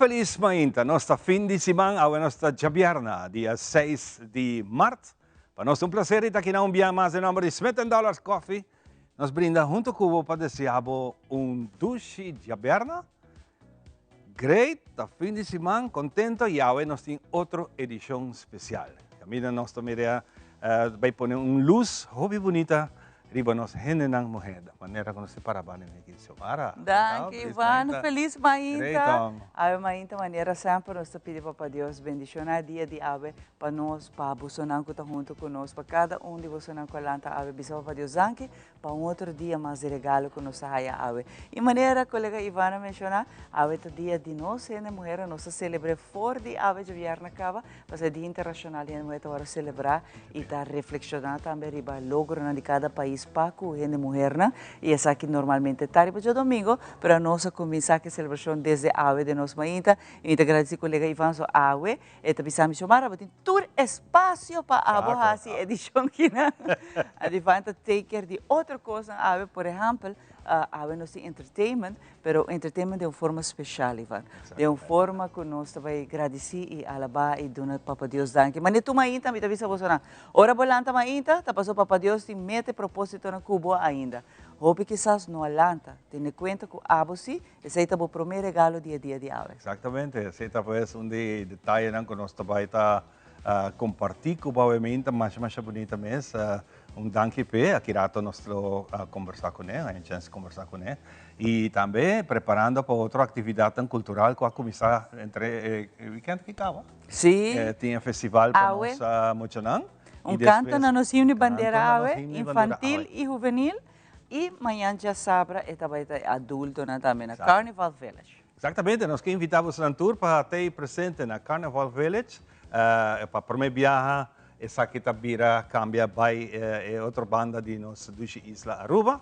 Felis mainta, nos ta fin di siman, awe nos ta djabièrna, dia seis di mart. Pa nos ta un placer di ta aki na un bia mas den nomber di Smith and Dollars Coffee. Nos brinda hunto cu bo pa desea bo un dushi djabièrna. Great, ta fin di siman, contento y awe nos tin otro edicion special. Caminda nos ta mira bay pone un luz hopi bunita Riba nos hendenan muher, manera ku nos ta para banda mi aki Xiomara. Danki Ivan, felis mainta. Awe mainta manera semper nos ta pidi Papa Dios bendiciona e dia di awe pa nos, pa bosonan ku ta hunto ku nos, pa kada un di bosonan ku a lanta awe bisa Papa Dios danki pa un otro dia mas di regalo ku nos a haya awe. I manera kolega Ivan a menciona, awe ta dia di nos hende muher, nos ta celebre for di awe djobièrnè kaba. Pasobra e Dia Internashonal di Hende Muher ta wòrdu selebrá i ta reflekshoná tambe riba logronan di kada pais pa ku hende muhernan i esaki normalmente ta riba djadomingo, pero anos a kuminsá ku e selebrashon desde awe den nos mainta i mi ta gradisí kolega Ivan so awe e ta bisa mi Xiomara bo tin tur espasio pa abo hasi e edishon kinan. Ivan ta take care di otro kosnan awe, por ehèmpel awe nos tin entertainment Pero entertainment den un forma special, Ivan. Den un forma cu nos ta bay gradici y alaba y duna Papa Dios danki. Mane tu mainta mi ta bisa bosonan, ora bo lanta mainta, ta pasobra Papa Dios tin meta y propositonan cu bo ainda. Hopi kisas no a lanta. Tene cuenta cu abo si, esey ta bo prome regalo di e dia di awe. Exactamente, esey ta pues un di e detayenan cu nos ta bay ta comparti cu bo awe mainta, masha masha bunita mes. Un danki p'e, aki rato nos lo combersa cune, haña chance combersa cune. Y tambe preparando pa otro actividadnan cultural cu a cuminsa entre e weekend ki caba. Sí. Tin e festival pa nos muchanan. Un canto na nos himno y bandera awe, infantil y juvenil. Y mañan djasabra e ta bay ta e adultonan tambe na Carnival Village. Exactamente, nos ke invita bosonan tur pa ta presente na Carnival Village pa prome biaha esaki ta bira cambia bay e otro banda di nos dushi isla Aruba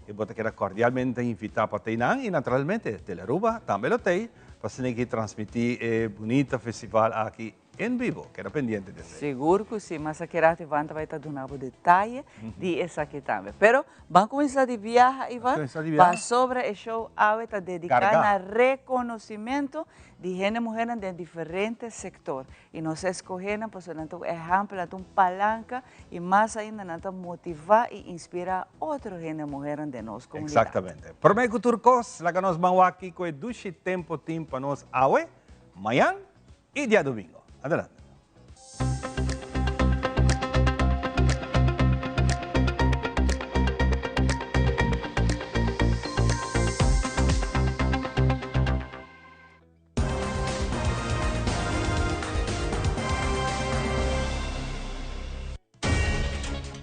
y bo ta keda cordialmente invita pa ta eynan y naturalmente Telearuba tambe lo ta ey pa asina ki transmiti e bunita festival aki En bibo, keda pendiente di esei. Sigur ku si, mas aki rato Ivan ta bai ta duna bo detaye di esaki tambe. Pero ban kuminsá di biaha Ivan, pasobra e show awe ta dediká na rekonosimentu di hende muhernan den diferente sektor. I nos a eskohé nan pasobra nan ta un ehèmpel, nan ta un palanka i mas ainda nan ta motivá i inspirá otro hende muhernan den nos komunidat. Eksaktamente. Promé ku tur kos, laga nos ban wak kiko e dushi tempu tin pa nos awe, mañan y diadomingo. Adelante.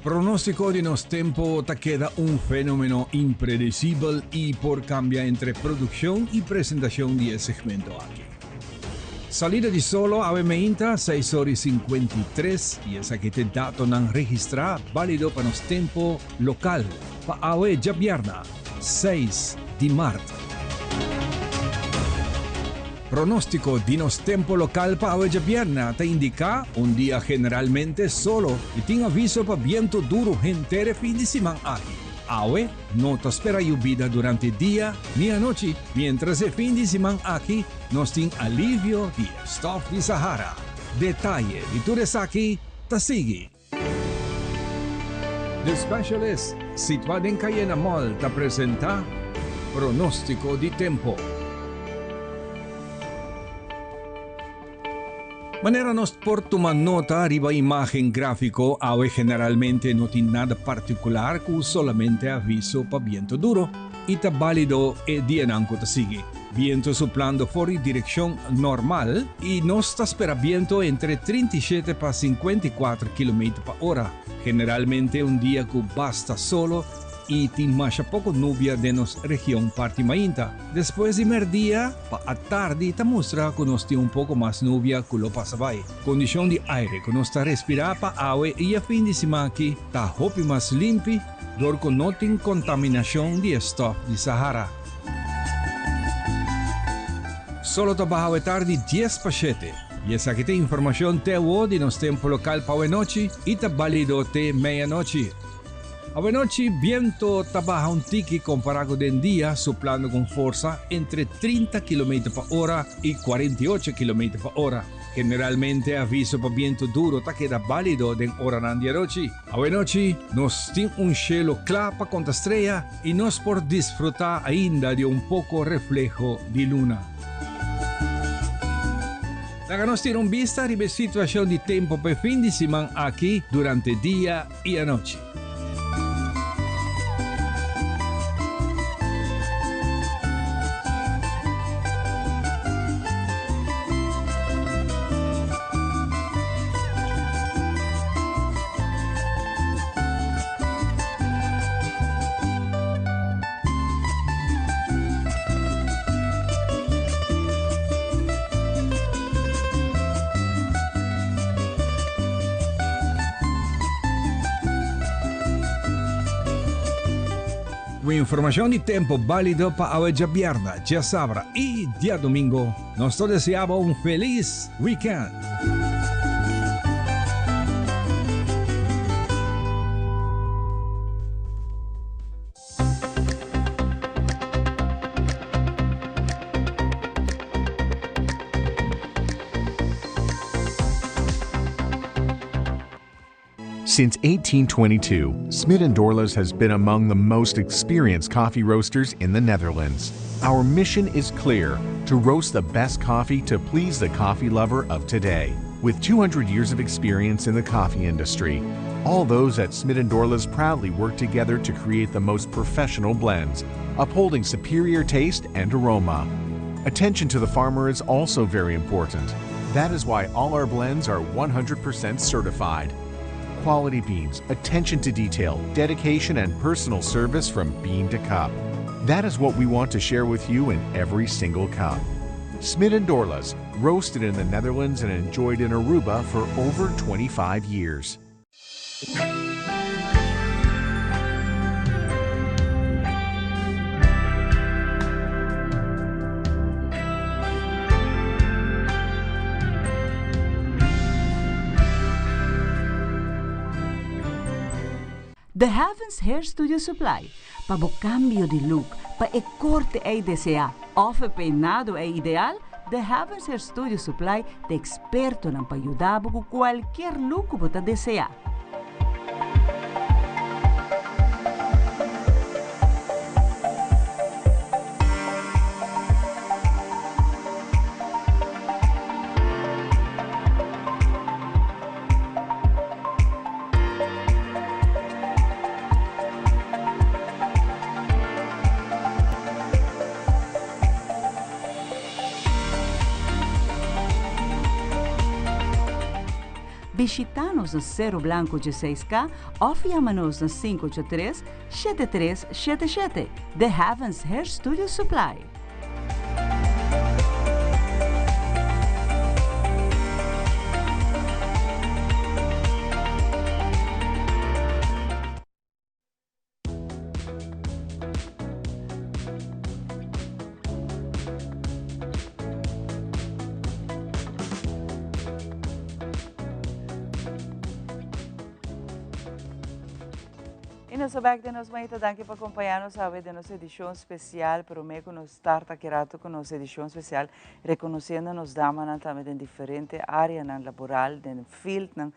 Pronóstiko di nos tempo ta keda un fenomeno impredesibel i por kambia entre produkshon i presentashon di e segmento aki. Salida di solo awe meinta seis or i 53 i esaki ta e datonan registrá bálido pa nos tempo lokal pa awe djabièrna seis di mart. Pronóstiko di nos tempo lokal pa awe djabièrnè ta indiká un dia generalmente solo i tin aviso pa bientu duru henter e fin di siman aki. Awe no ta spera yubida durante dia ni anochi, miéntras e fin di siman aki nos tin alivio di e stòf di Sahara. Detaye di tur esaki ta sigui. The Specialist, situá den Cayena Mall, ta presentá Pronóstiko di Tempo. Manera nos por tuma nota riba imágen gráfiko, awe generalmente no tin nada partikular ku solamente aviso pa biento duro i ta bálido e dianan ku ta sigui. Biento suplando for di direkshon normal i nos ta spera biento entre 37 pa 54 kilometer pa ora. Generalmente un dia ku basta solo i tin masha poko nubia den nos region parti mainta. Despues di merdia pa atardi ta mustra ku nos tin un poko mas nubia ku lo pasa bai. Kondishon di aire ku nos ta respirá pa awe i e fin di siman aki ta hopi mas limpi dor ku no tin kontaminashon di e stòf di Sahara. Solo ta baha awe tardi dies pa shete. I esaki ta informashon te awo di nos tempu lokal pa awe nochi i ta balido te meianochi. Awenochi biento ta baha un tiki compara cu den dia, suplando cu un forsa entre 30 kilometer pa ora y 48 kilometer pa ora. Generalmente aviso pa biento duro ta keda balido den oranan di anochi. Awenochi nos tin un shelo cla pa conta strea y nos por disfruta ainda di un poco refleho di luna. Laga nos tira un bista riba e situacion di tempo pa e fin di siman aki durante dia y anochi. Ku informashon di tempu bálido pa awe djabièrnè, djasabra i diadomingo, nos ta deseá bo un felis wikènt! Since 1822, Smit & Dorlas has been among the most experienced coffee roasters in the Netherlands. Our mission is clear, to roast the best coffee to please the coffee lover of today. With 200 years of experience in the coffee industry, all those at Smit & Dorlas proudly work together to create the most professional blends, upholding superior taste and aroma. Attention to the farmer is also very important. That is why all our blends are 100% certified. Quality beans, attention to detail, dedication and personal service from bean to cup. That is what we want to share with you in every single cup. Smit & Dorlas, roasted in the Netherlands and enjoyed in Aruba for over 25 years. The Heavens Hair Studio Supply, pa bo cambio di look, pa e corte ey desea of e peinado ey ideal, The Heavens Hair Studio Supply ta expertonan pa yuda bo cu cualkier look cu bo ta desea. Bishita nos na Cerro Blanco 16K of yama nos na 583 7377. The Heavens Hair Studio Supply. Y nos ta bek den nos manita. Danki pa acompaña nos awe den nos edicion special. Prome cu nos start aki rato cu nos edicion special, reconociendo nos damanan tambe den diferente areanan laboral, den fieldnan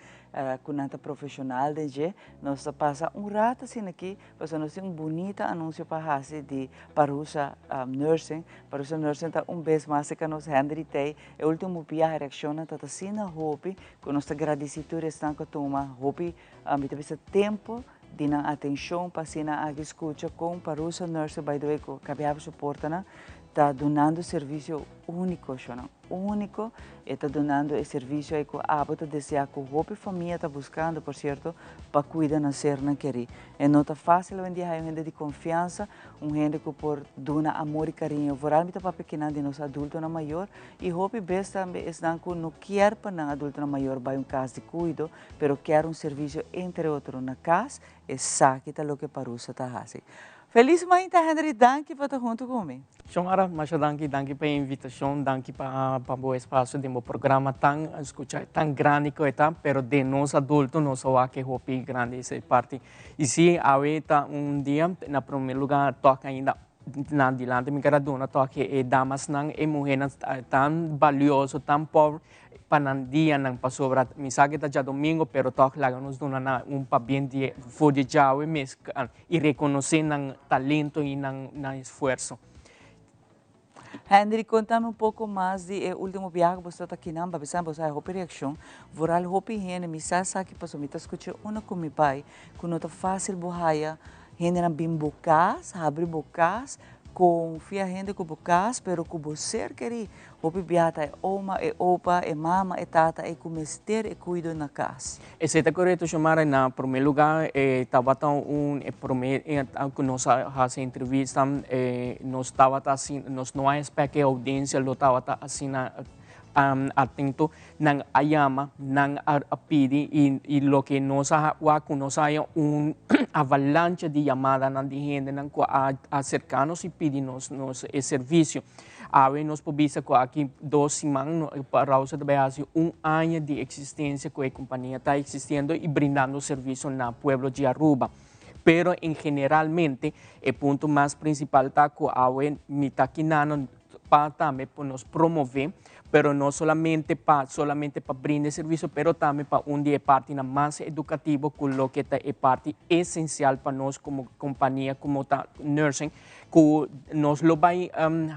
cu nan ta profesional den dje. Nos ta pasa un rato asina aki, pasobra nos tin un bunita anuncio pa haci di Parousa Nursing. Parousa Nursing ta un bes mas cerca nos Henry Tey. E ultimo biaha reaccionnan ta asina hopi cu nos ta gradici tur esnan cu a tuma hopi Mi ta bisa tempo di nan atencion pa asina aki scucha con Parousa Nursery, by the way cu Cabiaba su portanan, ta dunando servicio unico, shonan, unico, e ta dunando e servicio ay cu abo ta desea cu hopi famia ta buscando, por cierto, pa cuida nan sernan keri. E no ta facil awendia haya un hende di confiansa, un hende cu por duna amor y cariño, vooral mi ta papia kinan di nos adultonan mayor y hopi bes tambe esnan cu no kier pa nan adultonan mayor bay un cas di cuido, pero kier un servicio entre otro na cas, esaki ta loke Parousa ta haci. Feliz mainta, Henry, danki pa ta hunto cu mi. Xiomara, masha danki, danki pa e invitacion, danki pa bo espacio den bo programa tan scucha, tan grandi cu e ta, pero den nos adulto nos a wak e hopi grandi ese parti. Y si, awe ta un dia, na prome lugar tok ainda na dilanti mi kere a duna tok e damasnan, e muhernan tan balioso, tan power, pa nan dianan, pasobra mi sa cu ta djadomingo, pero tok laga nos duna nan un pabien di for di djawe mes y reconoce nan talento y nan esfuerzo. Henry, contame un poco mas di e ultimo biaha cu bo ta akinan, pa bisa bo sa hopi reaccion, vooral hopi hende, mi sa sa ki paso mi ta scucha uno cu mi pai, cu no ta facil bo haya hendenan bin bo cas, habri bo cas, confia hende cu bo cas, pero cu bo ser keri. Hopi biaha ta e oma, e opa, e mama, e tata e cu mester e cuido na cas. Esey ta corecto, Xiomara. Na prome lugar e tabata un e prome cu nos a haci entrevista, nos tabata asina, nos no a expect e audiencia lo tabata asina atento. Nan a yama, nan a pidi y loke nos a wak cu nos a haya un avalancha di yamadanan di hendenan cu a acerca nos y pidi nos e servicio. Awe nos por bisa cu aki 2 siman Rausa ta bay haci un aña di existencia cu e compania ta existiendo y brindando servicio na pueblo di Aruba. Pero en generalmente e punto mas principal ta cu awe mi ta kinano pa tambe pa nos promove, pero no solamente pa brinda servicio, pero tambe pa un di e partinan mas educativo cu loke ta e parti esencial pa nos como compania, como ta nursing, cu nos lo bay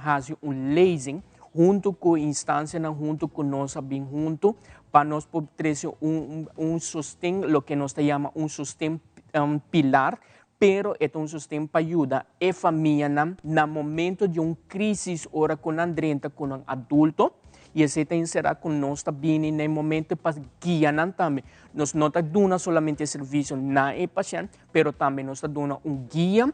haci un lezing hunto cu instancianan, hunto cu nos a bin hunto, pa nos por trece un sosten, loke nos ta yama un sosten pilar, pero e ta un sosten pa yuda e famianan na momento di un crisis ora cu nan drenta cu un adulto, y esey ta encera cu nos ta bini na momento pa guia nan tambe. Nos no ta duna solamente servicio na e paciente, pero tambe nos ta duna un guia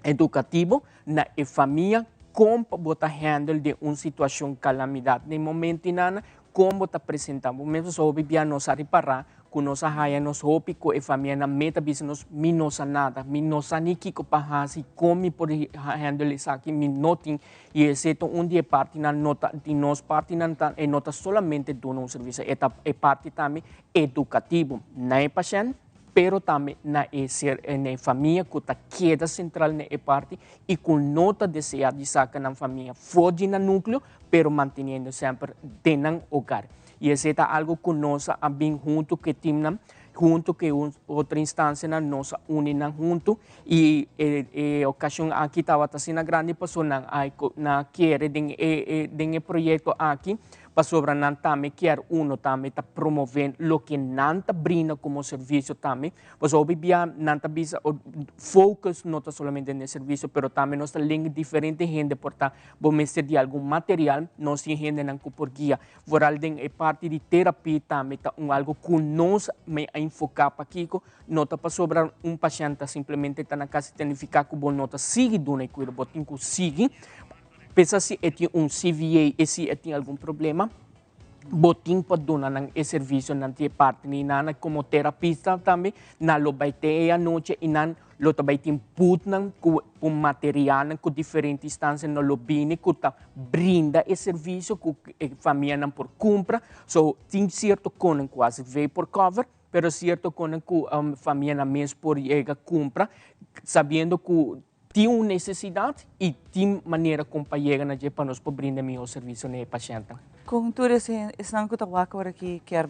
educativo na e famia con bo ta handle di un situacion calamidad. Na momento nana, con bo ta presenta. Momento so bibia nos a ripara, cu nos a haya nos hopi cu e famia na meta bisa nos mi no sa nada, mi no sa ni kiko pa hasi, con mi por handle esaki, mi no tin. Y esey ta un di e partinan no ta, di nos partinan ta, e no ta solamente duna un servicio, e ta e parti tambe educativo na e paciente, pero tambe na e ser, na e famia cu ta keda central na e parti y cu no ta desea di saca nan famia for di nan nucleo, pero manteniendo semper den nan hogar. Y esey ta algo cu nos a bin hunto cu e teamnan, hunto cu e otro instancianan, nos a uni nan hunto y e ocasion aki tabata asina grandi pasobra nan a na kere den e proyecto aki, pasobra nan tambe kier uno tambe ta promove loke nan ta brinda como servicio tambe. Pasobra hopi bia nan ta bisa focus no ta solamente den e servicio, pero tambe nos ta link diferente hende por ta bo mester di algun material, nos tin hendenan cu por guia. Vooral den e parti di terapia tambe ta un algo cu nos me a enfoca pa kico, no ta pasobra un paciente simplemente ta na cas significa cu bo no ta sigui duna e cuido, bo tin cu sigui. Pensa si e tin un CVA e si e tin algun problema, bo tin pa duna nan e servicio nan ti e parti ni nana como terapista tambe, na lo bai te e anochi y nan lo ta bai tin bootnan cu materialnan cu diferente instancia no lo bini cu ta brinda e servicio cu e famianan por cumpra. So tin cierto conan cu AZV por cover, pero cierto conan cu famianan mes por yega cumpra, sabiendo cu tin un necesidad y tin manera con pa yega na dje pa nos por brinda mihor servicio na e paciente. Con tur esnan cu ta wak awor aki kier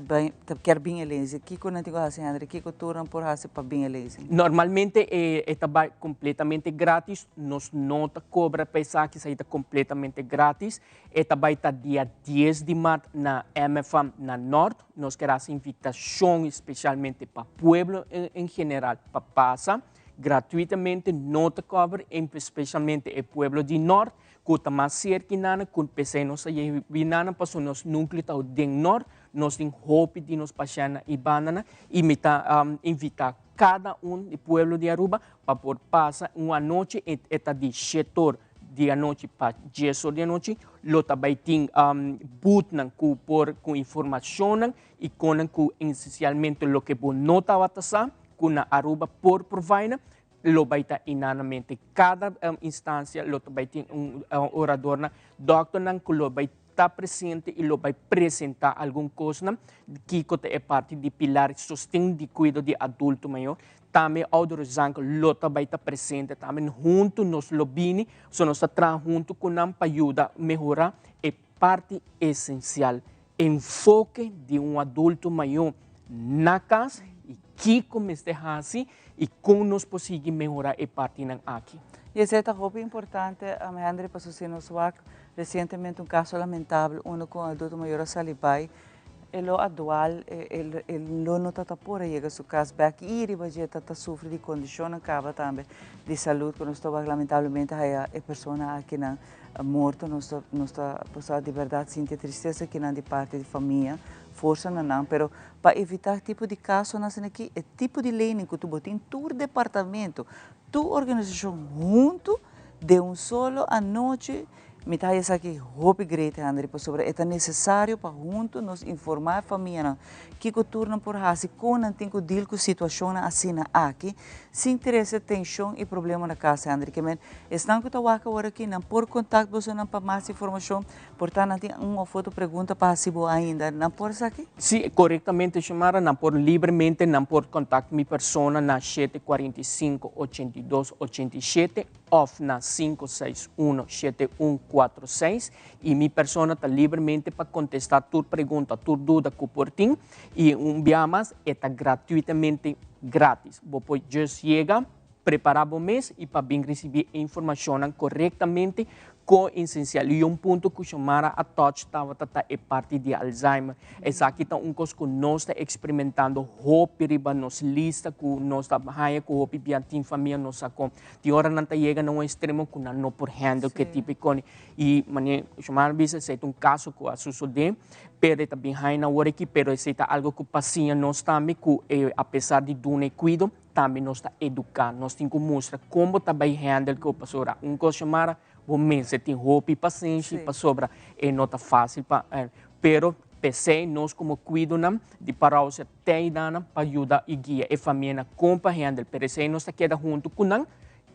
bin e lezing, kico nan tin cu haci, Henry? Kico tur nan por haci pa bin e lezing? Normalmente e ta bay completamente gratis, nos no ta cobra pa esaki, esaki ta completamente gratis. E ta bay ta dia 10 di maart na MFM na Noord. Nos kier haci invitacion especialmente pa pueblo en general pa pasa gratuitamente, no ta cover, especialmente e pueblo di Noord, cu ta mas cerca nana, cu p'esey nos ta yega nana, pasobra nos nucleo ta den Noord, nos tin hopi di nos pacientnan y bandanan, y mi ta invita cada un di pueblo di Aruba pa por pasa un anochi, e ta di 7 or di anochi pa 10 or di anochi, lo ta bay tin bootnan cu por cu informacionnan y conan cu esencialmente loke bo no tabata sa, cu na Aruba por provide. lo bai ta inanamente. Kada instansia lo ta bai tin un oradornan, dòkternan ku lo bai ta presente i lo bai presentá algun kosnan kiko ta e parti di pilar sosten di kuido di adulto mayor. Tambe ouderenzang lo ta bai ta presente tambe. Huntu nos lo bini, so nos ta traha huntu ku nan pa yuda mehorá e parti esensial, enfoke di un adulto mayor na kas i kiko mester hasi i kon nos por sigui mehorá e partinan aki. I esei ta hopi importante, Henry, pasobra si nos wak resientemente un kaso lamentabel unda ku un adulto mayor a sali bai, e lo a dual, e lo no ta ta por a yega su kas bek i riba dje ta ta sufri di kondishonnan kaba tambe di salud ku nos ta wak lamentablemente haya e persona akinan morto. Nos ta nos ta por di berdad sinti e tristesa akinan di parti di famia, forsa na nan, pero pa evita tipo di kasonan asina aki e tipo di leynan ku bo tin tur departamento, tur organisashon huntu den un solo anochi. Mi ta haya esaki hopi great Henry pasobra e ta necesario pa hunto nos informa e famianan kico tur nan por haci, con nan tin cu deal cu situacionnan asina aki sin trece tension y problema na cas Henry. Ke men esnan cu ta wak awor aki nan por contact bosonan pa mas informacion, por ta nan tin un of otro pregunta pa haci bo ainda, nan por esaki? Si, corectamente Xiomara, nan por libremente nan por contact mi persona na 745 82 87. Of na 561 7146 y mi persona ta libremente pa contesta tur pregunta, tur duda cu por tin y un bia mas e ta gratuitamente gratis. Bo por just yega, prepara bo mes y pa bin ricibi e informacionnan corectamente con esencial. Y un punto cu Xiomara a touch tabata ta e parti di Alzheimer. Esaki ta un kos ku nos ta eksperimentando hopi riba nos lista ku nos ta haña ku hopi bia tin famia nos sa kon. Tin ora nan ta yega na un ekstremo ku nan no por handle ke tipo e koni. I manera Xiomara a bisa esei ta un kaso ku a sosodé pero e ta bin haña na ora aki pero esei ta algo ku pa siña nos tambe ku apesar di duna e kuido tambe nos ta eduká. Nos tin ku mustra kon bo ta bai handle ku pasobra un kos Xiomara Bo mester tin hopi pasenshi pasobra e no ta fácil pa pero p'esei nos komo kuidonan di Parausia teidanan pa yuda i guia e famianan kon pa handle pero esei nos ta keda huntu ku nan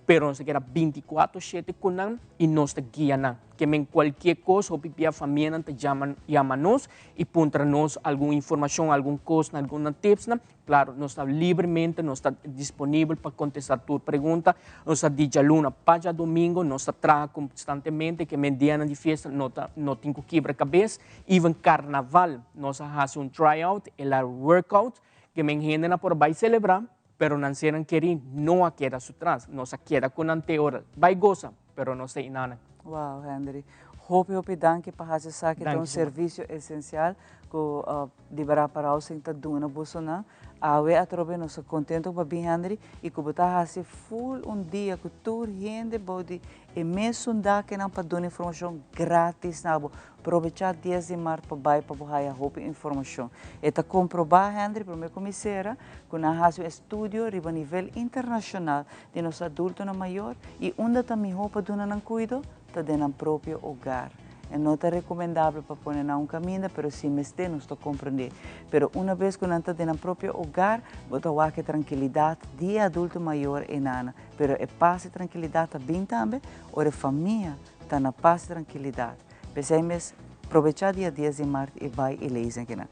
pero nos ta keda bintikuatro shete ku nan i nos ta guia nan ke men kualkier kos hopi bia famianan ta yama yama nos i puntra nos algun informashon algun kosnan algun tipsnan Claro, nos ta libremente, nos ta disponibel pa contesta tur pregunta. Nos ta di djaluna pa djadomingo, nos ta traha constantemente, ke men dianan di fiesta no ta, no tin cu kibra cabes. Even carnaval nos a haci un try out, el a work out, ke men hendenan por a bay celebra, pero nan sernan keri no a keda su tras. Nos a keda cu nan te ora bay goza, pero nos ta inana. Wow, Henry. Hopi, hopi danki pa haci esaki. Ta un servicio esencial cu Libera Parausen ta duna bosonan. Awe atrobe nos ta contento cu bo a bin Henry y cu bo ta haci full un dia cu tur hende bou di e mesun dakinan pa duna informacion gratis na bo. Probecha dies di mart pa bay pa bo haya hopi informacion. E ta comproba Henry prome cu mi cera cu nan haci un estudio riba nivel internacional di nos adultonan mayor y unda ta miho pa duna nan cuido ta den nan propio hogar. E no ta recomendabel pa pone nan un caminda, pero si mester nos ta comprende. Pero una bes cu nan ta den nan propio hogar, bo ta wak e trankilidad di e adulto mayor enana. Pero e paz y trankilidad ta bin tambe ora e famia ta na paz y trankilidad. P'esei mes, probecha dia dies di mart y bay y lees akinan.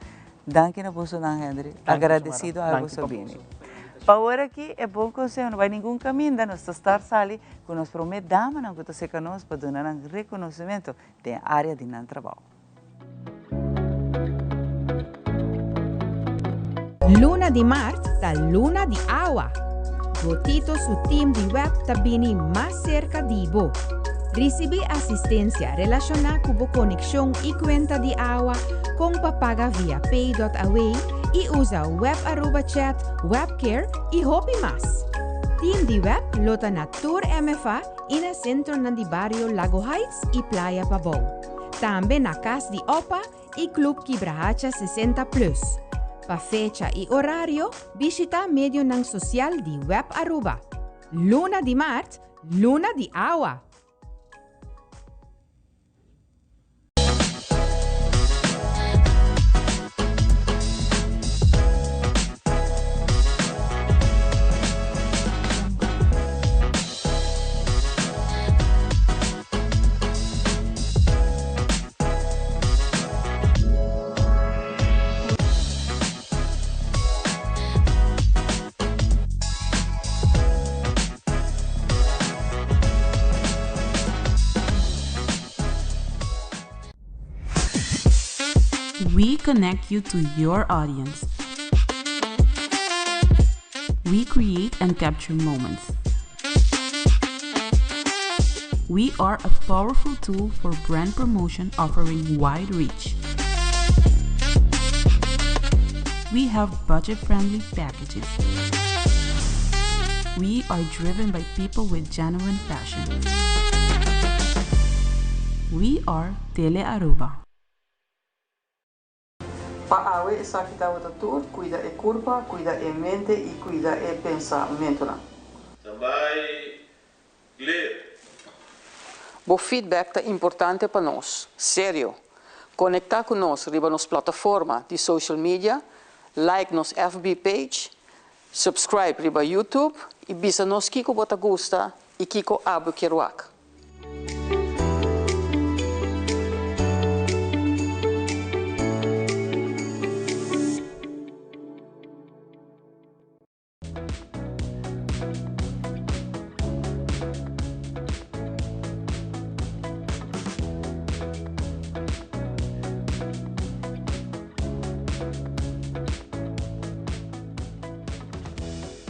Danki na bosonan Henry. Agradecido a boso bini. Pa ora aki e bon conseho no bai ningun caminda, nos ta start sali cu nos prome damanan cu ta seca nos pa duna nan reconocimento den e area di nan trabao. Luna di mart ta luna di awa. Botito su team di web ta bini mas serka di bo. Risibí asistensia relashoná ku bo konekshon i kuenta di awa kon pa paga via Pay.Away i usa Web Aruba Chat, Webcare i hopi mas. Team di web lo ta na tur MFA i na sentronan di bario Lago Heights i Playa Pabou. Tambe na Kas di Opa i Club Kibrahacha 60 Plus. Pa fecha i orario, bishita medionan sosial di Web Aruba. Luna di mart, luna di awa! We connect you to your audience. We create and capture moments. We are a powerful tool for brand promotion offering wide reach. We have budget friendly packages. We are driven by people with genuine passion. We are Tele Aruba. Pa awe esaki tabata tur, cuida e curpa, cuida e mente y cuida e pensamentonan. Standby, clear. Bo feedback ta importante pa nos. Serio! Conecta cu nos riba nos plataforma di social media, like nos FB page, subscribe riba YouTube y bisa nos kico bo ta gusta y kico abo kier wak.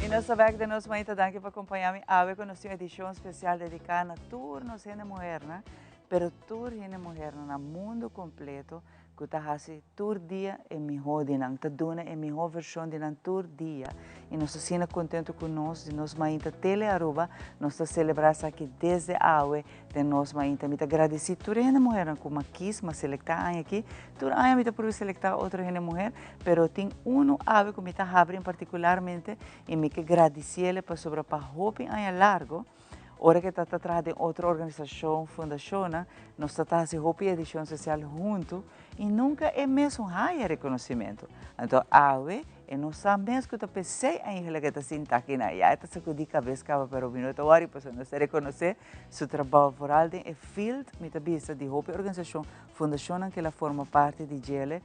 Y nos ta bek den nos mainta. Danki pa acompaña mi awe cu nos tin un edicion especial dedica na tur nos hende muhernan, pero tur hende muhernan na mundo completo cu ta haci tur dia e miho di nan, ta duna e miho version di nan tur dia. Y nos ta asina contento cu nos di nos mainta Tele Aruba, nos ta celebra esaki desde awe den nos mainta. Mi ta gradici tur e hende muhernan cu m'a kies, m'a selecta aña aki. Tur aña mi ta purba selecta otro hende muher, pero tin uno awe cu mi ta habri en particularmente y mi ke gradiciele pasobra pa hopi aña largo, Ora ke ta ta traha den otro organisashon, fundashonnan, nos ta ta hasi hopi edishon sosial huntu i nunka e mesun haya rekonosimentu. Anto awe e no sa mes ku ta p'esei eigenlijk e ta sinta akinan. Ya e ta sakudí kabes kaba pero mi no ta wòri pasobra nos ta rekonosé su trabou vooral den e field, mi ta bisa, di hopi organisashon, fundashonnan ku el a forma parti di djele.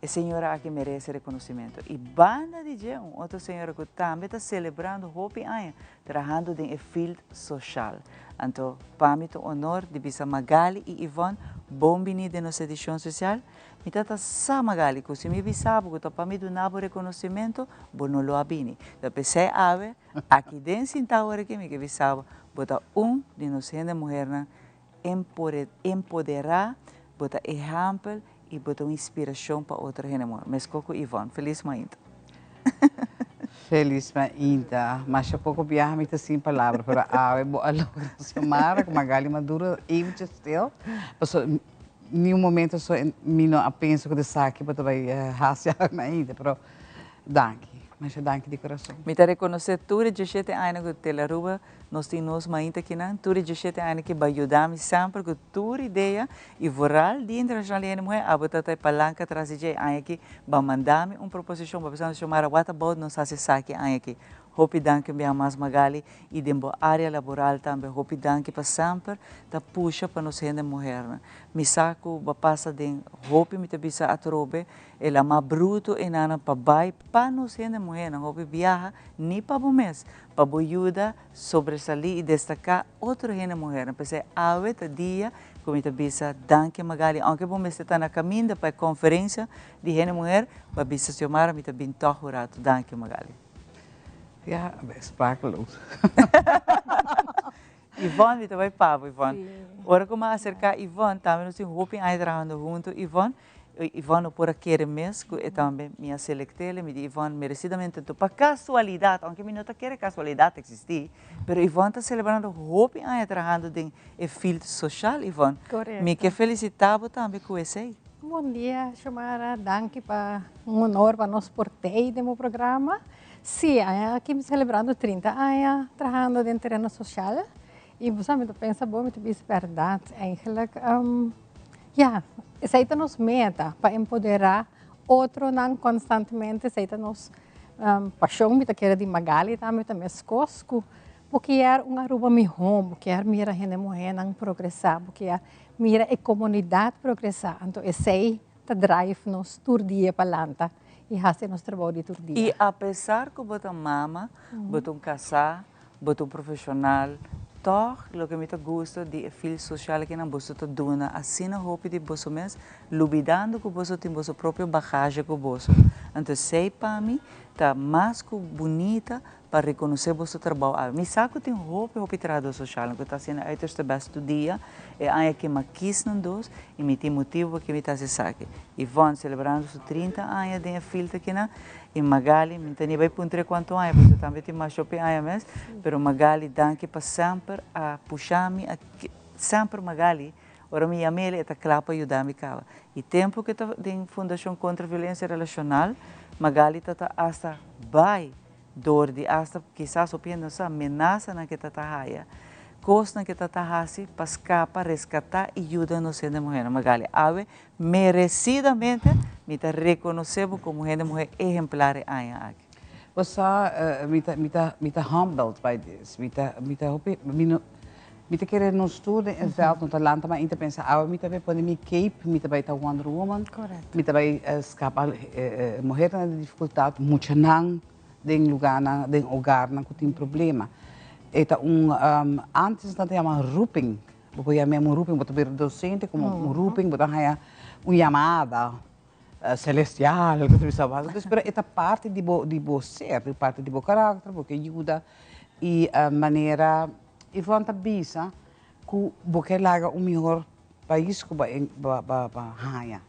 E señora aki merece reconocimento. Y banda di dje un otro señora cu tambe ta celebrando hopi aña trahando den e field social. Anto pa mi ta un honor di bisa Magaly y Yvonne bon bini den nos edicion social. Mi ta ta sa Magaly cu si mi bisa bo cu ta pa mi duna bo reconocimento bo no lo a bini. Ta p'esey awe aki den sinta awor aki mi ke bisa bo, bo ta un di nos hende muhernan empodera, bo ta ehempel y bo ta un inspiracion pa otro hende muher. Mesco cu Yvonne. Feliz mainta. Feliz mainta. Masha poco biaha mi ta sin palabra, pero awe bo a logra Xiomara cu Magaly Maduro eventjes stil, pasobra ni un momento so mi no a pensa cu esaki bo ta bay haci awe mainta, pero danki, masha danki di corazon. Mi ta reconoce tur e diecisiete aña cu Tele Aruba Nos tin nos mainta kinan tur e dieshete aña ki bai yuda mi semper ku tur idea i vooral Dia Internacional di Hende Muhé abo ta ta e palanka tras di dje e aña aki ba manda mi un proposishon ba bisa Xiomara what about nos hasi esaki e aña aki hopi danki un biaha mas Magaly i den bo area laboral tambe hopi danki pa semper ta pusha pa nos hende muhernan mi sa ku bo a pasa den hopi mi ta bisa atrobe e la mas bruto enanan pa bai pa nos hende muhernan hopi biaha ni pa bo mes Pa bo yuda sobresalí i destaká otro hende muhernan. P'esei awe ta dia ku mi ta bisa danki Magaly. Ounke bo mester ta na kaminda pa e konferensia di hende muher, bo a bisa Xiomara mi ta bin tòg un ratu. Danki Magaly. Ja, sprakeloos. Yvonne, mi ta bai pa bo Yvonne. Ora ku mi a aserká Yvonne, tambe nos tin hopi aña trahando huntu Yvonne. Yvonne no por a kere mes ku e tambe mi a selekt'el, mi di Yvonne meresidamente anto pa kasualidat, aunke mi no ta kere kasualidat eksistí, pero Yvonne ta selebrando hopi aña trahando den e field soshal, Yvonne. Korekto. Mi ke felisitá bo tambe ku esei. Bon dia Xiomara, danki pa un honor pa nos por tei den bo programa. Sí, aña aki mi selebrando 30 aña trahando den tereno soshal i bo sa mi ta pensa bo mi ta bisa bèrdat eigenlijk. Ya, esei ta nos meta, pa empoderá otronan konstantemente, esei ta nos pashon, mi ta kere di Magaly tambe ta meskos ku bo kier un Aruba mihó, bo kier mira hende muhénan progresá, bo kier mira e komunidat progresá, anto esei ta drive nos tur dia pa lanta i hasi nos trabou di tur dia. I apesar ku bo ta mama, bo ta un kasá, bo ta un profeshonal, Toch, loke mi ta gusta di e field social akinan, boso ta duna asina hopi di boso mes, lubidando ku boso tin boso propio bagahe ku boso. Anto esei pa mi ta mas ku bunita pa rekonosé boso trabou awe. Mi sa ku tin hopi hopi trahadó sosialnan ku ta hasiendo uiterste best tur dia, e aña aki mi a kis nan dos i mi tin motibu pa ke mi ta hasi esaki. Yvonne selebrando su 30 aña den e field akinan i Magali, mi ta ni bai puntr'é kuantu aña pasobra tambe tin masha hopi aña mes, pero Magali danki pa semper a pusha mi, a semper Magali ora mi yam'el e ta kla pa yuda mi kaba. I tempu ku e ta den Fundashon Kontra Violensia Relashonal, Magali ta ta asta bai Dor di asta kisas hopi hende no sa menasanan ke ta ta haya, kosnan ke ta ta hasi pa skapa, reskatá i yuda nos hende muhénan. Magali, awe meresidamente mi ta rekonosé bo komo hende muhé ehemplar e aña aki. Bo sa, mi ta, mi ta, mi ta humbled by this. Mi ta, mi ta hopi, mi no, mi ta kere nos tur den e veld no ta lanta mas i ta pensa, awe mi ta bai pone mi cape, mi ta bai ta Wonder Woman, mi ta bai skapa muhernan den difikultat, muchanan den lugarnan, den hogarnan ku tin problema. E ta un, antes nan ta yama roeping, bo por yama un roeping, bo ta bira docente komo un roeping, bo ta haña un yamada celestial, ku ta bisa bo. Pero e ta parti di bo, di bo ser, parti di bo karakter, bo ke yuda i manera Yvonne ta bisa ku bo ke laga un mihor pais ku bo a haña.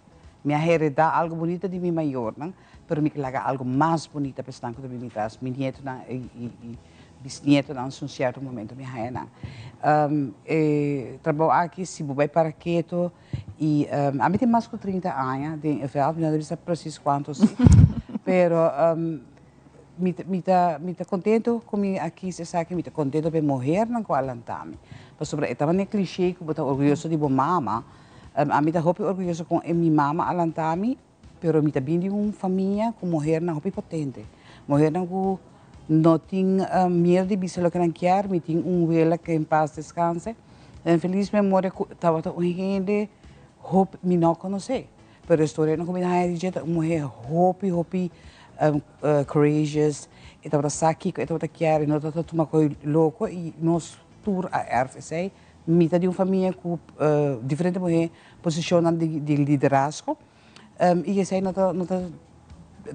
Mi a heredá algu bunita di mi mayornan, pero mi ke laga algu mas bunita pa esnan ku ta bini tras, mi nietonan i bisnietonan si un sierto momento mi haña nan. E trabou aki si bo bai para keto i ami tin mas ku 30 aña den e vèlt, mi no ta bisa presis kuantu si, pero Mi ta, mi ta, mi ta contento cu mi a kies esaki, mi ta contento pa e muhernan cu a lanta mi. Pasobra e tabata e cliché cu bo ta orguyoso di bo mama. Ami ta hopi orguyoso con e mi mama a lanta mi, pero mi ta bin di un famia cu muhernan hopi potente. Muhernan cu no tin miedo di bisa loke nan kier. Mi tin un wela que en paz descanse, en feliz memoria cu tabata un hende hopi, mi no conoce. Pero e storianan ku mi ta haña di dje ta un muhé hopi hopi courageous, e tabata sa kiko e tabata kier, e no tabata tuma koi loko i nos tur a erf esei. Mi ta di un famia ku diferente muhé posishonnan di liderazgo i esei no ta no ta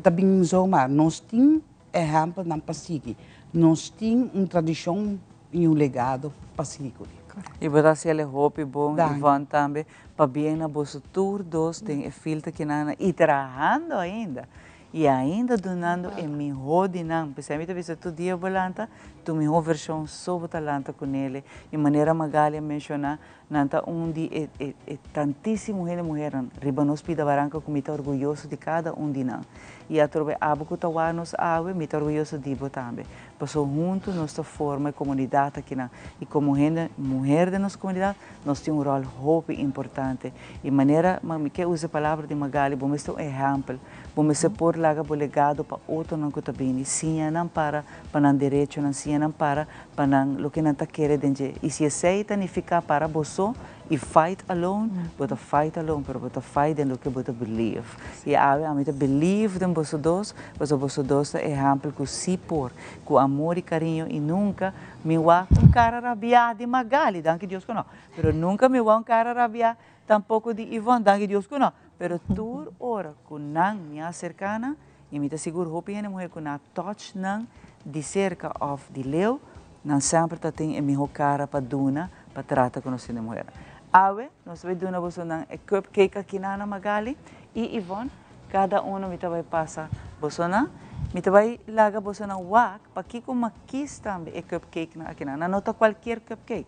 ta bin zomaar. Nos tin ehèmpelnan pa sigui, nos tin un tradishon i un legado pa sigui kuné. I bo ta hasiel e hopi bon, Yvonne tambe. Pabien na boso tur dos den e filter kinan y trahando ainda y ainda dunando e miho di nan. P'esei mi ta bisa tur dia bo lanta, tu miho version so bo ta lanta cu nele. Y manera Magali a menciona, nan ta un di e e e tantisimo hende muhernan riba nos pida baranca cu mi ta orguyoso di cada un di nan. Y atrobe abo cu ta wak nos awe, mi ta orguyoso di bo tambe. Pasobra hunto nos ta forma e comunidad akinan y como hende muher den nos comunidad, Nos tin un ròl hopi importante. I manera mi ke usa e palabra di Magali, bo mester un ehèmpel. Bo mester por laga bo legado pa otronan ku ta bini. Siña nan para pa nan derechonan, siña nan para pa nan loke nan ta kere den dje. I si esei ta nifiká para bo so i fight alone, bo ta fight alone, pero bo ta fight den loke bo ta believe. I awe ami ta believe den boso dos, pasobra boso dos ta ehèmpel ku si por, ku amor i kariño i nunka Mi wak un cara rabiá di Magali, danki Dios cu no. Pero nunca mi wak un cara rabiá tampoco di Yvonne, danki Dios cu no. Pero tur ora cu nan mi a acerca nan, y mi ta sigur hopi hende muher cu nan a touch nan di cerca of di leu, nan semper ta tin e miho cara pa duna pa trata cu nos hende muhernan. Awe nos ta bay duna boso nan e cupcake aki nan na Magali y Yvonne. Cada uno mi ta bay pasa bosonan. Mi ta bay laga bosonan wak pakiko makis tambe e cupcakenan akinan. Nan no ta cualkier cupcake.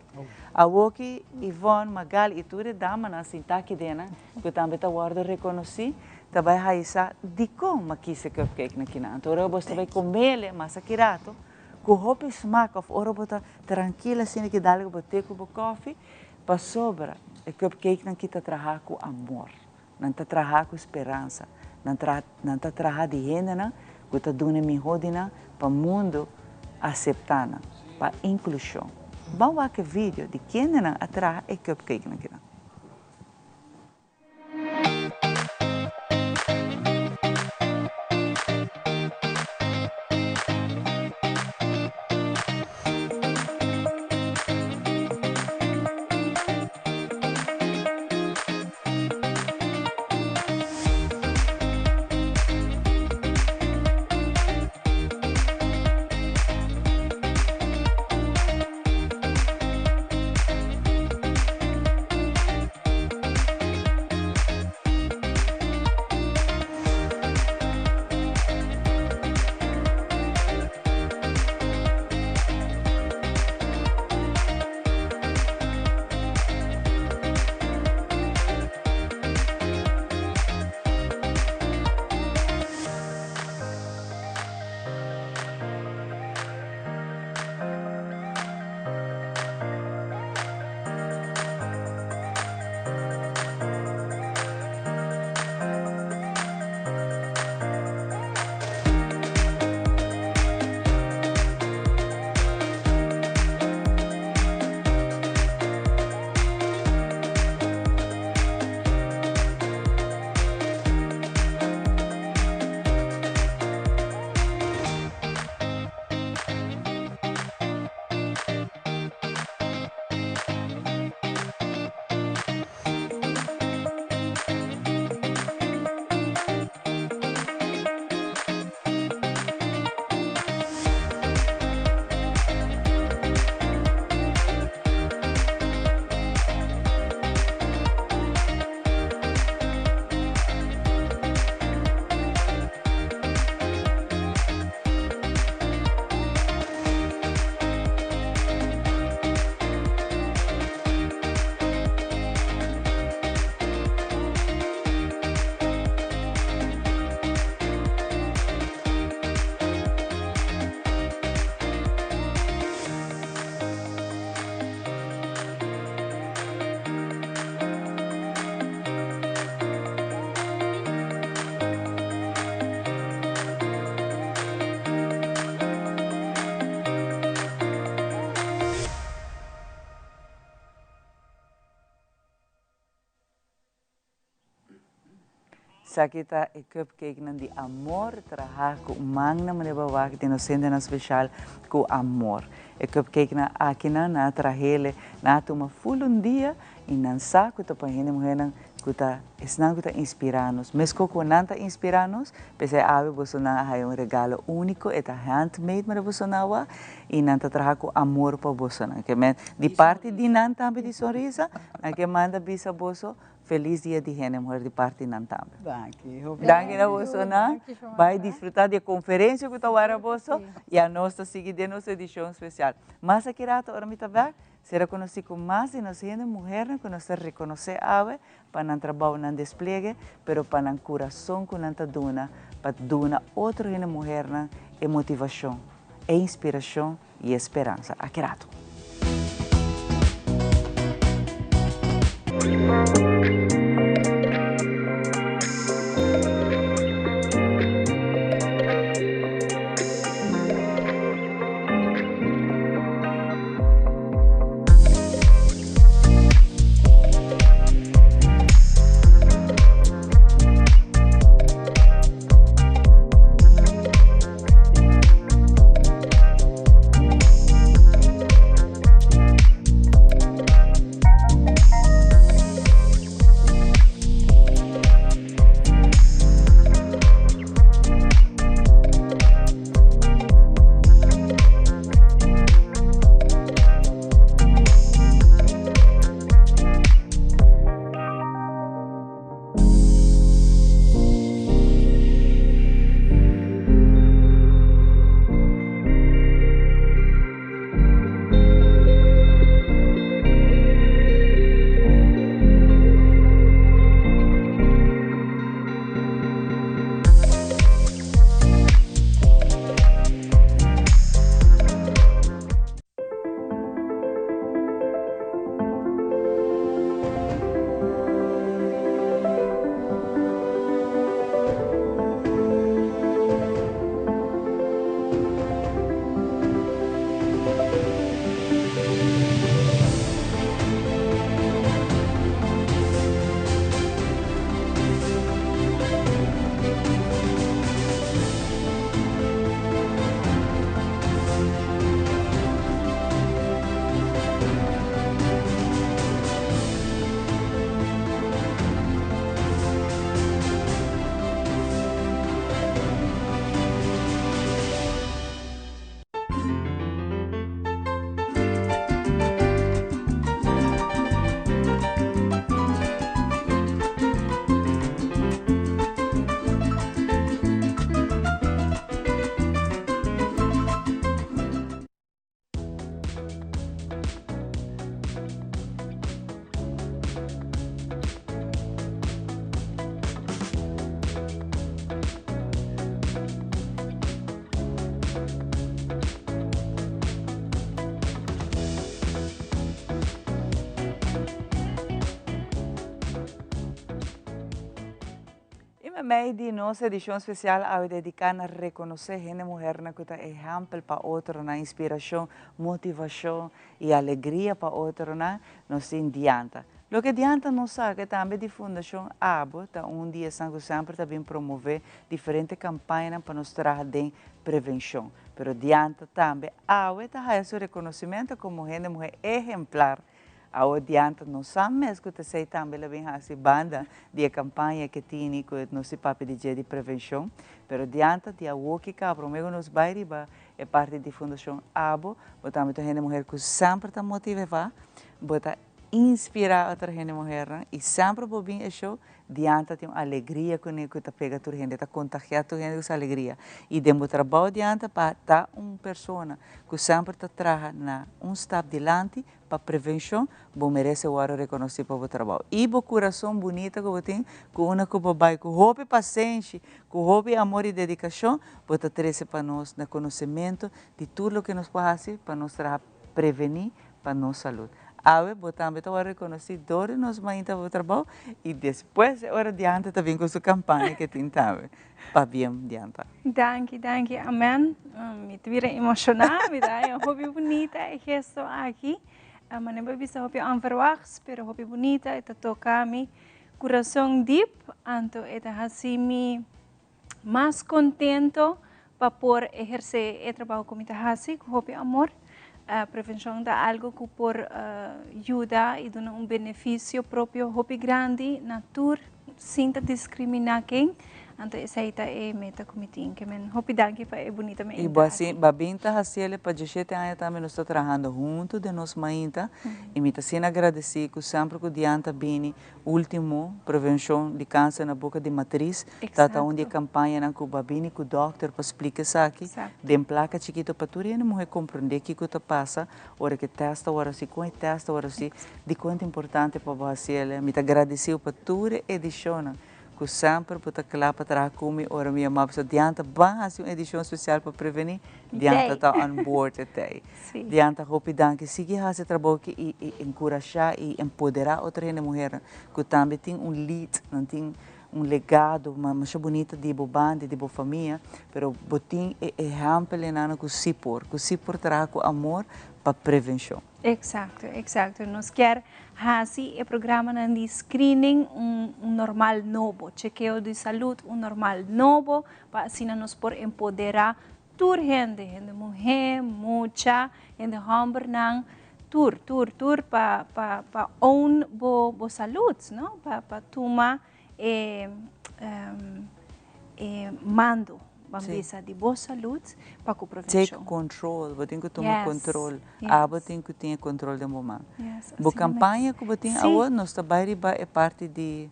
Awoki Yvonne, Magali y tur e damanan sinta aki dennan cu tambe ta wordo reconoci ta bay haisa dicon makis e cupcakenan akinan. Anto ora bo ta bay comele mas aki rato cu hopi smaak of ora bo ta trankil asina ki dale cu bo te cu bo koffie pasobra e cupcakenan ki ta traha cu amor. Nan ta traha ku speransa. Nan tra nan ta traha di hendenan ku ta duna e mihó di nan pa mundu aseptá nan, pa inklushon. Ban wak e video di kendenan a traha e cupcakenan kinan. Esaki ta e cupcakenan di amor traha cu mannan manera bo a wak den nos hendenan special cu amor. E cupcakenan akinan nan a trahele, nan a tuma ful un dia y nan sa cu ta pa hende muhernan cu ta esnan cu ta inspira nos. Mesco cu nan ta inspira nos, p'esei awe bosonan a haya un regalo unico, e ta handmade manera bosonan a wak y nan ta traha cu amor pa bosonan. Ke men di parti di nan tambe di Sonrisa, nan ke manda bisa boso Feliz dia di hende muher di parti nan tambe. Danki. Hopi Danki na bosonan. Bai disfruta di e conferencia cu ta wara boso y anos ta sigui den nos edicion special. Mas aki rato ora mi ta bek, sera conoci cu mas di nos hende muhernan cu nos ta reconoce awe pa nan trabao, nan despliegue, pero pa nan curason cu nan ta duna pa duna otro hende muhernan e motivacion, e inspiracion y e speransa. Aki rato. I meimei di nos edishon spesial awe dediká na rekonosé hende muhernan ku ta ehèmpel pa otronan, inspirashon, motivashon i alegria pa otronan, nos tin Dianta. Loke Dianta nos saka tambe di Fundashon Abo ta un di esnan ku semper ta bin promové diferente kampañanan pa nos traha den prevenshon. Pero Dianta tambe awe ta haya su rekonosimentu komo hende muhé ehemplar. Awo dianta nos sa mes cu ta esey tambe lo bin haci banda di e campaña ke tini cu nos di papia di dje di prevencion, pero dianta di awoki caba prome cu nos bay riba e parti di fundacion abo, bo tambe ta un hende muher cu semper ta motiveva, bo ta inspira otro hende muhernan y semper bo bin e show Dianta tin un alegria kuné ku ta pega tur hende, ta kontagiá tur hende ku su alegria. I den bo trabou dianta pa ta un persona ku semper ta traha na un stap dilanti pa prevenshon, bo merese wòrdu rekonosí pa bo trabou. I bo kurason bunita ku bo tin, ku una ku bo bai ku hopi pasenshi, ku hopi amor i dedikashon, bo ta trese pa nos na konosementu di tur loke nos por hasi pa nos traha prevení pa nos salud. Awe bo tambe ta wòrdu rekonosí dor di nos mainta bo trabou i despues e ora diante ta bin ku su kampaña ke tin tambe. Pabien dianta. Danki, danki, amen. Mi ta bira emoshoná, mi ta haña hopi bunita e gesto aki. Manera bo a bisa hopi onverwachts, pero hopi bunita, e ta toka mi. Curason dip, anto e ta haci mi mas contento pa por eherce e trabou cu mi ta haci cu hopi amor. Prevencion ta algo cu por yuda y duna un beneficio propio hopi grandi na tur sin ta discrimina ken. Anto esey ta e meta cu mi tin. Ke men hopi danki pa e bunita Y mainta bo aki. bo a bin ta haciele pa dieshete aña tambe nos ta trahando hunto den nos mainta y mi ta asina agradeci cu semper cu Diane ta bini Ultimo, prevencion di cancer na boca di matriz ta ta un di e campañanan cu bo a bini cu dokter pa splica esaki den placa chikito pa tur hende muhe comprende kico ta pasa ora cu e test ta worde haci, con e test ta worde haci, dicon ta importante pa bo haci el. Mi ta agradecido pa tur e edicionnan cu semper bo ta cla pa traha cu mi ora mi yama bo sa Diantha ban haci un edicion special pa preveni, Diantha ta on board e tey. Diantha hopi danki sigui haci e trabou aki y y encurasha y empodera otro hende muhernan cu tambe tin un lead, nan tin un legado masha bunita di bo banda y di bo famia pero bo tin e ehempelnan cu si por, cu si por traha cu amor pa prevencion. Exacto, exacto. Nos kier haci e programanan di screening un un normal nobo, chekeo di salud un normal nobo, pa asina nos por empodera tur hende, hende muhe, mucha, hende hombernan, tur, tur, tur pa pa pa own bo bo salud, no? Pa pa tuma e e mando, ban bisa, di bo salud pa ku prevencion. Take control, bo tin ku tuma control. Abo tin ku tin e control den bo man. Bo campaña ku bo tin awor nos ta bai riba e parti di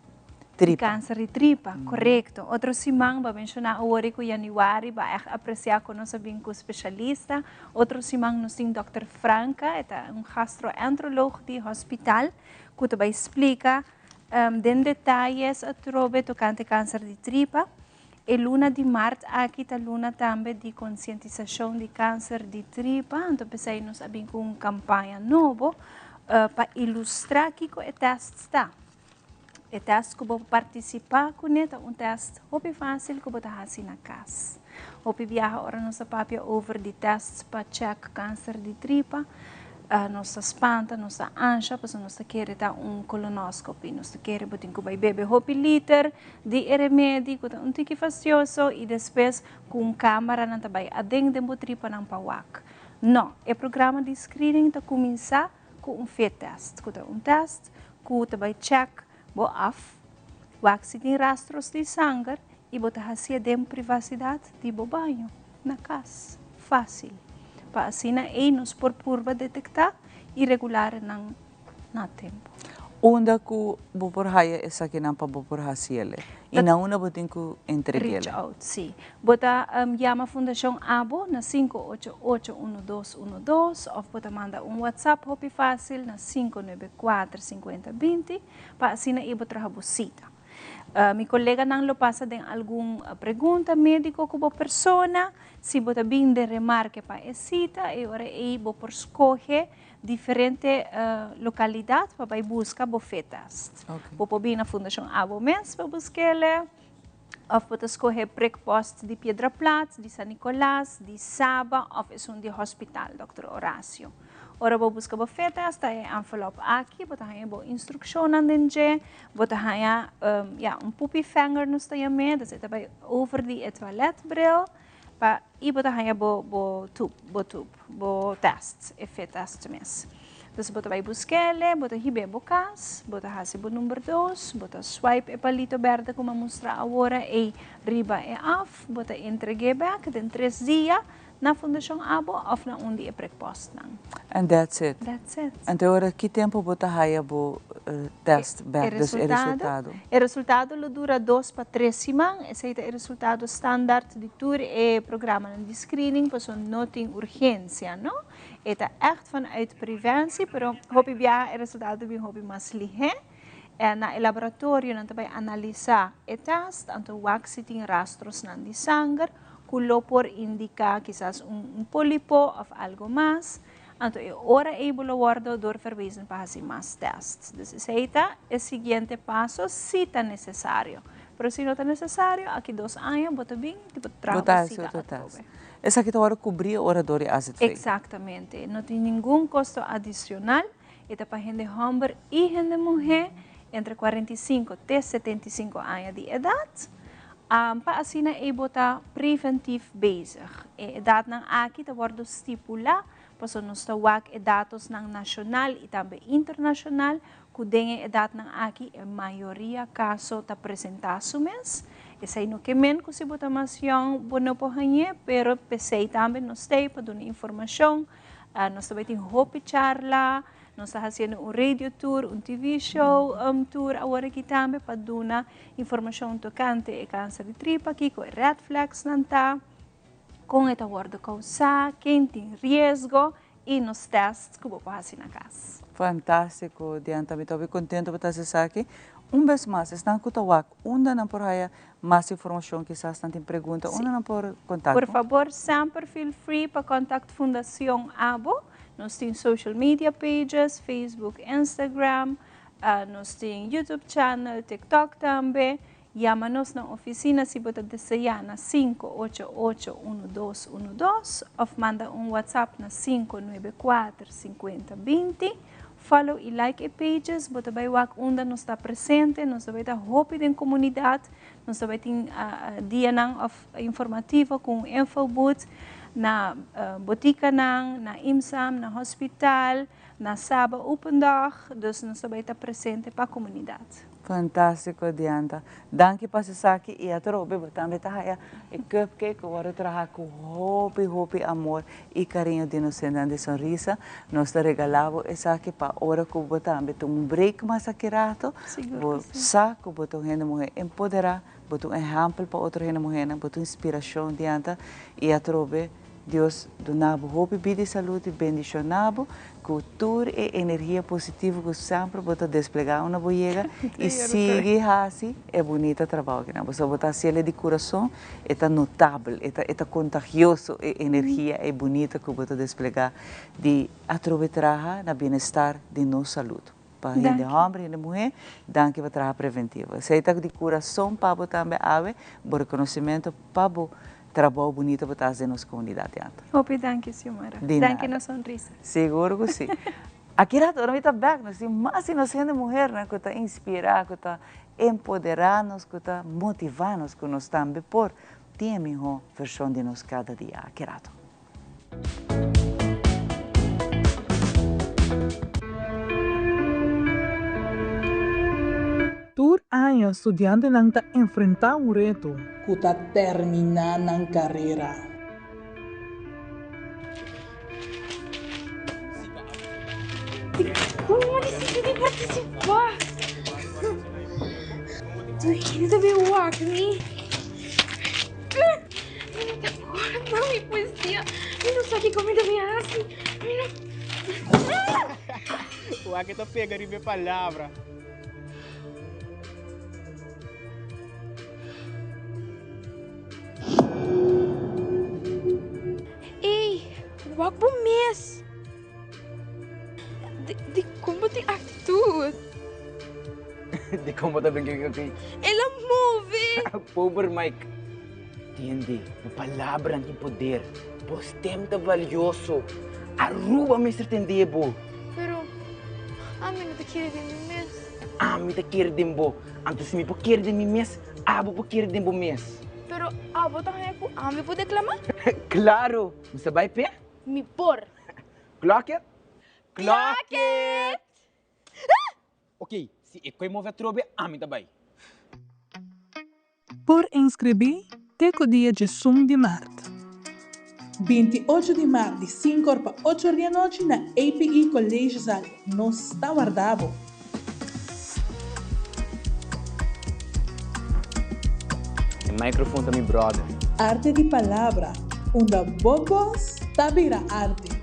tripa. Di cancer di tripa, corecto. Otro siman, bo a menciona awor ku januari bo a echt aprecia ku nos a bin ku specialista. Otro siman nos tin Dokter Franca, e ta un gastroenteroloog di hospital ku ta bai splica Den detayes atrobe tokante kanser di tripa. E luna di mart aki ta luna tambe di konsientisashon di kanser di tripa, anto p'esei nos a bin ku un kampaña nobo pa ilustrá kiko e tèst ta. E tèst ku bo partisipá kuné ta un tèst hopi fásil ku bo ta hasi na kas. Hopi biaha ora nos ta papia over di tèst pa chèk kanser di tripa, nos ta spanta, nos ta ansha pasobra nos ta kere ta un colonoscopy. Nos ta kere bo tin ku bai bebe hopi liter di e remedi ku ta un tiki fastioso i despues ku un kamara nan ta bai aden den bo tripanan pa wak. No, e programa di screening ta kuminsá ku un fit test, ku ta un tèst ku ta bai chèk bo af, wak si tin rastros di sanger i bo ta hasié den privasidat di bo baño, na kas. Fásil. Pa asina ei nos por purba detektá i regular nan na tempu. Unda ku bo por haya esakinan pa bo por hasi el? I na unda bo tin ku entreg'el? Reach out, sí. Bo ta yama Fundashon Abo na 588 1212 òf bo ta manda un WhatsApp hopi fásil na 594 50 20 pa asina ei bo traha bo sita. Mi koleganan lo pasa den algun pregunta médiko ku bo persona. Si bo ta bin den remarke pa e sita, e ora ei bo por skohe diferente lokalidat pa bai buska bo fetest. Bo por bin na Fundashon Abo mes pa busk'el, òf bo ta skohe prikpost di Piedra Plat, di San Nicolas, di Saba òf esun di Hospital Dòkter Horacio. Ora bo buska bo fetest ta e envelop aki, bo ta haña bo instrukshonnan den dje. Bo ta haña, ya, un poepievanger nos ta yam'é, dus e ta bai over di e toiletbril pa i bo ta haña bo bo tube, bo tube, bo test, e fit test mes. Dus bo ta bai busk'é, bo ta hib'é bo kas, bo ta hasi bo number dos, bo ta swipe e palito bèrdè ku mi a mustra awor ei riba e af, bo ta entreg'é bèk den tres dia. Na Fundashon Abo of na un di e prikpostnan. And that's it. That's it. Anto ora ki tempo bo ta haya bo test bek, dus e resultado? E resultado lo dura dos pa tres siman. Esei ta e resultado standaard di tur e programanan di screening pasobra no tin urgensia, no. E ta echt vanuit preventie, pero hopi biaha e resultado ta bin hopi mas lihé. Na e laboratorio nan ta bai analisa e test, anto wak si tin rastrosnan di sanger. Ku lo por indiká kisas un polipo òf algo mas, anto e ora ei bo lo wòrdu doorverwezen pa hasi mas tèst. Dus esei ta e siguiente paso si ta nesesario. Pero si no ta nesesario, aki dos aña bo ta bin i bo ta traha bo sita atrobe. Esaki ta wòrdu kubrí ora dor di AZV? Eksaktamente. No tin ningun kosto adisional. E ta pa hende hòmber i hende muhé. entre 45 te 75 aña di edat, pa asina ei bo ta preventief bezig. E edatnan aki ta wòrdu stipulá pasobra nos ta wak e datosnan nashonal i tambe internashonal ku den e edatnan aki e mayoria kaso ta presentá su mes. Esei no ke men ku si bo ta mas yòn bo no por hañ'é, pero p'esei tambe nos t'ei pa duna informashon. Nos ta bai tin hopi charla, nos ta hasiendo un radio tour, un TV show tour awor aki tambe pa duna informashon tokante e kanser di tripa, kiko e red flagsnan ta, kon e ta wòrdu kousá, ken tin riesgo i nos tèst ku bo por hasi na kas. Fantástiko, Diantha. Mi ta hopi kontento pa ta hasi esaki. Un bes mas, esnan ku ta wak, unda nan por haya mas informashon? Kisas nan tin pregunta, unda nan por kontakto? Por fabor, semper feel free pa kontakt Fundacion Abo. Nos tin social media pages, Facebook, Instagram, nos tin YouTube channel, TikTok tambe. Yama nos na oficina si bo ta desea na 588 1212 of manda un WhatsApp na 594 50 20. Follow y like e pages, bo ta bay wak unda nos ta presente, nos ta bay ta hopi den comunidad, nos ta bay tin dianan of informativo cu un info booth na boticanan, na IMSAM, na hospital, na Saba Open Dag, dus nos ta bay ta presente pa comunidad. Fantástiko Diantha. Danki pa esaki i atrobe bo tambe ta haya e cupcake ku wòrdu traha ku hopi hopi amor i kariño di nos hendenan di Sonrisa. Nos ta regalá bo esaki pa ora ku bo tambe tuma un break mas aki rato, bo sa ku bo ta un hende muhé empoderá, bo ta un ehèmpel pa otro hende muhénan, bo ta un inspirashon Diantha i atrobe Dios duna bo hopi bida i salud i bendiciona bo cu tur e energia positivo cu semper bo ta desplega unda bo yega i sigui haci e bunita trabao akinan. Pasobra bo ta haciele di curason, e ta notabel, e ta e ta contagioso e energia e bunita cu bo ta desplega di atrobe traha na bienestar di nos salud. Pa hende homber, hende muhe, danki pa traha preventivo. Esey ta di curason pa bo tambe awe, bo reconocimento pa bo Trabou bunito bo ta hasi den nos comunidad di anto. Hopi danki Xiomara. Di nada. Danki na sonrisa. Sigur cu si. Aki rato ora mi ta bek nos tin mas di nos hende muhernan cu ta inspira, cu ta empodera nos, cu ta motiva nos cu nos tambe por tin e miho version di nos cada dia. Aki rato. Tur aña studiantenan ta enfrentá un reto. Ku ta terminá nan karera. Dikon a disidí di partisipá? Tur hende ta bin wak mi. Mi no ta corda mi poesia. Mi no sa kiko mi debe hasi. Mi no. Wak ta pega riba e palabra. Ey, wak bo mes. Dikon bo tin actitud? Dikon bo ta bin kiko aki? El a move! Pober Mike. Tende, bo palabranan tin poder. Bo stem ta valioso. Aruba mester tende bo. Pero, ami no ta kere den mi mes. Ami ta kere den bo. Anto si mi por kere den mi mes, abo por kere den bo mes. Pero abo ta haña ku ami por deklama? Klaro! Mi sa bai p'e? Mi por. Clock it! Clock it! Ok, si e koe move atrobe, ami ta bai. Por inskribí te ku dia djesun di mart. 28 di mart di sinku or pa ocho or di anochi na APE Collegezaal. Nos ta warda bo! E microfoon ta mi brother. Arte di Palabra, unda bo bos ta bira arte.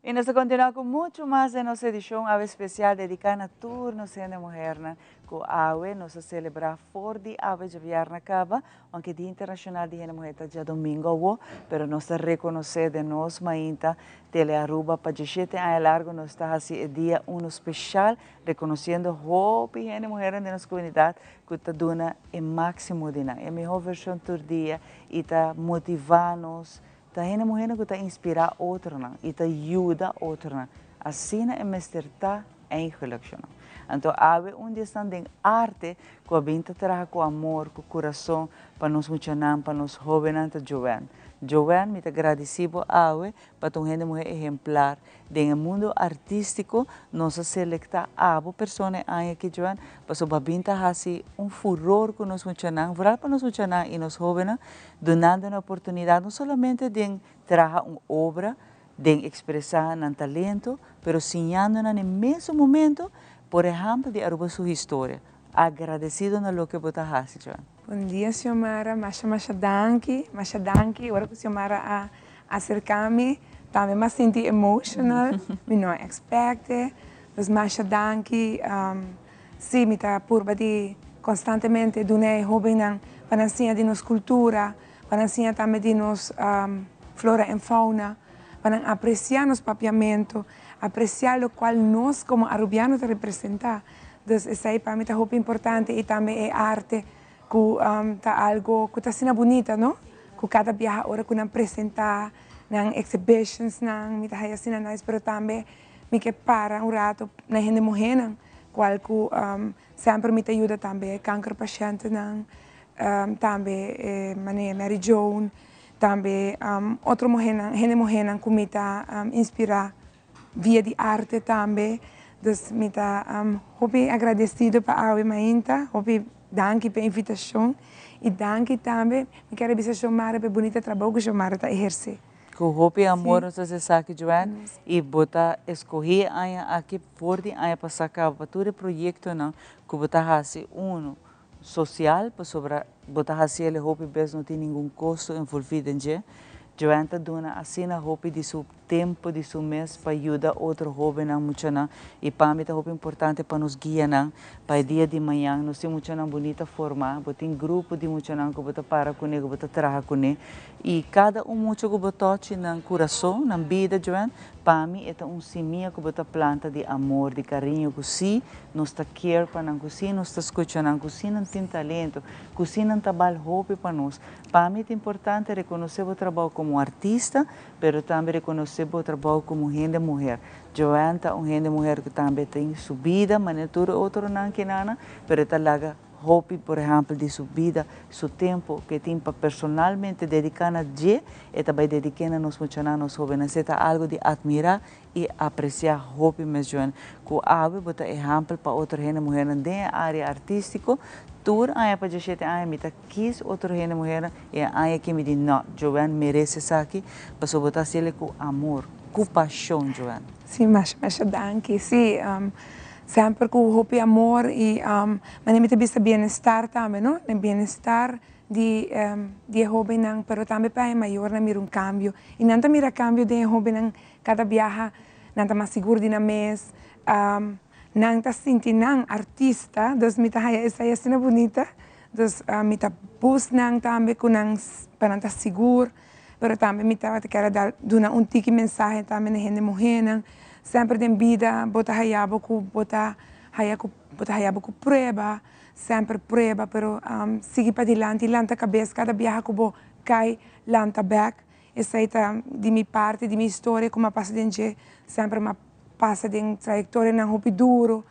Y nos ta continua cu mucho mas den nos edicion awe especial dedica na tur nos hende muhernan cu awe nos a celebra for di awe djabièrnè caba, aunke Dia Internacional di Hende Muher ta djadomingo awo, pero nos ta reconoce den nos mainta Tele Aruba pa dieshete aña largo nos ta haci e dia uno special reconociendo hopi hende muhernan den nos comunidad cu ta duna e maximo di nan, e miho version tur dia y ta motiva nos. Ta hende muhernan ku ta inspirá otronan i ta yuda otronan. Asina e mester ta eigenlijk, sho no? Anto awe un di esnan den arte ku a bin ta traha ku amor, ku kurason pa nos muchanan, pa nos hóbennan ta Joanne. Joanne, mi ta gradisí bo awe pa ta un hende muher ehemplar Den e mundo artístiko nos a selektá abo persona e aña aki Joan, pasobra bo a bin ta hasi un furor ku nos muchanan, vooral pa nos muchanan i nos hóbennan, dunando nan oportunidat no solamente den traha un obra, den ekspresá nan talento, pero siñando nan e mesun momento, por ehèmpel di Aruba su historia. Agradesido na loke bo ta hasi, Joan. Bon dia Xiomara, masha masha danki, masha danki, ora ku Xiomara a aserká mi tambe m'a sinti emotional, mi no a expect e, dus masha danki, si mi ta purba di konstantemente duna e hóbennan pa nan siña di nos kultura, pa nan siña tambe di nos flora en fauna, pa nan apresiá nos papiamentu, apresiá lokual nos komo arubiano ta representá. Dus esei pa mi ta hopi importante i tambe e arte ku ta algo ku ta asina bunita no, ku kada biaha ora ku nan presenta nan exhibitions nan mi ta haya asina nice pero tambe mi ke para un rato na hende muhenan kual ku semper mi ta yuda tambe kanker pashentenan tambe e mane Mary Joan tambe otro muhenan hende muhenan ku mi ta inspira. Via di arte tambe. Dus mi ta hopi agradecido pa awe mainta. Hopi danki pa e invitacion. Y danki tambe, mi kier a bisa Xiomara pa e bunita trabou cu Xiomara ta eherce. Cu hopi amor nos ta haci esaki Joanne. Y bo ta escogi e aña aki for di aña pasa caba pa tur e proyectonan cu bo ta haci uno social pasobra bo ta haci el e hopi bes no tin ningun costo envolvi den dje. Joanne ta duna asina hopi di su tempo di su mes pa yuda otro hobennan, muchanan y pa mi ta hopi importante pa nos guianan pa e dia di mañan nos tin muchanan bunita forma, bo tin grupo di muchanan cu bo ta para cune, cu bo ta traha cune y cada un mucha cu bo tochi nan curason, nan bida Joanne, pa mi e ta un simia cu bo ta planta di amor, di cariño cu si nos ta care pa nan, cu si nos ta scucha nan, cu si nan tin talento, cu si nan ta bal hopi pa nos. Pa mi ta importante reconoce bo trabao como artista, pero tambe reconoce bo trabao como hende muher. Joanne ta un hende muher cu tambe tin su bida, manera tur e otronan kinana, pero e ta laga hopi, por ehempel, di su bida, su tempo cu e tin pa personalmente dedica na dje, e ta bay dedique na nos muchanan, nos hobennan. Esey ta algo di admira y aprecia hopi mes Joanne. Cu awe bo ta ehempel pa otro hende muhernan den e area artistico. Tur aña pa diashete aña mi ta kis otro hende muhernan y e aña aki mi di no, Joanne merece esaki pasobra bo ta haciele cu amor, cu pasion Joanne. Sí, masha masha danki. Sí, semper cu hopi amor y manera mi ta bisa bienestar tambe no, e bienestar di di e hobennan pero tambe pa e mayornan mira un cambio y nan ta mira cambio den e hobennan cada biaha nan ta mas sigur di nan mes, nan ta sinti nan artista, dus mi ta haya esei asina bunita, dus mi ta boost nan tambe cu nan pa nan ta sigur, pero tambe mi tabata kier a da duna un tiki mensahe tambe na hende muhernan, semper den bida bo ta haya bo cu bo ta haya cu bo ta haya bo cu prueba, semper prueba, pero sigui padilanti, lanta cabes cada biaha cu bo cay lanta bek, Esei ta di mi parti, di mi historia ku mi a pasa den dje. Semper mi a pasa den trayektorianan hopi duru,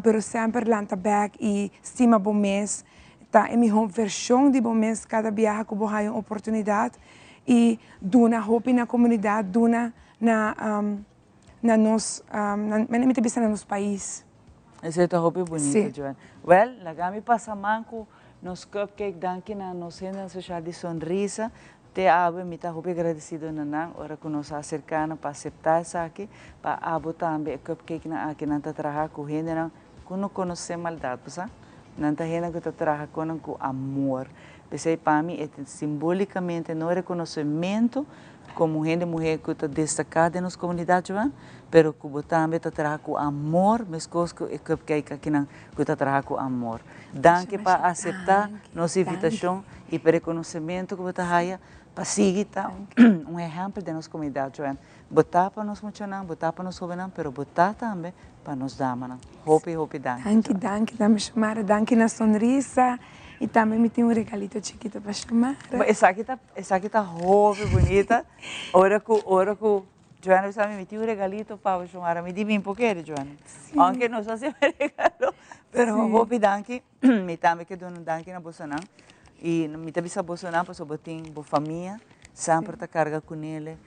pero semper lanta bèk i stima bo mes. Ta e mihó vershon di bo mes kada biaha ku bo haña un oportunidat i duna hopi na komunidat, duna na na nos, mi ta bisa na nos pais. Esei ta hopi bunito, Joan. Wèl, laga mi pasa man ku nos cupcake. Danki na nos hendenan sosial di Sonrisa. Te awe mi ta hopi agradecido na nan ora cu nos a acerca nan pa acepta esaki, pa abo tambe e cupcakenan aki nan ta traha cu hendenan cu no conoce maldad, bo sa? Nan ta hendenan cu ta traha cu nan cu amor. P'esei pa mi e ta simbolicamente no reconocemento como hende muher cu ta destaca den nos comunidad Joan, pero cu bo tambe ta traha cu amor mescos cu e cupcake akinan cu ta traha cu amor. Danki pa acepta nos invitacion y pa e reconocemento cu bo ta haya pa sigui ta un ehempel den nos comunidad Joan. Bo ta pa nos muchanan, bo ta pa nos hobennan, pero bo ta tambe pa nos damanan. Hopi, hopi danki. Danki, danki tambe Xiomara. Danki na Sonrisa. Y tambe mi tin un regalito chikito pa Xiomara. Bo esaki ta, esaki ta hopi bunita. Ora cu, ora cu Joanna bisa mi, mi tin un regalito pa bo Xiomara. Mi di mi por kere Joanna. Sí. Aunke no sa si mi regalo, pero Sí. hopi danki. Mi tambe ke duna un danki na bosonan. Y mi ta bisa bosonan pasobra bo tin bo famia semper ta carga cunele.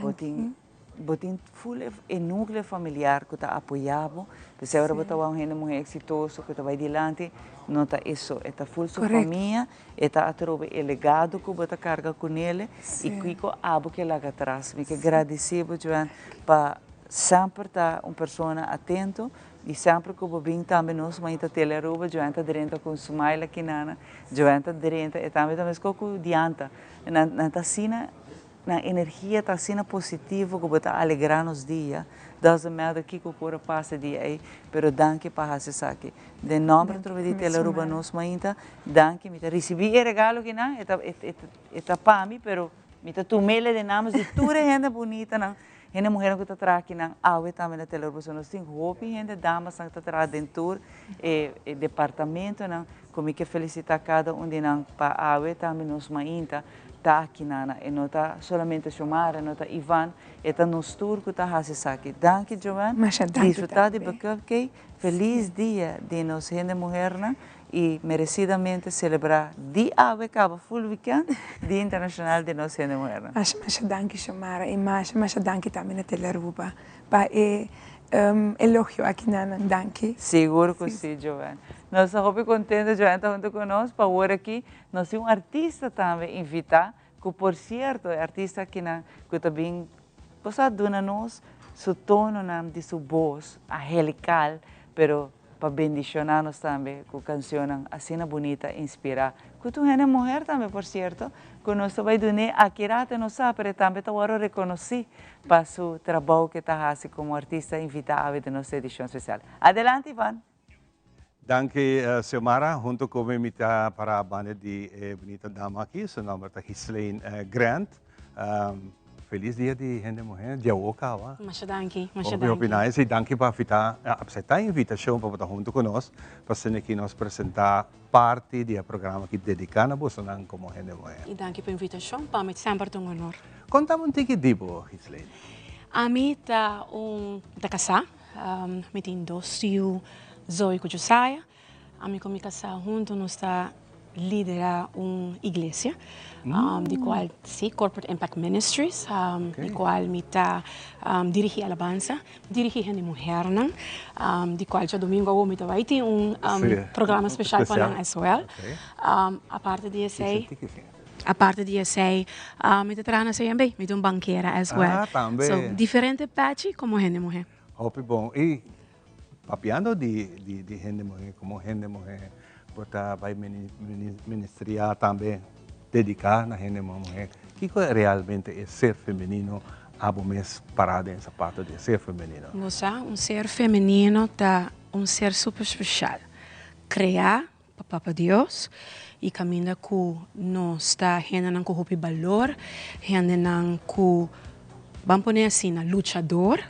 Bo tin bo tin ful e nucleo familiar cu ta apoya bo, p'esei ora bo ta wak un hende muher exitoso cu ta bay dilanti, no ta eso, e ta ful su famia, e ta atrobe e legado cu bo ta carga cunele y kico abo ke laga atras. Mi ke gradici bo Joanne pa semper ta un persona atento y semper cu bo bin tambe nos mainta Tele Aruba, Joanne ta drenta cu un smile aki nana, Joanne ta drenta, e tambe ta mesco cu Dianta, nan ta asina. Nan energia ta asina positivo ku bo ta alegrá nos dia, doesn't matter kiko por a pasa e dia ei, pero danki pa hasi esaki. Den nòmber atrobe di Tele Aruba nos mainta, danki, mi ta risibí e regalo kinan, e ta e ta pa mi, pero mi ta tum'el den namens di tur e hende bunitanan, hende muhernan ku ta traha kinan awe tambe na Tele Aruba. So nos tin hopi hende damasnan ku ta traha den tur e departamentonan ku mi ke felisitá kada un di nan pa awe tambe nos mainta. Ta aki nana, e no ta solamente Xiomara, e no ta Ivan, e ta nos tur ku ta hasi esaki. Danki Joanne, Masha danki disfruta di tambe. bo cupcake, feliz dia di nos hende muhernan y merecidamente celebra di awe caba full weekend Dia Internacional di nos hende muhernan. Masha masha danki Xiomara y masha masha danki tambe na Telearuba pa e elogio aki nanan. Danki. Sigur ku si Joanne. Nos ta hopi contento Joanne ta hunto ku nos pa awor aki Nos tin un artista tambe invitá, ku por sierto e artista akinan ku ta bin bo sa duna nos su tononan di su bos angelikal, pero pa bendishoná nos tambe ku kanshonnan asina bunita, inspirá, ku ta un hende muher tambe por sierto, ku nos ta bai dun'é aki rato e no sa, pero e tambe ta wòrdu rekonosí pa su trabou ku e ta hasi komo artista invitá awe den nos edishon spesial. Adelante Ivan! Danki Xiomara, hunto cu mi mi ta para banda di e bunita dama aki, su nomber ta Ghislaine Grant. Feliz dia di hende muher, dia awo caba. Masha danki, masha Hopi hopi danki. nice y danki pa afita, acepta e invitacion pa bo ta hunto cu nos pa asina aki nos presenta parti di e programa aki dedica na bosonan como hende muher. Y danki pa invitacion, pa mi semper ta un honor. Conta mi un tiki di bo, Ghislaine. Ami ta un, ta casa, Mi tin dos yu, Zoe ku Josiah. Ami ku mi kasá huntu nos ta liderá un iglesia, di kual, sí, Corporate Impact Ministries, di kual mi ta dirigí alabansa, dirigí hende muhernan, di kual djadumingu awor mi ta bai tin un programa speshal pa nan as well. Aparte di esei, aparte di esei, mi ta traha na CMB, mi ta un bankera as well. Ah, tambe. So, diferente pachi como hende muhe. Hopi bon. Y papiando di, di, di hende muhe, como hende muhe, bo ta bay ministria tambe dedica na hende muhe. Kico realmente e ser femenino abo mes para den zapato di e ser femenino? Bo sa, un ser femenino ta un ser super special. Crea Pa Papa Dios y caminda cu nos ta hendenan cu hopi balor, hendenan cu, ban pone asina, luchador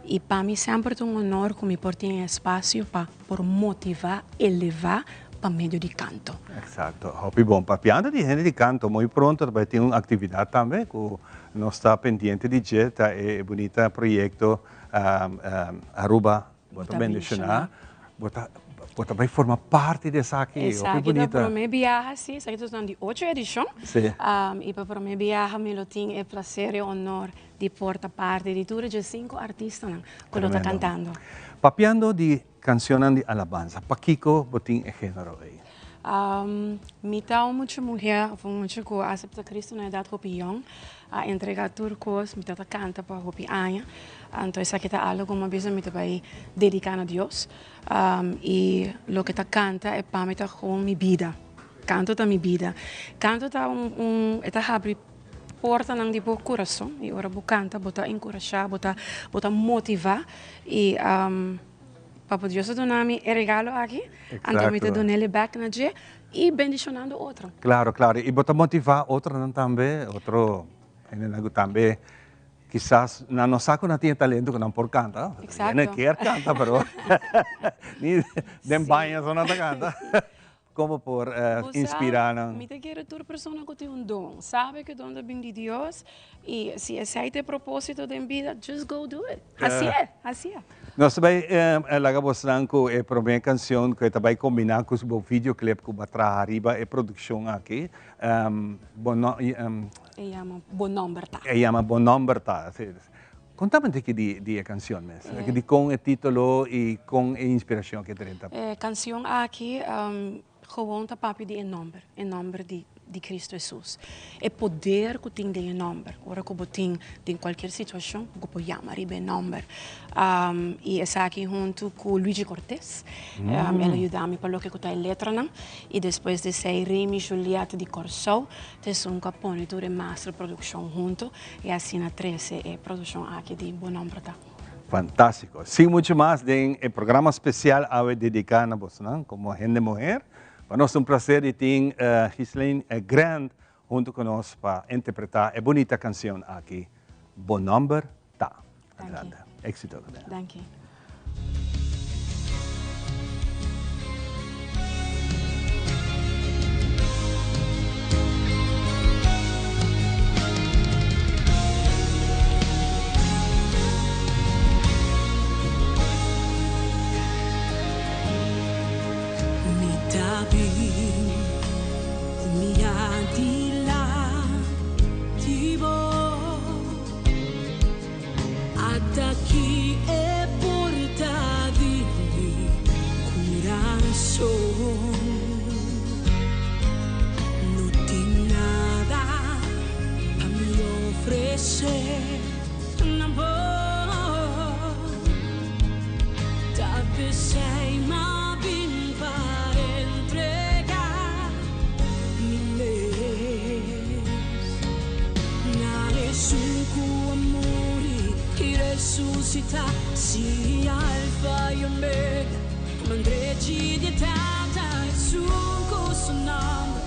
y pa mi semper ta un honor cu mi por tin e espacio pa por motiva, eleva pa medio di canto. Exacto, hopi bon. Papiando di hende di canto, muy pronto ta bay tin un actividad tambe cu nos ta pendiente di dje, ta e bunita proyecto Aruba Bo ta bendiciona, bo ta bo ta bay forma parti di esaki, hopi Esaki ta bunita. prome biaha, si, esaki ta di ocho edicion. Si. Y pa prome biaha mi lo tin e placer y honor di por ta parti di tur e diescinco artistanan cu lo ta Tremendo. cantando. Papiando di cancionnan di alabanza, pakico bo tin e genero ey? Mi ta un mucha muher of un mucha cu a acepta Cristo na edad hopi yong, a entrega tur cos, mi tata canta pa hopi aña, anto esaki ta algo cu mi a bisa mi ta bay dedica na Dios, y loke ta canta e pa mi ta gewoon mi bida. Kanto ta mi bida. Kanto ta un un e ta habri portanan di bo kurason i ora bo kanta bo ta enkurashá, bo ta bo ta motivá i Papa Dios a duna mi e regalo aki, anto mi ta dun'el e bèk na dje i bendishonando otro. Klaro, klaro. I bo ta motivá otronan tambe, otro hendenan ku tambe Kisas nan no sa ku nan tin e talento ku nan por kanta. Exacto. Nan kier kanta pero ni den baño so nan ta kanta. Kon bo por inspira nan? Mi ta kere tur persona ku tin un don sabe ku e don ta bin di Dios i si esei ta e proposito den bida just go do it. Hasié, hasié. Nos ta bai laga bosnan ku e promé kanshon ku e ta bai kombiná ku bo videoclip ku bo a traha riba e produkshon aki. Bo no. E yama Bo Nomber Ta. E yama Bo Nomber Ta. Contame un tiki di di e cancion mes. Di con e titulo y con e inspiracion ke drenta. E cancion aki gewoon ta papia di e nomber, e nomber di di Cristo Jesus. E poder cu tin den e nomber. Ora cu bo tin den cualkier situacion bo por yama riba e nomber. Y esaki hunto cu Luigi Cortes. El a yuda mi pa loke cu ta e letranan. Y despues di esey Remy Juliet di Corsou. Ta esun ku a pone tur e master produkshon huntu i asina trese e produkshon aki di Bo Nomber Ta. Fantástiko. Sin muchu mas den e programa spesial awe dediká na bosonan komo hende muher. Pa nos ta un plaser di tin Ghislaine Grant huntu ku nos pa interpretá e bunita kansion aki, Bo Nomber Ta. Adelante. Éxito. Danki. Mi ta bin ku mi dilanti bo. Ata ki e porta di mi curason. No tin nada pa mi ofrece na bo. Ta p'esei m'a bin pa entrega mi mes. Na esun ku a muri i resusitá, sí, Alfa i Omega, Mandrechi di e Tata, esun ku su nòmber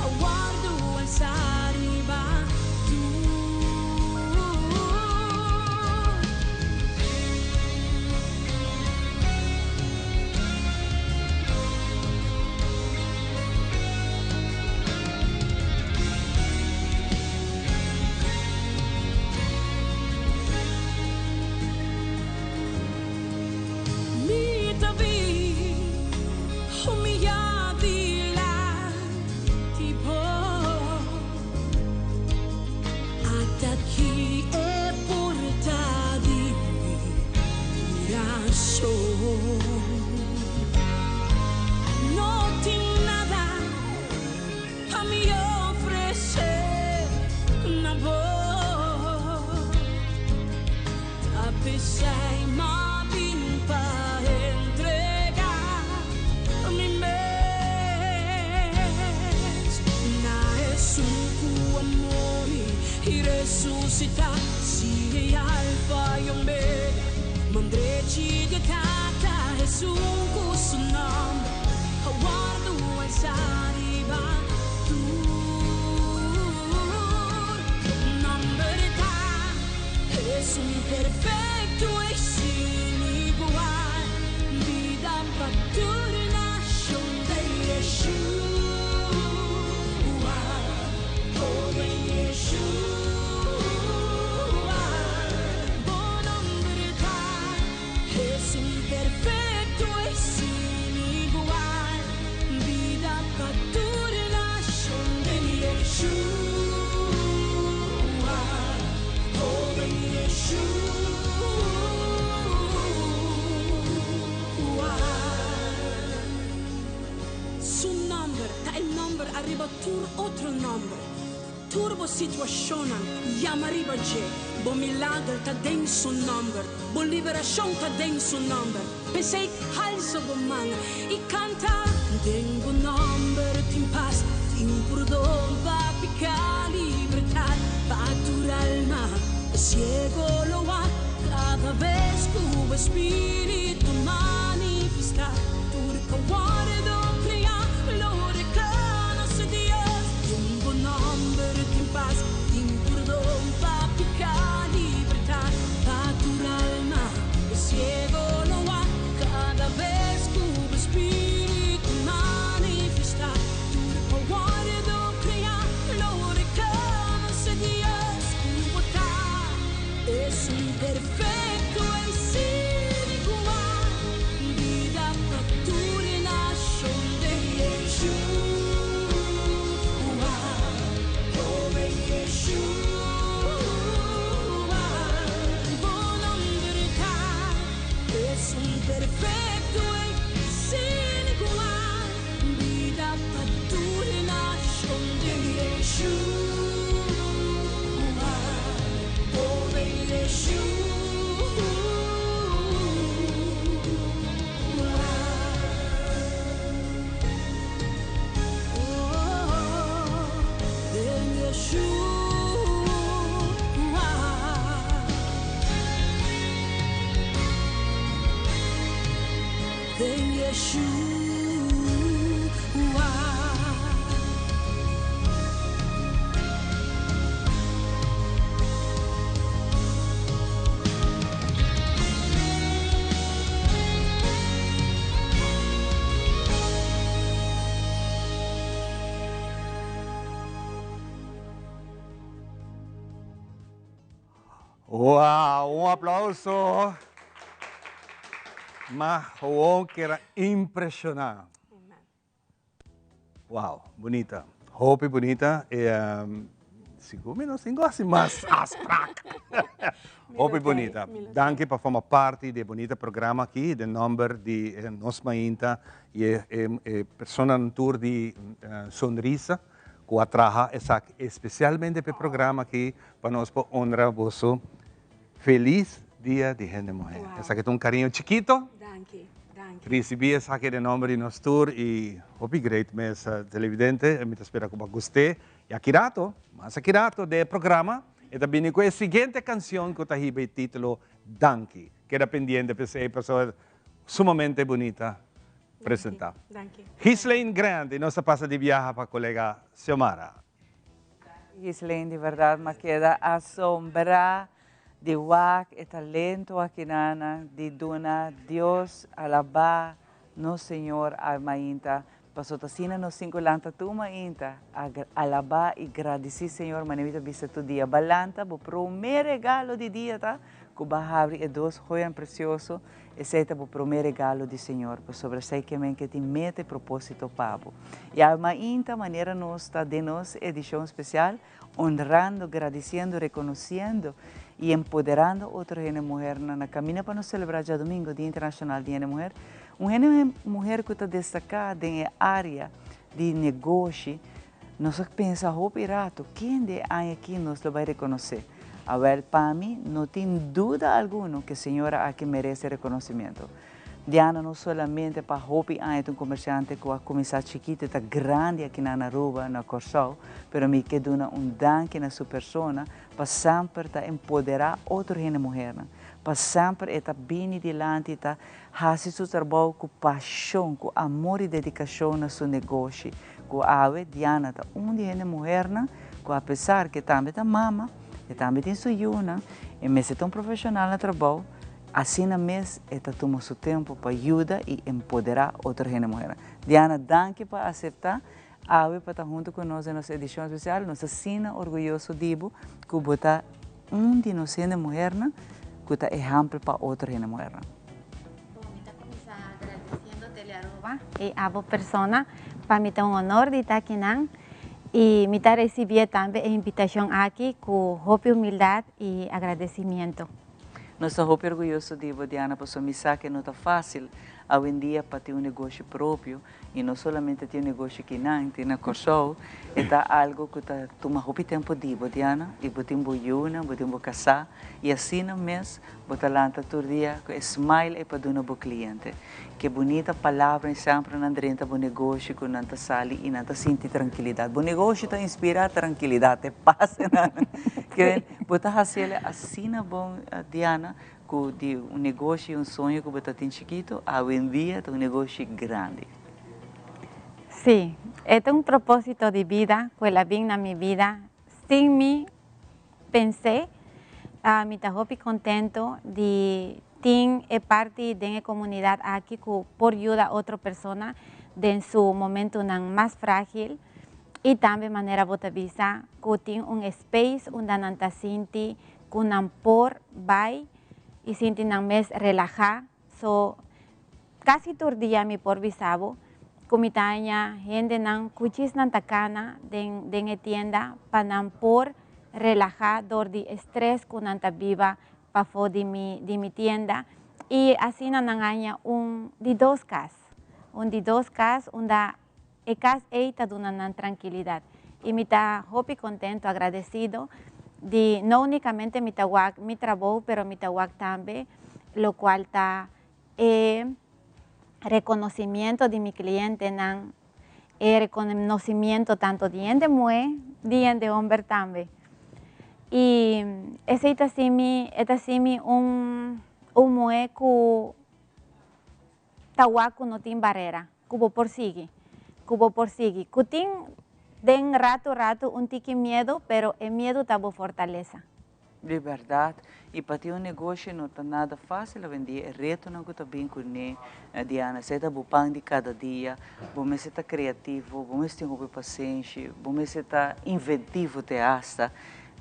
a wòrdu alsá riba tur. Mi ta bin humillá dilanti bo. Ata ki e porta di mi kurason. No tin nada. Pa mi ofresé na bo. Ta p'esei m'a bin pa entregá mi mes na esun ku a muri i resusitá, sí, e Alfa i Omega, Mandrechi di e Tata, esun ku su nòmber a wòrdu alsá. Riba tur nomber ta esun perfecto y sin igual, bida pa tur nacion den Yeshua, oh den Yeshua. Bo nomber ta esun perfecto y sin igual. Bida pa tur nashon den Yeshua, oh den Yeshua. Su nomber ta e nomber ariba tur otro nomber. Tur bo situashonnan, yama riba dje. Bo milager ta den su nòmber. Bo liberashon ta den su nòmber. P'esei, halsa bo man i kanta. Den bo nòmber tin pas. pordon pa piká, libertat pa tur alma, e siego lo wak kada bes ku bo Spiritu manifestá, tur ku wòrdu kreá lo rekonosé Dios, den bo nòmber tin pas, tin pordon pa piká, libertat pa tur alma, e siego lo wak kada bes ku bo Spiritu manifestá, tur ku wòrdu kreá lo rekonosé Dios ku bo ta. Esun perfecto y sin igual, bida pa tur nacion den Yeshua, oh den Yeshua, bo nomber ta. Esun perfecto y sin igual, bida pa tur nacion den Yeshua. Wow, un aplauso. Ma gewoon kera impresiona. Wow, bunita. Hopi bunita. E, um, sigur mi no sin hasi mas afspraak. Hopi bunita. Danki pa forma parti di e bunita programa aki, den nomber di eh, nos mainta y e, e, e personanan tur di eh, Sonrisa ku a traha esaki especialmente pa e programa aki pa nos por honra boso Felis Dia di Hende Muhé. Wow. Esaki ta un cariño chikito. Danki, danki. Ricibi esaki den nomber di nos tur y hopi great mes televidente. Mi ta spera cu bo a gust'é. Y aki rato, mas aki rato den e programa e ta bini cu e siguiente cancion cu ta hiba e titulo Danki. Keda pendiente p'esey pasobra sumamente bunita presenta. Danki. Ghislaine Grant y nos ta pasa di biaha pa colega Xiomara. Ghislaine, di berdad m'a keda asombrá di wak e talento akinana di duna Dios alabá nos Señor a mainta, paso ta asina nos tin cu lanta tur mainta a alabá y gradici Señor manera mi ta bisa tur dia. Ba lanta bo prome regalo di dia ta cu ba habri e dos joyanan precioso. Esei ta bo promé regalo di Señor, pasobra esei ke men ke tin meta i propósito pa bo. I awe mainta, manera nos ta den nos edishon spesial, honrando, gradisiendo, rekonosiendo i empoderando otro hende muhernan na kaminda pa nos selebrá djadumingu, Dia Internashonal di Hende Muher, un hende muher ku ta destaká den e área di negoshi, nos a pensa hopi rato, kende e aña aki nos lo bai rekonosé? Awel, pa mi no tin duda alguno ku e señora aki merese rekonosimiento. Diana no solamente pa hopi aña ta un komersiante ku a kuminsá chikito i ta grandi aki na Aruba, na Kòrsou, pero mi ke duna un danki na su persona pa semper ta empoderá otro hende muhernan, pa semper e ta bini dilanti i ta hasi su trabou ku pashon, ku amor i dedikashon na su negoshi. Ku awe Diana ta un di hende muhernan ku apesar ku e tambe ta mama, e tambe tin su yunan, e mester ta un profeshonal na trabou, asina mes e ta tuma su tempu pa yuda i empoderá otro hende muhernan. Diana, danki pa aseptá awe pa ta huntu ku nos den nos edishon espesial. Nos ta asina orguyoso di bo ku bo ta un di nos hende muhernan ku ta ehèmpel pa otro hende muhernan. Bon, mi ta kuminsá agradesiendo Telearuba i abo persona. Pa mi ta un honor di ta akinan i mi ta resibié tambe e invitashon aki ku hopi humildat i agradesimiento. Nos ta hopi orguyoso di bo, Diana, pasobra mi sa ku no ta fásil awendia pa tin un negoshi propio i no solamente tin un negoshi akinan, tin na Kòrsou. E ta algu ku ta tuma hopi tempu di bo, Diana, i bo tin bo yunan, bo tin bo kasá i asina mes bo ta lanta tur dia ku e smile ei pa duna bo kliente. Ke bunita palabra i semper nan drenta bo negoshi ku nan ta sali i nan ta sinti trankilidat. Bo negoshi ta inspirá trankilidat, e pas nan. Ke bo ta hasi el asina bon, Diana, ku di un negoshi, un soño ku bo ta tin chikitu, awendia ta un negoshi grandi. Sí, e ta un propósito di bida ku el a bin na mi bida sin mi pens'é. Mi ta hopi kontentu di tin e parti den e komunidat aki ku por yuda otro persona den su momentunan mas frágil i tambe manera bo ta bisa ku tin un space unda nan ta sinti ku nan por bai i sinti nan mes relahá. So, kasi tur dia mi por bisa bo ku mi ta haña hendenan ku djis nan ta kana den den e tienda pa nan por relahá dor di e strès ku nan ta biba pafó di mi di mi tienda i asina nan haña un di dos kas, un di dos kas unda E kas ei ta duna nan trankilidat i mi ta hopi kontentu, agradesido di no unikamente mi ta wak mi trabou pero mi ta wak tambe lokual ta e rekonosimiento di mi klientenan, e rekonosimiento tanto di hende muhé di hende homber tambe. I esei ta hasi mi, e ta hasi mi un un muhé ku Ta wak ku no tin barera, ku bo por sigui, ku bo por sigui. Ku tin den ratu ratu un tiki miedu, pero e miedu ta bo fortalesa. Di bèrdat, i pa tin un negoshi no ta nada fásil awendia, e retonan ku ta bin kuné, Diana, esei ta bo pan di kada dia, bo mester ta kreativo, bo mester tin hopi pasenshi, bo mester ta inventivo te asta.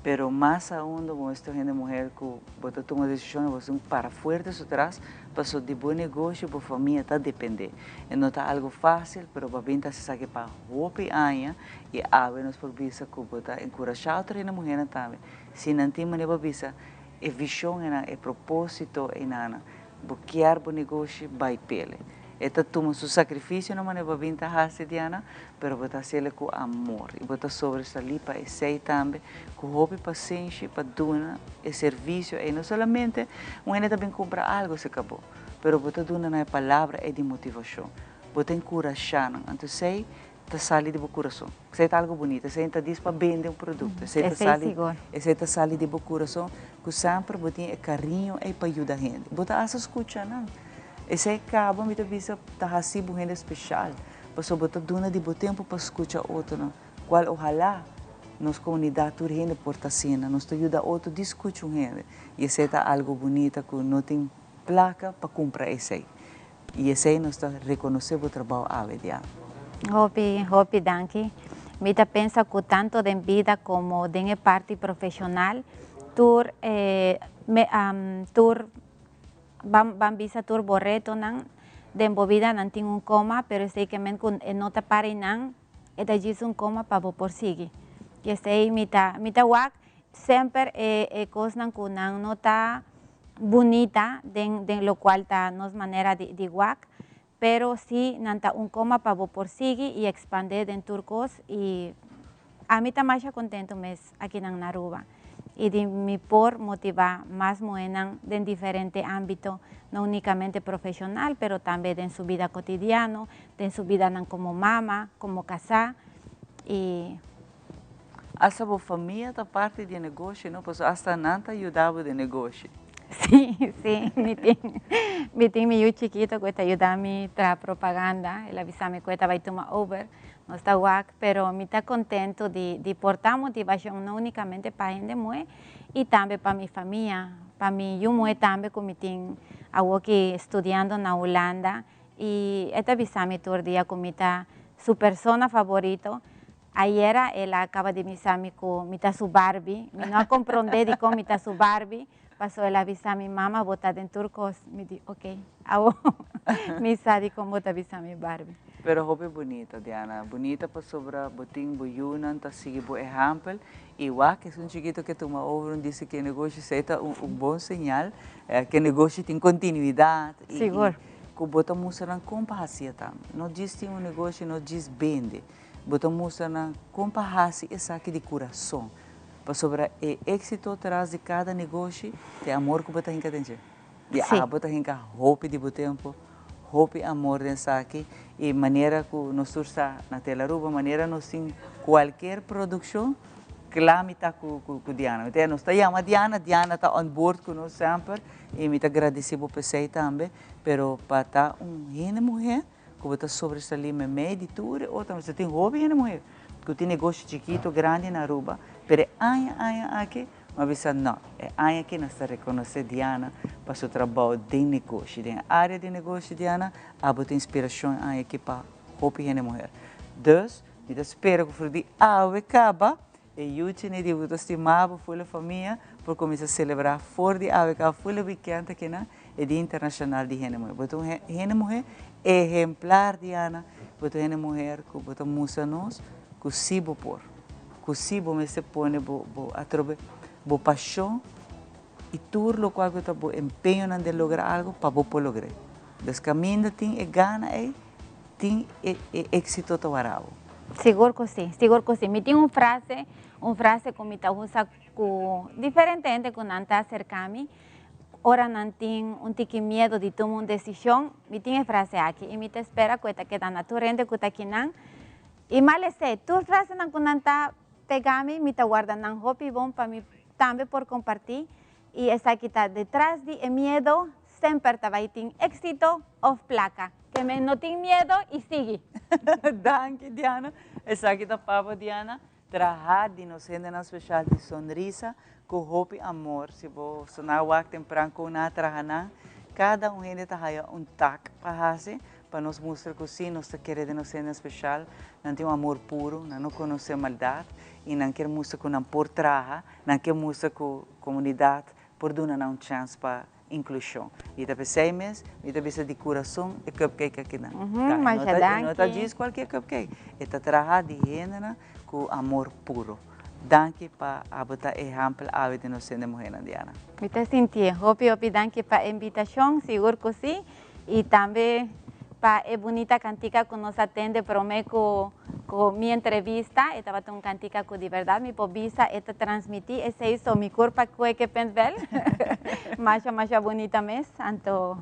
Pero mas aun bo mester un hende muher cu bo ta tuma decision y bo tin para fuerte su tras paso di bo negoshi bo famia ta depende. E no ta algo facil pero bo a bin ta haci esaki pa hopi aña y awe nos por bisa cu bo ta encurasha otro hende muhernan tambe si nan tin manera bo bisa e vision eynan e proposito eynan bo kier bo negoshi bay pele. E ta tuma su sacrificio na manera bo a bin ta haci Diana, pero bo ta haciele cu amor y bo ta sobresali pa esey tambe cu hopi pasenshi pa duna e servicio ey. No solamente un hende ta bin cumpra algo se cabo, pero bo ta duna nan e palabra ey di motivacion, bo ta encurasha nan, anto esey ta sali di bo curason. Esey ta algo bunita, esey no ta dis pa bende un producto, esey ta sali, esey ta sali di bo curason cu semper bo tin e cariño ey pa yuda hende. Bo ta hasta scucha nan. Esey caba mi ta bisa ta haci bo hende special, pasobra bo ta duna di bo tempo pa scucha otronan, cual ohala nos comunidad tur hende por ta asina, nos ta yuda otro di scucha un hende y esey ta algo bunita cu no tin placa pa cumpra esey. Y esey nos ta reconoce bo trabao awe dia. Hopi, hopi danki. Mi ta pensa cu tanto den bida como den e parti profesional tur e tur ban ban bisa tur bo retonan den bo bida nan tin un coma pero esey ke men cu e no ta para eynan e ta djis un coma pa bo por sigui. Y esey mi ta mi ta wak Semper e e cosnan cu nan no ta bunita den den locual ta nos manera di di wak, pero si nan ta un coma pa bo por sigui y expande den tur cos y ami ta masha contento mes akinan na Aruba y di mi por motiva mas muhenan den diferente ambito, no unicamente profesional pero tambe den su bida cotidiano, den su bidanan como mama, como casa y. Hasta bo famia ta parti di e negoshi, no? Pasobra hasta nan ta yuda bo den negoshi. Sí, sí, mi tin, mi tin mi yu chikito ku e ta yuda mi traha propaganda. El a bisa mi ku e ta bai tuma over. Nos ta wak, pero mi ta kontentu di di por ta motivashon no unikamente pa hende muhé i tambe pa mi famia, pa mi yu muhé tambe ku mi tin awoki studiando na Hulanda i e ta bisa mi tur dia ku mi ta su persona favorito. Ayera el a caba di bisa mi cu mi ta su Barbie. Mi no a comprende dicon mi ta su Barbie, paso el a bisa mi, Mama, bo ta den tur cos. Mi di, ok, awo mi sa dicon bo ta bisa mi Barbie. Pero hopi bunita, Diana. Bunita pasobra bo tin bo yunan ta sigui bo ehèmpel i wak esun chikito ke tuma over un disi ke negoshi esei ta un bon señal ke negoshi tin kontinuidat i ku bo ta mustra nan kon pa hasié tambe. No djis tin un negoshi, no djis bende. Bo ta mustra nan kon pa hasi esaki di kurason. Pasobra e éksito tras di kada negoshi ta e amor ku bo ta hinka den dje. Di abo ta hinka hopi di bo tempu, hopi amor den esaki i manera ku nos tur sa na Telaruba, manera nos tin kualkier produkshon, kla mi ta ku Diana. Mi ta nos ta yama Diana, Diana ta on board ku nos semper i mi ta gradisí bo p'esei tambe, pero pa ta un hende muhé ku bo ta sobresalí meimei di tur e otro, nos tin hopi hende muhé ku tin negoshi chikito, grandi na Aruba, pero e aña aña aki Mi a bisa no, e aña aki nos ta rekonosé Diana pa su trabou den negoshi. Den e área di negoshi Diana abo ta inspirashon e aña aki pa hopi hende muher. Dus, mi ta spera ku for di awe kaba e yuchinan di bo ta stima bo ful e famia por kuminsá selebrá for di awe kaba ful e wikènt akinan e Dia Internashonal di Hende Muher. Bo ta un hende muher ehemplar Diana, bo ta un hende muher ku bo ta mustra nos ku si bo por. Ku si bo mester pone bo bo atrobe bo pashon i tur lokual ku ta bo empeñonan den logra algu pa bo por logr'é. Des kaminda tin e gana ei, tin e e éksito ta wara bo. Sigur ku si, sigur ku si. Mi tin un frase, un frase ku mi ta usa ku diferente hende ku nan ta aserká mi, ora nan tin un tiki miedu di tuma un desishon, mi tin e frase aki i mi ta spera ku e ta keda na tur hende ku ta kinan. I mal esei, tur frasenan ku nan ta pega mi, mi ta warda nan hopi bon pa mi tambe por kompartí, i esaki ta detras di e miedo semper ta bai tin éksito òf plaka. Ke men no tin miedo i sigui. Danki Diana, esaki ta pabo Diana, traha di nos hendenan speshal di sonrisa ku hopi amor, si bo sona wak tempran kon nan a traha nan, kada un hende ta haya un tak pa hasi pa nos mustra ku si nos ta kere den nos hende speshal, nan tin un amor puru, nan no konosé maldat i nan kier mustra ku nan por traha, nan kier mustra ku komunidat por duna nan un chèns pa inklushon. I ta p'esei mes mi ta bisa di kurason e cupcake akinan. Masha danki. E no ta djis kualkier cupcake, e ta traha di hendenan ku amor puro. Danki pa abo ta ehèmpel awe di nos hende muhénan, Diana. Mi ta sintié. Hopi hopi danki pa e invitashon, sigur ku si. I tambe pa e bunita kantika ku nos a tende promé ku ku mi entrevista. E tabata un kantika ku di bèrdat mi por bisa e ta transmití esei so mi kurpa kue ke pent bèl. Masha masha bunita mes. Anto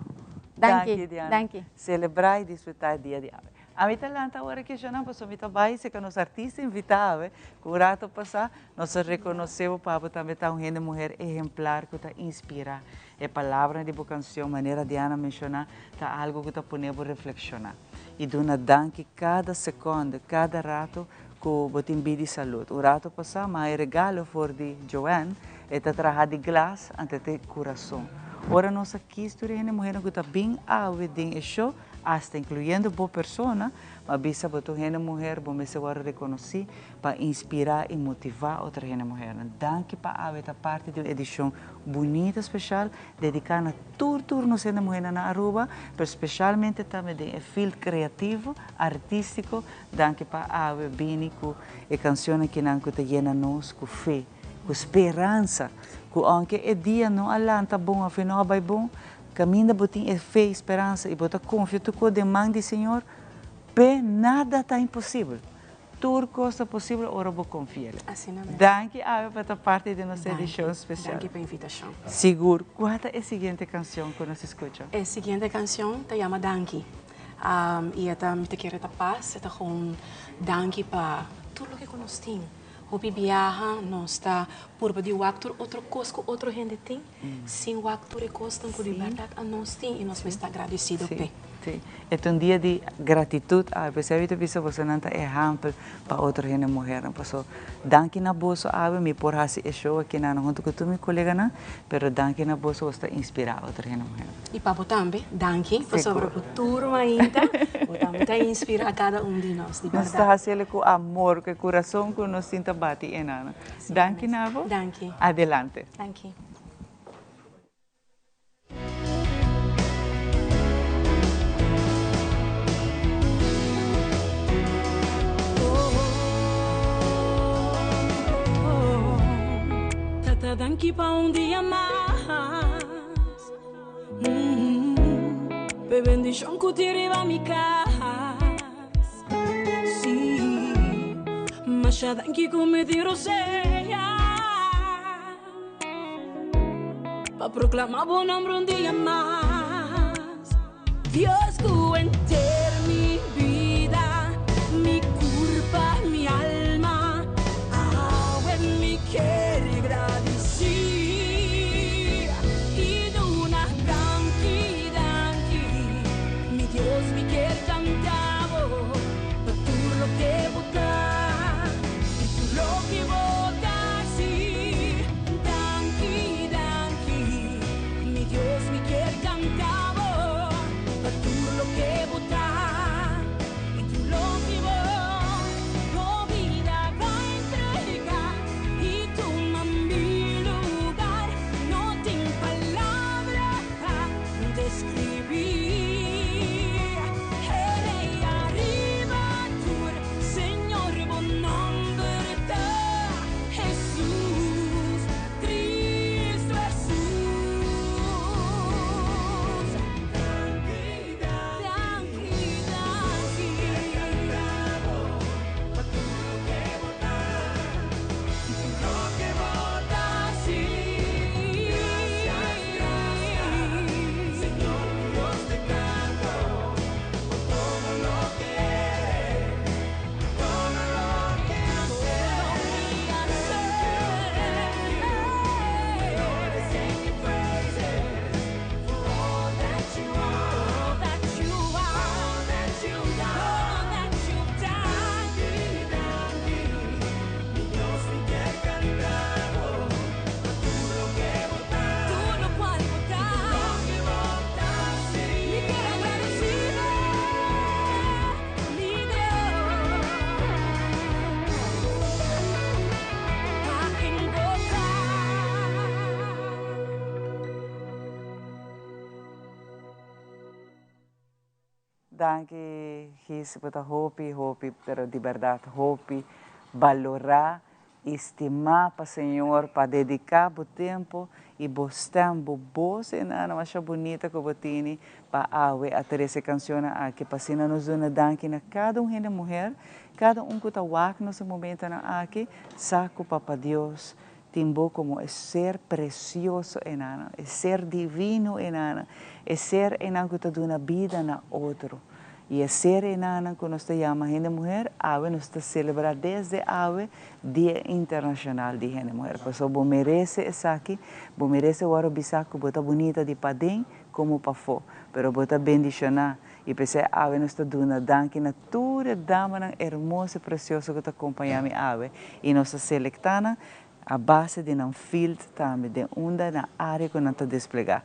danki. Danki Diana. Danki. Selebrá i disfrutá e dia di awe. Ami ta lanta ora ki eshonan pasobra mi ta bai seka nos artista invitá awe ku un rato pasá nos a rekonosé bo pa bo tambe ta un hende muher ehemplar ku ta inspirá. E palabranan di bo kanshon, manera Diana menshoná, ta algu ku ta pone bo reflekshoná i duna danki kada sekònde, kada rato ku bo tin bida i salud. Un rato pasá mi a haña regalo for di Joanne, e ta traha di glas ante te kurason. Ora nos a kis tur e hende muhernan ku ta bin awe den e show, asta inkluyendo bo persona, mi a bisa bo ta un hende muher, bo mester wòrdu rekonosí pa inspirá i motivá otro hende muhernan. Danki pa awe ta parti di un edishon bunita speshal dediká na tur tur nos hende muhernan na Aruba, pero speshalmente tambe den e field kreativo, artístiko. Danki pa awe bini ku e kanshonnan kinan ku ta yena nos ku fe, ku speransa, ku ounke e dia no a lanta bon òf e no a bai bon, kaminda bo tin e fe i speransa i bo ta konfia tur kos den man di Señor, p'e nada ta imposibel. Tur kos ta posibel ora bo konfi'el. Asina mes. Danki Abe pa ta parti di nos edishon spesial. Danki pa invitashon. Sigur. Kua ta e siguiente kanshon ku nos skucha? E siguiente kanshon ta yama Danki. I e ta, mi ta kere ta pas, e ta gewoon danki pa tur loke ku nos tin. Hopi biaha nos ta purba di wak tur otro kos ku otro hende tin, sin wak tur e kosnan ku di bèrdat anos tin i nos mester ta agradesido p'e. Sí, e ta un dia di gratitut awe, p'esei mi ta bisa bosonan ta ehèmpel pa otro hende muhernan, paso danki na boso awe mi por hasi e show akinan huntu ku tur mi koleganan, pero danki na boso boso ta inspirá otro hende muhernan. I pa bo tambe, danki pasobra bo tur mainta bo tambe ta inspirá kada un di nos, di bèrdat. Nos ta hasiel ku amor, ku e kurason ku nos tin ta bati enan. Danki na bo. Danki. Adelante. Danki. Tata danki pa un dia mas. P'e bendishon ku tin riba mi kas. Sí, masha danki ku mi tin rosea. Pa proclama bo nomber un dia mas. Dios cu enter mi bida, mi curpa, mi alma, awe mi kier gradici y duna danki, danki. Mi Dios mi kier canta bo pa tur loke bo ta y tur loke bo ta haci. Danki, danki, mi Dios, mi kier canta bo pa tur loke bo ta y tur loke bo bo bida bo entrega y tuma mi lugar. No tin palabra pa describi e Rey ariba tur, Señor, bo nomber ta Hesus, Cristo Hesus. Danki, danki, danki. Pa tur loke bo ta y tur loke bo ta haci. Gracias, gracias, Señor mi Dios te canto por todo lo que eres. Todo lo que haces. Thank you, thank you. Lord, I sing your praises for all that you are, all that you are, all that you've done, all that you've done. Danki, danki, mi Dios mi kier canta bo pa tur loke bo ta, tur locual bo ta, tur loke bo ta haci. Mi kier agradeci mi Dios pa ken bo ta. Danki Gis, bo ta hopi hopi pero di berdad hopi balora y stima pa Señor pa dedica bo tempo y bo stem, bo bos e nana masha bunita cu bo tini pa awe a trece e cancionnan aki pa asina nos duna danki na cada un hende muher, cada un cu ta wak nos e momentonan aki sa cu Papa Dios tin bo como e ser precioso e nana, e ser divino e nana, e ser e nan cu ta duna bida na otro. Y e ser e nana cu nos ta yama hende muher, awe nos ta celebra desde awe Dia Internacional di Hende Muher. Pasobra bo merece esaki, bo merece worde bisa cu bo ta bunita di paden como pafo, pero bo ta bendiciona. Y p'esey awe nos ta duna danki na tur e damanan hermoso y precioso cu ta acompaña mi awe. Y nos ta selecta nan a base di nan field tambe, den unda nan area cu nan ta desplega.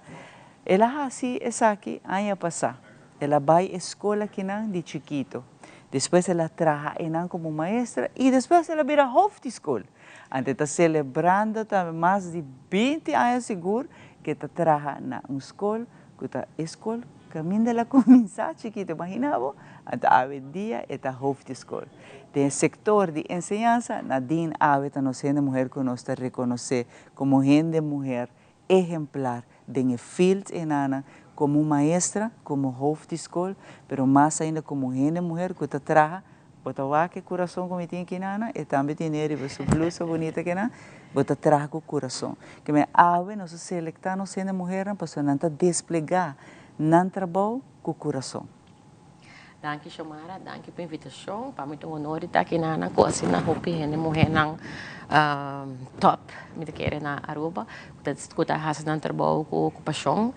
El a haci esaki aña pasa. El a bay e scol akinan di chikito. Despues el a traha einan como maestra y despues el a bira hoofd di scol. Anto e ta celebrando tambe mas di binti aña sigur cu e ta traha na un scol cu ta e scol caminda el a cuminsa chikito, imagina bo? Anto awendia e ta hoofd di scol. Den e sector di enseñansa, Nadine awe ta nos hende muher cu nos ta reconoce como hende muher ehemplar den e field enanan como un maestra, como hoofd di scol, pero mas ainda como hende muher cu ta traha, bo ta wak e curason cu mi tin aki nana, e tambe tene riba su blusa bunita kinan, bo ta traha cu curason. Ke men awe nos a selecta nos hende muhernan pasobra nan ta desplega nan trabou cu curason. Danki Xiomara, danki pa invitacion. Pa mi ta un honor di ta aki na ku asina hopi hende muhernan top mi ta kere na Aruba ku ta hasi nan trabou ku pasion,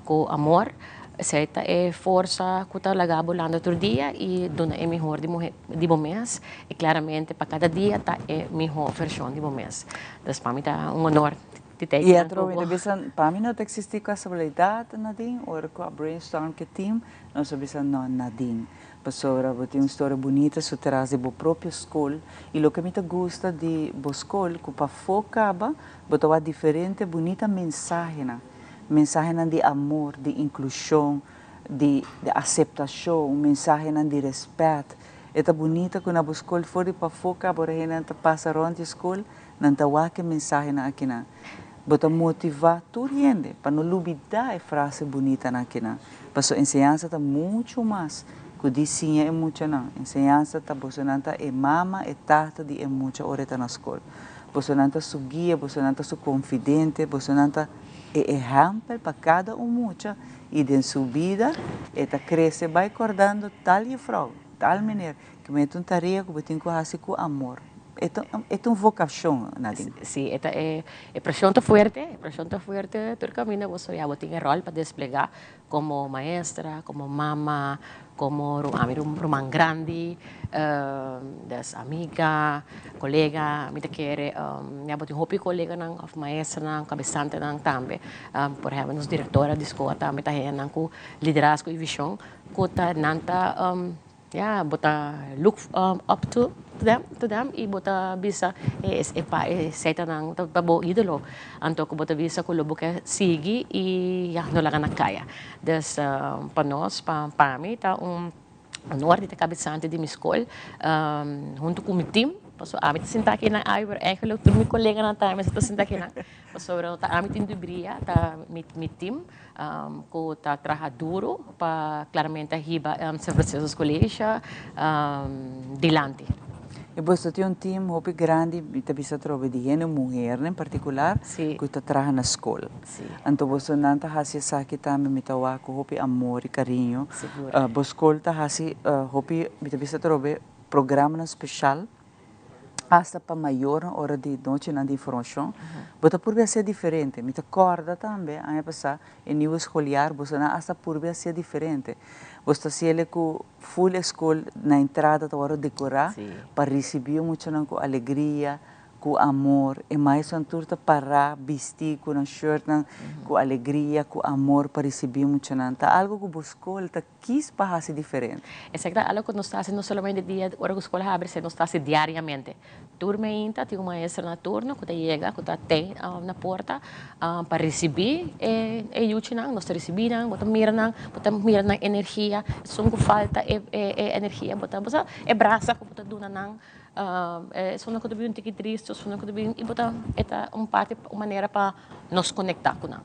ku amor. Esei ta e forsa ku ta laga bo landa tur dia i duna e mihor di bo mes i klaramente pa kada dia ta e mihor vershon di bo mes. Dus pa mi ta un honor. I atrobe mi ta bisa, pa mi no ta existi casualidad, Nadine, ora cu a brainstorm cu e team, nos a bisa no, Nadine, pasobra bo tin un storia bunita su tras di bo propio scol, y loke mi ta gusta di bo scol, cu pafo caba, bo ta wak diferente bunita mensahenan, mensahenan di amor, di inclusion, di aceptacion, mensahenan di respet, e ta bunita cu na bo scol for di pafo caba ora hendenan ta pasa rond di scol, Nan ta wak e mensahenan akinan. Bo ta motivá tur hende pa no lubidá e frase bunitanan akinan. Pasobra enseñansa ta muchu mas ku di siña e muchanan. Enseñansa ta bosonan ta e mama, e tata di e mucha ora e ta na skol. Bosonan ta su guia, bosonan ta su konfidente, bosonan ta e ehèmpel pa kada un mucha i den su bida e ta krese bai kòrdando tal jufrou, tal meneer, ku mi ta un tarea ku bo tin ku hasi ku amor. E ta e ta un vokashon, Nadine. Sí, e ta e e preshon ta fuerte, e preshon ta fuerte tur kaminda bo so ya bo tin e ròl pa desplegá komo maestra, komo mama, komo ami ruman grandi, des amiga, kolega, mi ta kere ya bo tin hopi koleganan òf maestranan, kabesantenan tambe. Por ehèmpel nos direktora di skol tambe ta hendenan ku liderazgo i vishon ku ta nan ta Ya, bo ta look up to them, to them y bo ta bisa e e pa esey ta nan ta bo idolo. Anto cu bo ta bisa cu lo bo ke sigui y ya, no laga nan caya. Dus pa nos, pa pa mi ta un honor di ta cabezante di mi scol hunto cu mi team, pasobra ami ta sinta aki nan awe pero eigenlijk tur mi coleganan tambe ta sinta aki nan. Pasobra no ta ami tin di bria, ta mi mi team ku ta traha duru pa klaramente hiba Sint Franciscus College dilanti. I boso tin un team hopi grandi, mi ta bisa atrobe di hende muhernan en partikular ku ta traha na skol. Anto boso nan ta hasi esaki tambe mi ta wak ku hopi amor i kariño. Bo skol ta hasi hopi, mi ta bisa atrobe, programanan speshal. Hasta pa mayornan ora di nochinan di informacion, bo ta purbe hacia diferente. Mi ta corda tambe aña pasa e nieuwe schooljaar, bosonan hasta purbe hacia diferente. Bo ta haciele cu full e school na entrada ta worde decora pa ricibi e muchanan cu alegria, cu amor. E maestronan tur ta para bisti cu nan shirtnan cu alegria, cu amor pa ricibi e muchanan. Ta algo cu bo school ta Kis pa hasi diferente. Esaki ta algo ku nos ta hasi no solamente dia ora ku skol habri, sino nos ta hasi diariamente. Tur meinta tin un maestro na turno ku ta yega, ku ta tei na porta pa risibí e e yuchinan. Nos ta risibí nan, bo ta mira nan, bo ta mira nan energia. Esun ku falta e e energia bo ta bo sa e brasa ku bo ta duna nan, esunnan ku ta bini un tiki tristu, esunnan ku ta bini i bo ta e ta un parti un manera pa nos konektá ku nan.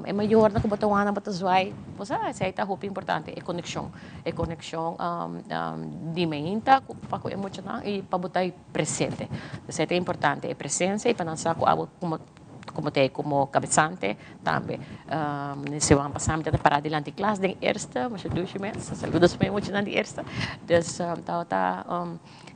E mayornan ku bo ta wak nan bo ta zwai, bo sa esei ta hopi importante, e konekshon. E konekshon di meinta pa ku e muchanan i pa bo ta presente. Esei ta importante, e presensia i pa nan sa ku abo komo komo ta komo kabesante tambe. Siman pasá mi tabata pará dilanti klas den eerste, masha dushi mes, saludos pa e muchanan di eerste. Dus tabata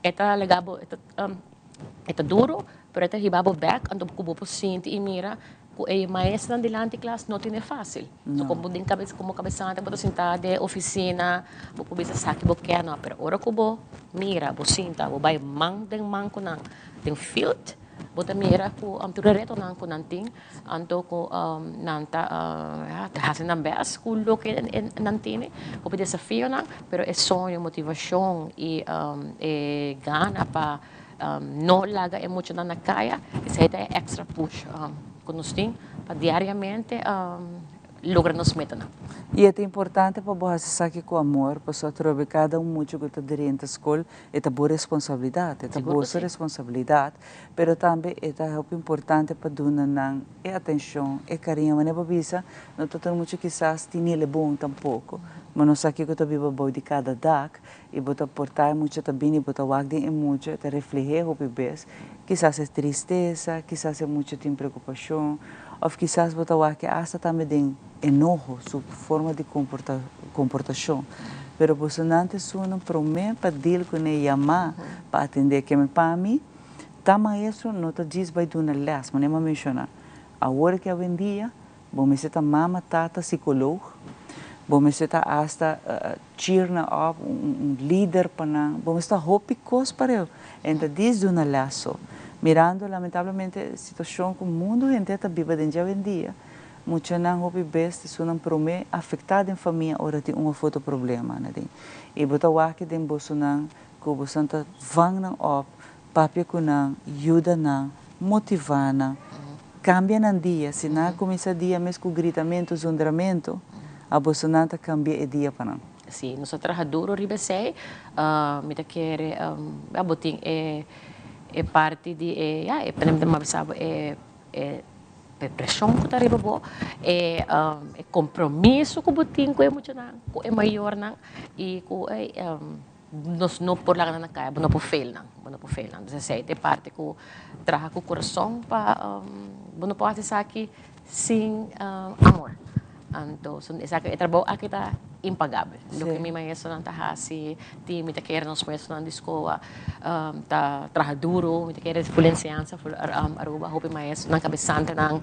e ta laga bo e ta duru pero e ta hiba bo bèk anto ku bo por sinti i mira Ku e maestronan dilanti klas no tene fásil. So komo bo den kabes komo kabesante bo ta sintá den ofisina, bo por bisa sa ki bo ke no, pero ora ku bo mira, bo sinta, bo bai man den man ku nan den field, bo ta mira ku tur e retonan ku nan tin, anto ku nan ta ta hasi nan bèst ku loke nan tene, hopi desafionan, pero e soño, motivashon i e gana pa No laga e muchanan na kaya, esei ta e extra push ku nos tin pa diariamente logra nos metanan. I e ta importante pa bo hasi esaki ku amor, pasobra atrobe kada un mucha ku ta drenta skol e ta bo responsabilidat, e ta boso responsabilidat, pero tambe e ta hopi importante pa duna nan e atenshon, e kariño. Manera bo bisa, no ta tur mucha kisas tin nile bon tampoko, ma nos sa kiko ta biba bou di kada dak, I bo ta porta e mucha ta bini, bo ta wak den e mucha, e ta refleh'é hopi bes. Kisas e tristesa, kisas e mucha tin preokupashon, òf kisas bo ta wak e asta tambe den enoho, su forma di komporta komportashon. Pero bosonan ta esunnan promé pa dil kuné yamá pa atendé. Keme pa mi, ta maestro no ta djis bai duna lès, manera mi a menshoná. Awor ke awendia Bo mester ta mama, tata, psicoloog. Bo mester ta hasta cheer nan op, un lider pa nan. Bo mester ta hopi cos pareu. En ta dis duna les so. Mirando lamentablemente situacion cu mundo henter ta biba den djawendia, muchanan hopi bes ta esunnan prome afecta den famia ora tin un of otro problema na den. Y bo ta wak den bosonan cu bosonan ta vang nan op, Papia ku nan, yuda nan, motivá nan, kambia nan dia. Si nan a kuminsá dia mes ku gritamentu, zundramentu, aboso nan ta kambia e dia pa nan. Sí, nos a traha duro riba esei. Mi ta kere, ya bo tin e. E parti di e, ya, e mi a bisa bo e e preshon ku ta riba bo, e e kompromiso ku bo tin ku e muchanan, ku e mayornan i ku e nos no por laga nan na kaya, bo no por fail nan, bo no por fail nan. Entonces esei ta e parti ku traha ku kurason pa bo no por hasi esaki sin amor. Anto esaki e trabou aki ta impagabel. Loke mi maestronan ta hasi tin mi ta kere nos maestronan di skola ta traha duro, mi ta kere ful enseñansa ful Aruba hopi maestronan kabesantenan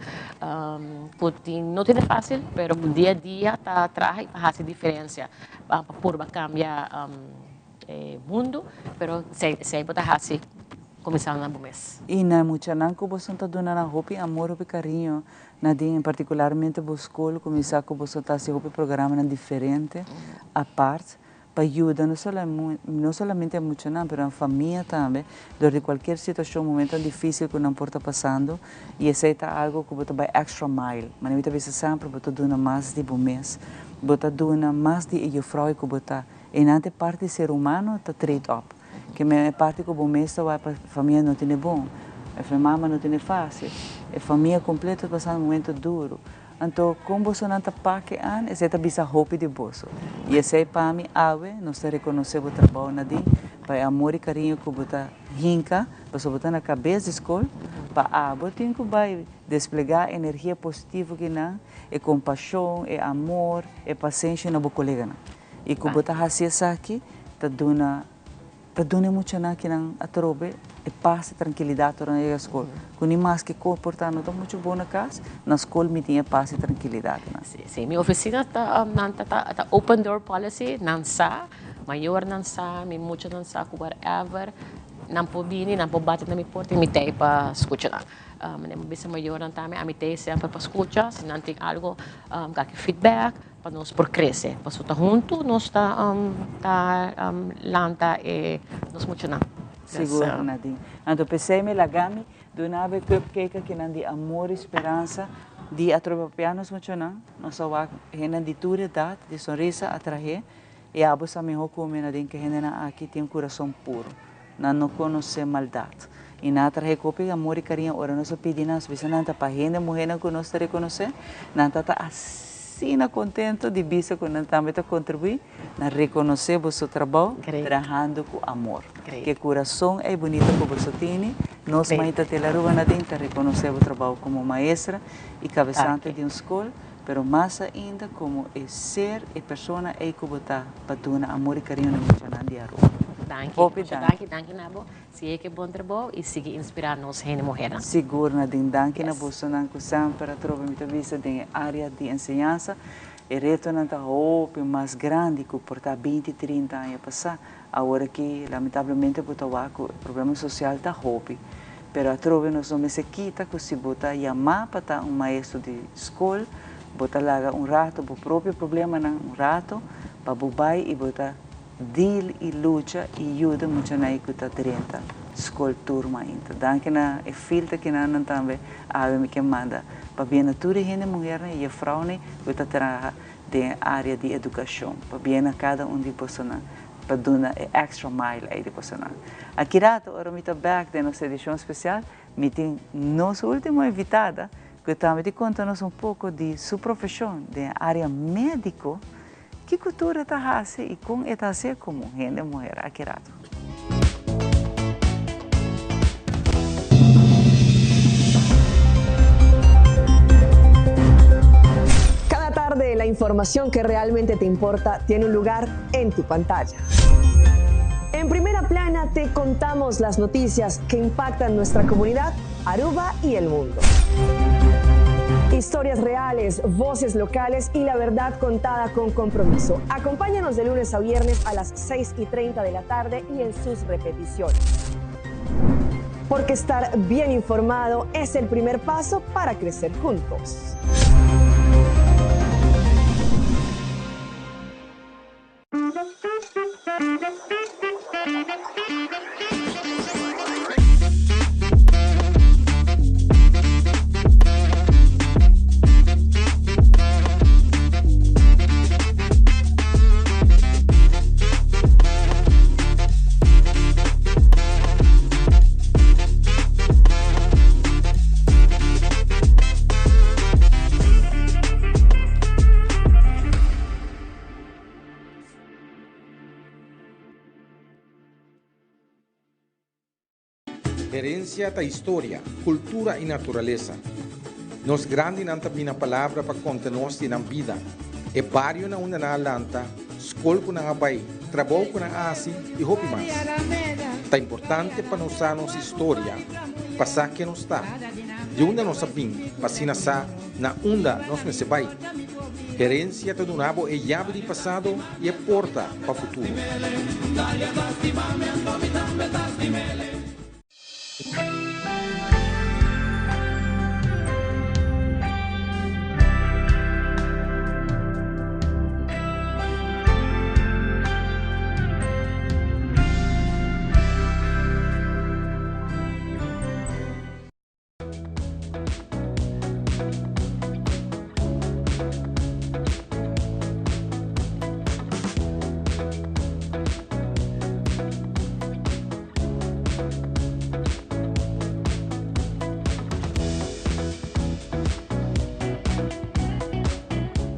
ku tin no tin e fasil pero dia a dia ta traha i pa hasi diferensia pa purba kambia e mundu pero esei bo ta hasi kuminsando na bo mes. I na muchanan ku boso ta duna nan hopi amor hopi kariño Nadine, particularmente bo school cuminsa cu boso ta haci hopi programanan diferente apart pa yuda no no solamente e muchanan pero nan famia tambe dor di cualkier situacion momentonan dificil cu nan por ta pasando y esey ta algo cu bo ta bay extra mile manera mi ta bisa semper bo ta duna mas di bo mes bo ta duna mas di e juffrouw cu bo ta y nan ta e parti ser humano ta trade up. Ke men e parti ku bo mes ta wak pa famia no tene bon, e mama no tene fásil, e famia kompleto ta pasando momento duru. Anto kon bosonan ta pak e an, esei ta bisa hopi di boso. I esei pa mi awe nos ta rekonosé bo trabou Nadine, pa e amor i kariño ku bo ta hinka, pasobra bo ta na kabes di skol, pa abo tin ku bai desplegá energia positivo ki nan, e kompashon, e amor, e pasenshi na bo koleganan. I ku bo ta hasi esaki ta duna ta duna e muchanan kinan atrobe e pas i trankilidat ora nan yega skol. Ku ni maske kon por ta no ta muchu bon na kas, na skol mi tin e pas i trankilidat nan. Si, si. Mi ofisina ta nan ta ta open door policy, nan sa, mayornan sa, mi muchanan sa ku whatever nan por bini, nan por bati na mi porta i mi ta ei pa skucha nan. Manera mi bisa mayornan tambe ami ta ei semper pa skucha, si nan tin algo kaki feedback. Pa nos por crece. Pasobra ta hunto nos ta ta lanta e nos muchanan. Sigur Nadine. Anto p'esei mi laga mi duna bo e cupcake akinan di amor y speransa di atrobe papia nos muchanan. Nos a wak hendenan di tur edad di sonrisa a trahe y abo sa miho cu mi Nadine cu hendenan aki tin un curason puro. Nan no conoce maldad. Y nan a trahe copi amor y cariño ora nos a pidi nan, nos bisa nan ta pa hende muhernan cu nos ta reconoce, nan ta ta asina contento di bisa cu nan tambe ta contribui na reconoce boso trabou trahando cu amor. Ke curason ey bunito cu boso tini, nos Maita Tela Aruba Nadine ta reconoce bo trabou como maestra y cabesante di un scol, pero mas ainda como e ser, e persona ey cu bo ta pa duna amor y cariño na muchanan di Aruba. Danki, Hopi mucho danki, danki na bo. Sigui ke bon trabou y sigui inspira nos hende muhernan. Sigur Nadine, danki na bosonan cu semper a trobe mi ta bisa den e area di enseñansa. E retonan ta hopi mas grandi cu por ta binti, trinta aña pasa. Awor aki lamentablemente bo ta wak cu e problema social ta hopi. Pero atrobe nos no mester kita cu si bo ta yama pa ta un maestro di scol, bo ta laga un rato bo propio problemanan un rato pa bo bay y bo ta deal y lucha y yuda muchanan cu ta drenta scol tur mainta. Danki na e filter kinanan tambe awe mi ke manda pabia na tur e hende muhernan y jefrounan cu ta traha den e area di educacion. Pabia na cada un di bosonan pa duna e extra mile ei di bosonan. Aki rato ora mi ta bek den nos edicion special mi tin nos ultimo invitada cu tambe di conta nos un poco di su profesion den e area medico. Kiko tur e ta hasi i kon e ta hasié komo hende muher aki rato? Cada tarde la información que realmente te importa tiene un lugar en tu pantalla. En primera plana te contamos las noticias que impactan nuestra comunidad, Aruba y el mundo. Historias reales, voces locales y la verdad contada con compromiso. Acompáñanos de lunes a viernes a las 6 y 30 de la tarde y en sus repeticiones. Porque estar bien informado es el primer paso para crecer juntos. Herencia ta historia, cultura y naturalesa. Nos grandinan ta bini na palabra pa conta nos di nan bida, e bario na unda nan a lanta, scol cu nan a bay, trabou cu nan a haci y hopi mas. Ta importante pa nos sa nos historia, pa sa ken nos ta, di unda nos a bin pa asina sa na unda nos mester bay. Herencia ta duna bo e yabi di pasado y e porta pa futuro.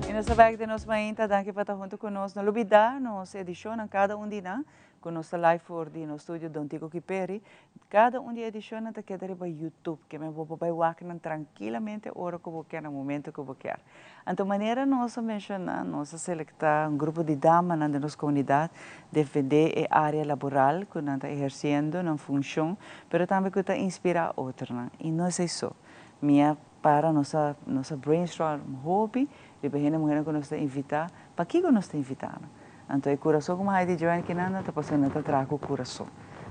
Y nos ta bek den nos mainta, danki pa ta hunto cu nos. No lubida nos edicionnan cada un di nan cu nos ta live for di nos studio Don Tico Kiperi. Kada un di e edishonnan ta keda riba YouTube, ke men bo por bai wak nan trankilamente ora ku bo kier, na momento ku bo kier. Anto manera nos a menshoná, nos a selektá un grupo di damanan den nos komunidat defendé e área laboral ku nan ta ehersiendo nan funshon, pero tambe ku ta inspirá otronan. I no esei so. Mi a para nos a nos a brainstorm hopi riba e hende muhernan ku nos ta invitá, pakiko nos ta invitá nan? Anto e kurason ku mi haña di Joanne Kinanda ta pasobra nan ta traha ku kurason.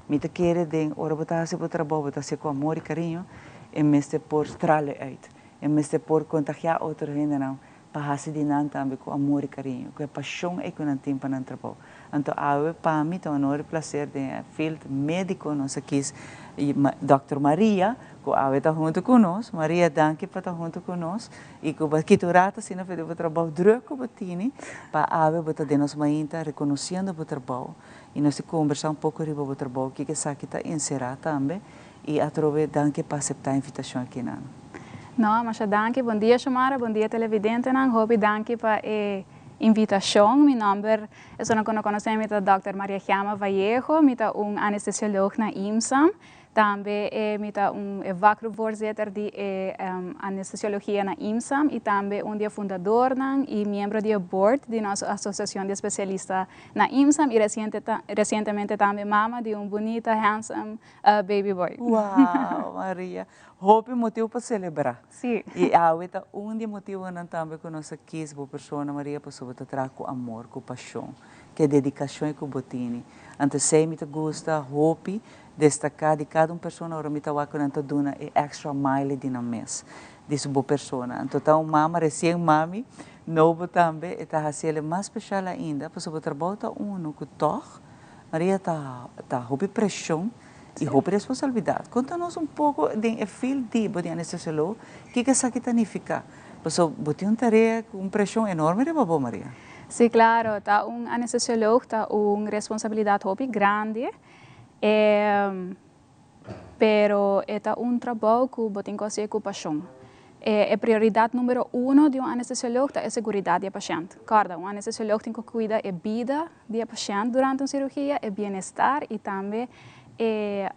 Mi ta kere den ora bo ta hasi bo trabou, bo ta hasi ku amor i kariño, e mester por strale uit. E mester por kontagiá otro hendenan pa hasi di nan tambe ku amor i kariño, ku e pashon ei ku nan tin pa nan trabou. Anto awe pa mi ta un honor i plaser den e field médiko nos a kis Dòkter Maria ku awe ta huntu ku nos. Maria danki pa ta huntu ku nos. I ku bo a kita un rato asina for di bo trabou druk ku bo tini pa awe bo ta den nos mainta rekonosiendo bo trabou i nos ta kombersá un poko riba bo trabou kiko esaki ta enserá tambe i atrobe danki pa aseptá e invitashon aki nan. No, masha danki. Bon dia Shomara, bon dia televidentenan. Hopi danki pa e invitashon. Mi nòmber, esunnan ku no konosé mi ta Dòkter Maria Giama Vallejo. Mi ta un anestesiolog na IMSAM. Tambe e mi ta un e vakgroepvoorzitter di e anestesiologia na IMSAM y tambe un di e fundadornan y miembro di e board di nos asociacion di especialista na IMSAM y reciente recientemente tambe mama di un bunita handsome baby boy. Wow Maria, hopi motibo pa celebra. Si. Y awe ta un di e motibonan tambe cu nos a kies bo persona Maria pasobra bo ta traha cu amor, cu pasion, cu e dedicacion cu bo tini. Anto esey mi ta gusta hopi Destaká di kada un persona ora mi ta wak ku nan ta duna e extra mile di nan mes, di su bo persona. Anto ta un mama resien mami, nobo tambe, e ta hasi el e mas speshal ainda, pasobra bo trabou ta unu ku tòg, Maria, ta ta hopi preshon i hopi responsabilidat. Konta nos un poko den e field di bo di anestesiolog, kiko esaki ta nifiká? Pasobra bo tin un tarea ku un preshon enorme riba bo, Maria. Sí, klaro. Ta un anestesiolog ta un responsabilidat hopi grandi. E, pero e ta un trabou ku bo tin ku hasié ku pashon. E, e prioridat numero uno di un anestesiolog ta e seguridat di e pashènt. Kòrda, un anestesiolog tin ku kuida e bida di e pashènt durante un sirugia, e bienestar i tambe e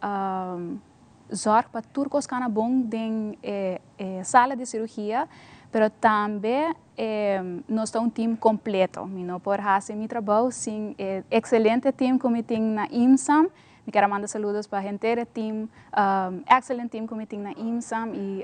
zòrg pa tur kos kana bon den e sala di sirugia, pero tambe nos ta un team completo. Mi no por haci mi trabou sin e excelente team cu mi tin na IMSAM. Mi kier a manda saludos pa henter e team, excellent team cu mi tin na IMSAM y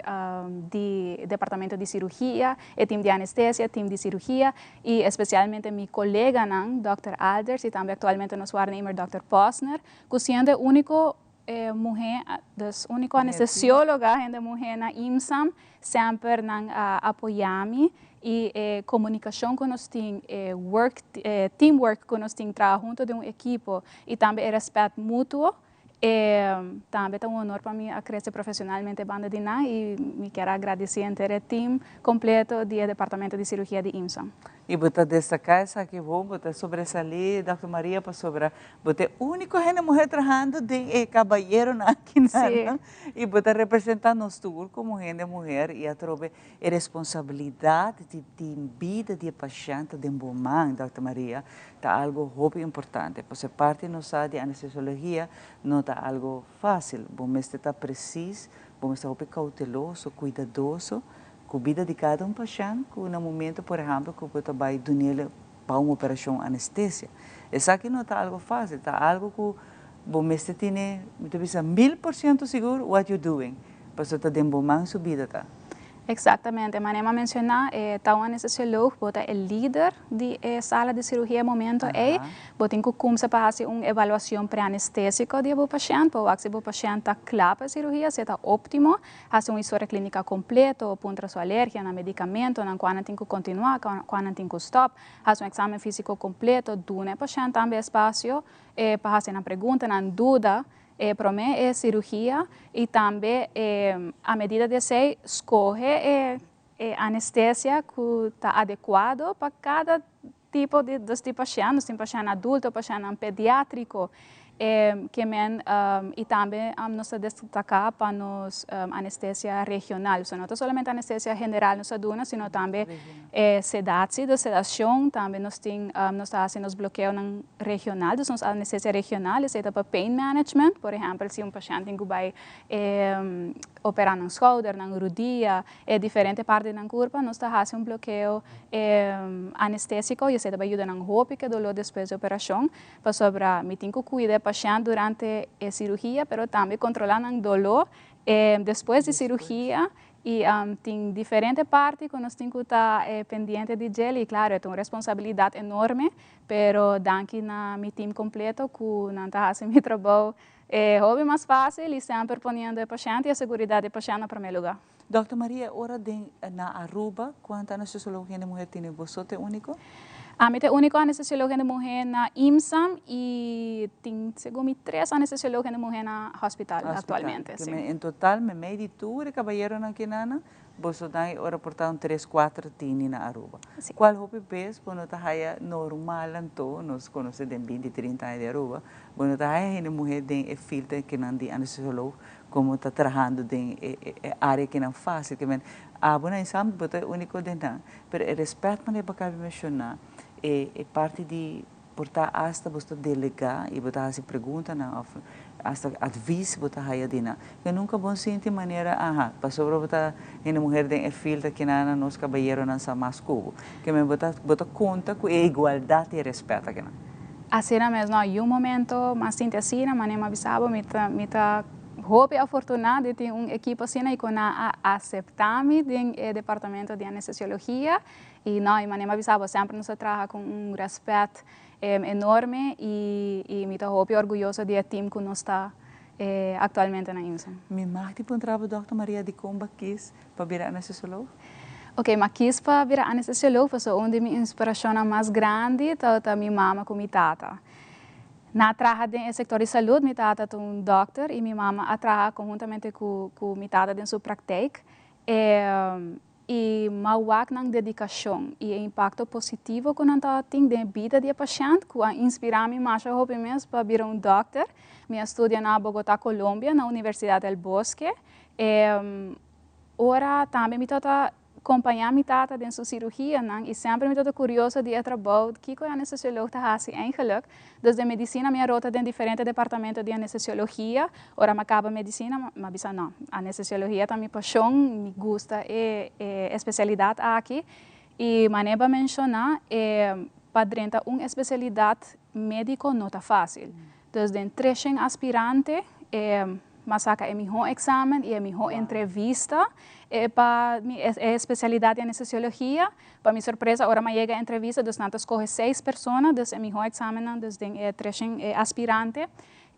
di departamento di cirugia, e team di anestesia, team di cirugia y especialmente mi coleganan Dòkter Alders y tambe actualmente nos waarnemer Dòkter Posner, cu siendo e unico E muhé, dus úniko anestesióloga hende muhé na IMSAM, semper nan a apoyá mi i e komunikashon ku nos tin, e work, e teamwork ku nos tin, traha huntu den un ekipo i tambe e rèspèt mutuo, e tambe ta un honor pa mi a krese profeshonalmente banda di nan i mi kier a gradisí henter e team kompleto di e departamento di sirugia di IMSAM. I bo ta destaká esaki bon, bo ta sobresalí, Dòkter Maria, pasobra bo ta e úniko hende muhé trahando den e kabayeronan akinan i bo ta representá nos tur komo hende muher i atrobe e responsabilidat di tin bida di e pashènt ta den bo man, Dòkter Maria, ta algu hopi importante. Pasobra e parti nos sa di anestesiologia no ta algu fásil. Bo mester ta presis, bo mester hopi kouteloso, kuidadoso Ku bida di kada un pashènt ku na momento por ehèmpel ku bo ta bai dun'el pa un operashon anestesia. Esaki no ta algu fásil, ta algu ku bo mester tene, mi ta bisa 1000% sigur what you doing, pasobra ta den bo man su bida ta. Eksaktamente, manera mi a menshoná e ta un anestesiolog, bo ta e lider di e sala di sirugia e momento ei, Bo tin ku kumsa pa hasi un evaluashon preanestésiko di e bo pashènt pa wak si bo pashènt ta kla pa e sirugia, si e ta óptimo. Hasi un historia klínika kompleto, puntra su alergia na medikamentonan, kua nan tin ku kontinuá, kua nan tin ku stòp. Hasi un eksamen físiko kompleto, duna e pashènt tambe espasio pa hasi nan preguntanan, duda promé e sirugia i tambe a medida di esei skohe e anestesia ku ta adekuado pa kada tipo di dos di pashènt, nos tin pashènt adulto, pashèntnan pediátriko, ke men i tambe nos ta destaká pa nos anestesia regional. So no ta solamente anestesia general nos ta duna, sino tambe sedatsi, dus sedashon, tambe nos tin nos ta hasi nos blokeonan regional, dus nos anestesia regional, esei ta pa pain management, por ehèmpel si un pashènt tin ku bai operá nan skouder, nan rudia, E diferente parti di nan kurpa nos ta hasi un blokeo anestésiko i esei ta bai yuda nan hopi ku e doló despues di operashon, pasobra mi tin ku kuida e pashènt durante e sirugia pero tambe kontrolá nan doló despues di sirugia i tin diferente parti ku nos tin ku ta pendiente di djel i klaro e ta un responsabilidat enorme pero danki na mi tim kompleto ku nan ta hasi mi trabou E hopi mas fácil y semper poniendo e pashènt y e seguridad di e pashènt na promé lugá. Dòkter Maria, ora den na Aruba, kuantu anestesiólogo hende muher tene? Boso ta e úniko? Ami ta e úniko anestesiólogo hende muher na IMSAM y tin segun mi tres anestesiólogo hende muher na hospital actualmente. Si. En total, meimei di tur e kabayeronan kinana, Boso dan e ora por ta un tres cuater tini na Aruba. Cual hopi bes bo no ta haya normal anto, nos conoce den binti trinta aña di Aruba, bo no ta haya hende muhe den e field kinan di anestesioloog como ta trahando den e area kinan facil. Ke men abo na examen bo ta e unico den nan. Pero e respet manera bo acaba di menciona, e parti di Por ta asta bo ta delegá i bo ta hasi preguntanan òf asta advis bo ta haya di nan. Ke nunka bon sinti manera, aha, pasobra bo ta hende muher den e field akinan na nos kabayeronan sa mas ku bo. Ke men bo ta bo ta konta ku e igualdat i e rèspèt akinan. Asina mes, no, yu momento m'a sinti asina, manera m'a bisa bo, mi ta mi ta hopi afortuná di tin un ekipo asina i ku nan a aseptá mi den e departamento di anestesiologia. I no, i manera mi a bisa bo, semper nos a traha ku un rèspèt enorme i mi ta hopi orguyoso di e tim ku nos ta aktualmente na IMSA. Mi mag di puntra bo, Dòkter Maria, dikon bo a kis pa bira anestesiolog? Oke, mi a kis pa bira anestesiolog pasobra un di mi inspirashonnan mas grandi tabata mi mama ku mi tata. Nan a traha den e sektor di salud, mi tata ta un dòkter i mi mama a traha konhuntamente ku mi tata den su praktijk. E m'a wak nan dedikashon i e impakto positivo ku nan tabatin den e bida di e pashènt ku a inspirá mi masha hopi mes pa bira un dòkter. Mi a studia na Bogotá, Colombia, na Universidad del Bosque. E ora tambe mi tabata kompañá mi tata den su sirugianan i semper mi tabata kurioso di e trabou kiko e anestesiolog ta hasi eigenlijk. Dus den medisina mi a rota den diferente departamento di anestesiologia. Ora mi a kaba medisina, mi a bisa no, anestesiologia ta mi pashon, mi gusta e e espesialidat aki. I manera bo a menshoná, e pa drenta un espesialidat médiko no ta fásil. Dus den treshen aspirante, e mi a saka e mihó eksamen i e mihó entrevista pa mi e espesialidat di anestesiologia. Pa mi sorpresa ora mi a yega e entrevista dus nan ta scoge seis persona dus e miho examennan dus den e treshen e aspirante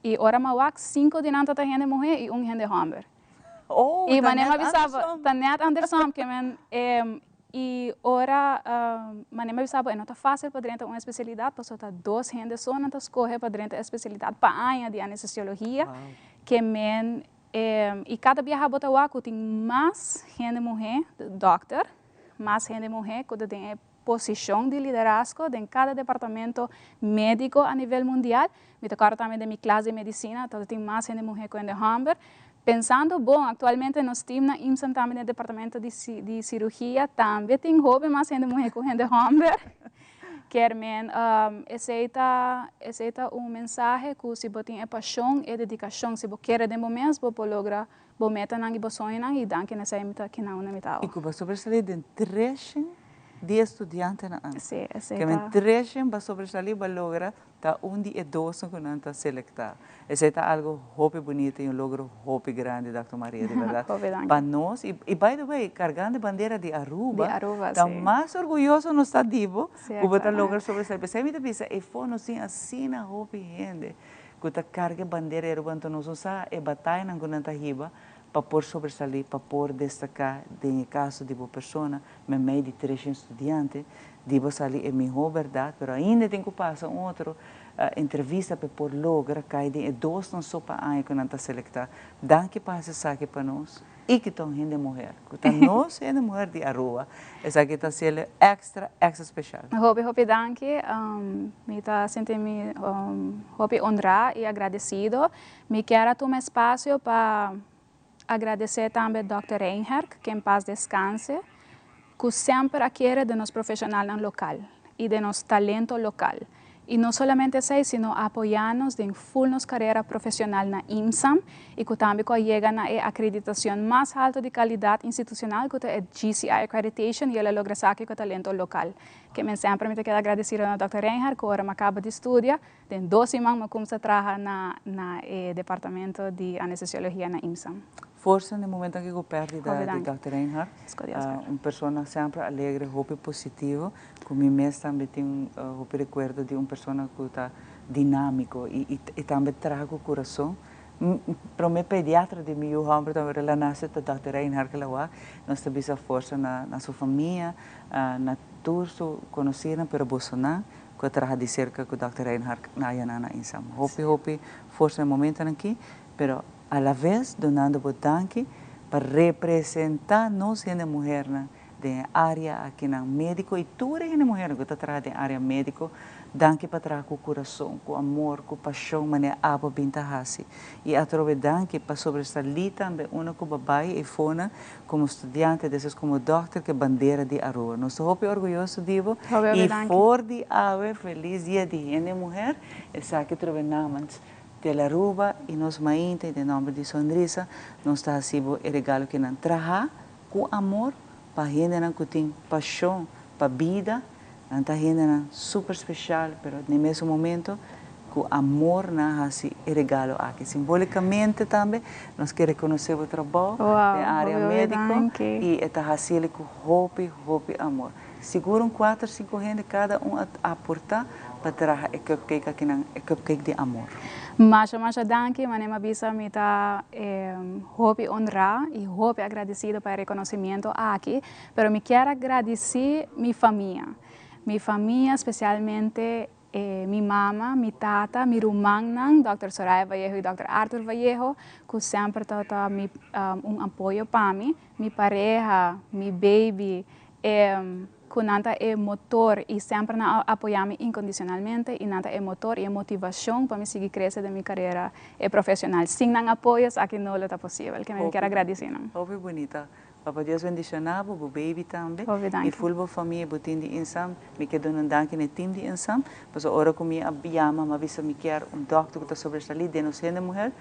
y ora mi a wak cinco di nan ta ta hende muhe y un hende homber. Oh, Y ta manera mi net a bisa bo andersom. ta net andersom ke men y ora manera mi a bisa bo e no ta facil pa drenta un especialidad pasobra ta dos hende so nan ta scoge pa drenta e especialidad pa aña di anestesiologia ke men y cada biaha bo ta wak cu tin mas hende muhe dokter. Mas hende muhé ku ta den e posicion di liderazgo den cada departamento medico a nivel mundial. Mi ta corda tambe den mi klas di medicina tabata tin mas hende muhe cu hende homber. Pensando bon, actualmente nos team na IMSAM tambe den departamento di di cirugia tambe tin hopi mas hende muhe cu hende homber. Kier men esey ta esey ta un mensahe cu si bo tin e pasion, e dedicacion, si bo kere den bo mes bo por logra bo metanan y bo soñonan y danki na esey mi ta kina unda mi ta awe. Y cu bo a sobresali den treshen di e studiantenan an. Si, esey Kier men ta. treshen bo a sobresali bo a logra Ta un di e dosnan ku nan ta selektá. Esei ta algu hopi bunita i un logro hopi grandi, Dòkter Maria, di bèrdat. Hopi danki. Pa nos, i by the way, kargando e bandera di Aruba, Di Aruba, ta si. mas orguyoso nos ta di bo, Si, ku bo ta exactamente. logra sobresalí. P'esei mi ta bisa, efo nos tin asina hopi hende ku ta karga e bandera di Aruba, anto nos no sa e batayanan ku nan ta hiba pa por sobresalí, pa por destaká den e kaso di bo persona, meimei di treshen studiante, Di bo sali e mihó bèrdat, pero ainda tin ku pasa un otro entrevista pa e por logra kai den e dosnan so pa aña ku nan ta selektá. Danki pa hasi esaki pa nos i ki ta un hende muher, ku ta nos hende muher di Aruba. Esaki ta hasiel èkstra, èkstra speshal. Hopi, hopi danki. Mi ta sinti mi hopi honrá i agradesido. Mi kier a tuma espasio pa Agradesé tambe Dòkter Reinherk, ke en pas deskanse, ku semper a kere den nos profeshonalnan lokal i den nos talento lokal. I no solamente esei, sino a apoyá nos den ful nos karera profeshonal na IMSAM i ku tambe ku a yega na e akreditashon mas haltu di kalidat institushonal ku ta e GCI Accreditation i el a logra esaki ku e talento lokal. Ke men semper mi ta keda agradesido na Dòkter Reinhardt ku ora mi a kaba di studia, Den dos siman mi kumsa traha na na e departamento di anestesiologia na IMSAM. Forsa na e momento aki ku pèrdida Hopi di danki. Dòkter Reinhard. Esco Dios ker. Un persona semper alegre, hopi positivo, ku mi mes tambe tin hopi rekuerdo di un persona ku ta dinámiko i i tambe traha ku kurason. Promé pediatra di mi yu hòmber tambe ora el a nase ta Dòkter Reinhard ku el a wak. Nos ta bisa forsa na na su famia, na tur su konosínan, pero bosonan ku a traha di serka ku Dòkter Reinhard na ayanan na Insam. Hopi hopi forsa na e momentonan aki, pero alaves dunando bo danki pa representá nos hende muhernan den e área akinan médiko i tur e hende muhernan ku ta traha den área médiko, danki pa traha ku kurason, ku amor, ku pashon manera abo bin ta hasi. I atrobe danki pa sobresalí tambe unda ku bo bai eifonan Como studiante, despues como dokter cu e bandera di Aruba. Nos ta hopi orguyoso di bo Hopi hopi y danki. for di awe feliz dia di hende muher. Esaki trobe namens Tel Aruba y nos mainta y den nomber di Sonrisa nos ta haci bo e regalo cu nan traha cu amor pa hendenan cu tin pasion pa bida. Nan ta hendenan super special pero n'e mesun momento cu amor nan a haci e regalo aki. Simbolicamente tambe nos ke reconoce bo trabou Wow, den area hopi hopi medico danki. y e ta haciele cu hopi hopi amor. Sigur un cuater cinco hende cada un a aporta pa traha e cupcake akinan, e cupcake di amor. Masha masha danki, manera mi a bisa mi ta hopi honra y hopi agradecido pa e reconocimiento aki. Pero mi kier a gradici mi famia. Mi famia, specialmente mi mama, mi tata, mi rumannan, Dòkter Soraya Vallejo y Dòkter Arthur Vallejo, cu semper tabata mi un apoyo pa mi, mi pareha, mi baby, cu nan ta e motor y semper nan a apoya mi incondicionalmente y nan ta e motor y e motivacion pa mi sigui crece den mi carera profesional. Sin nan apoyo esaki no lo ta posibel. Ke mi kier a gradici nan. Hopi bunita. Papa Dios bendiciona bo, bo baby tambe Hopi y danki. full bo famia y bo team di Insam. Mi ke duna un danki na e team di Insam pasobra ora cu mi a yama mi a bisa mi kier un dokter cu ta sobresali den nos hende muher,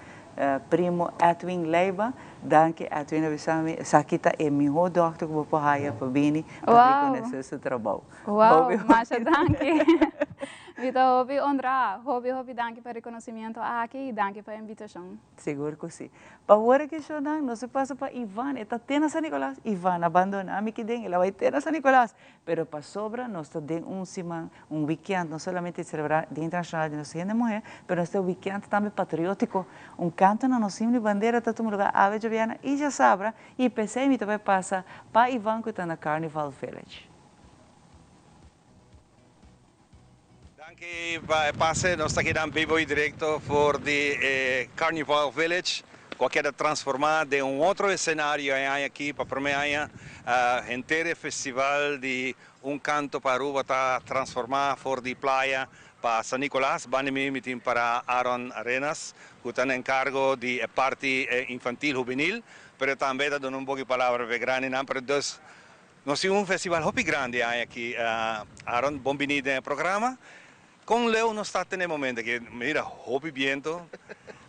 primo Edwin Leiba. Danki Edwin a bisa mi esaki ta e miho dokter cu bo por haya pa bini pa Wow. reconoce su trabou. Wow, Hopi hopi masha danki. Mi ta hopi honra. Hopi hopi danki pa e reconocimiento aki y danki pa e invitacion. Sigur cu si. Pa ora ki shownan nos a pasa pa Ivan, e ta te na San Nicolas, Ivan a bandona mi ki den, el a bai te na San Nicolas, pero pasobra nos ta den un siman, un weekend, no solamente celebra Dia Internacional di nos Hende Muher, pero nos ta weekend tambe patriotico, un canto na nos himno y bandera ta tuma lugar awe djabièrnè y djasabra, y p'esey mi ta bai pasa pa Ivan cu ta na Carnival Village. Danki pa e pase, nos ta keda en bibo y directo for di e Carnival Village. Cu a keda transforma den un otro escenario e aña aki pa prome aña henter e festival di Un Canto pa Aruba ta transforma for di playa pa San Nicolas. Banda mi mi tin para Aaron Arenas cu ta na encargo di e parti infantil hubenil pero tambe ta duna un poco di palabra pa e grandinan pero dus nos tin un festival hopi grandi e aña aki. Aaron bon bini den e programa. Kon leu nos ta tene momento aki? Mira, hopi biento,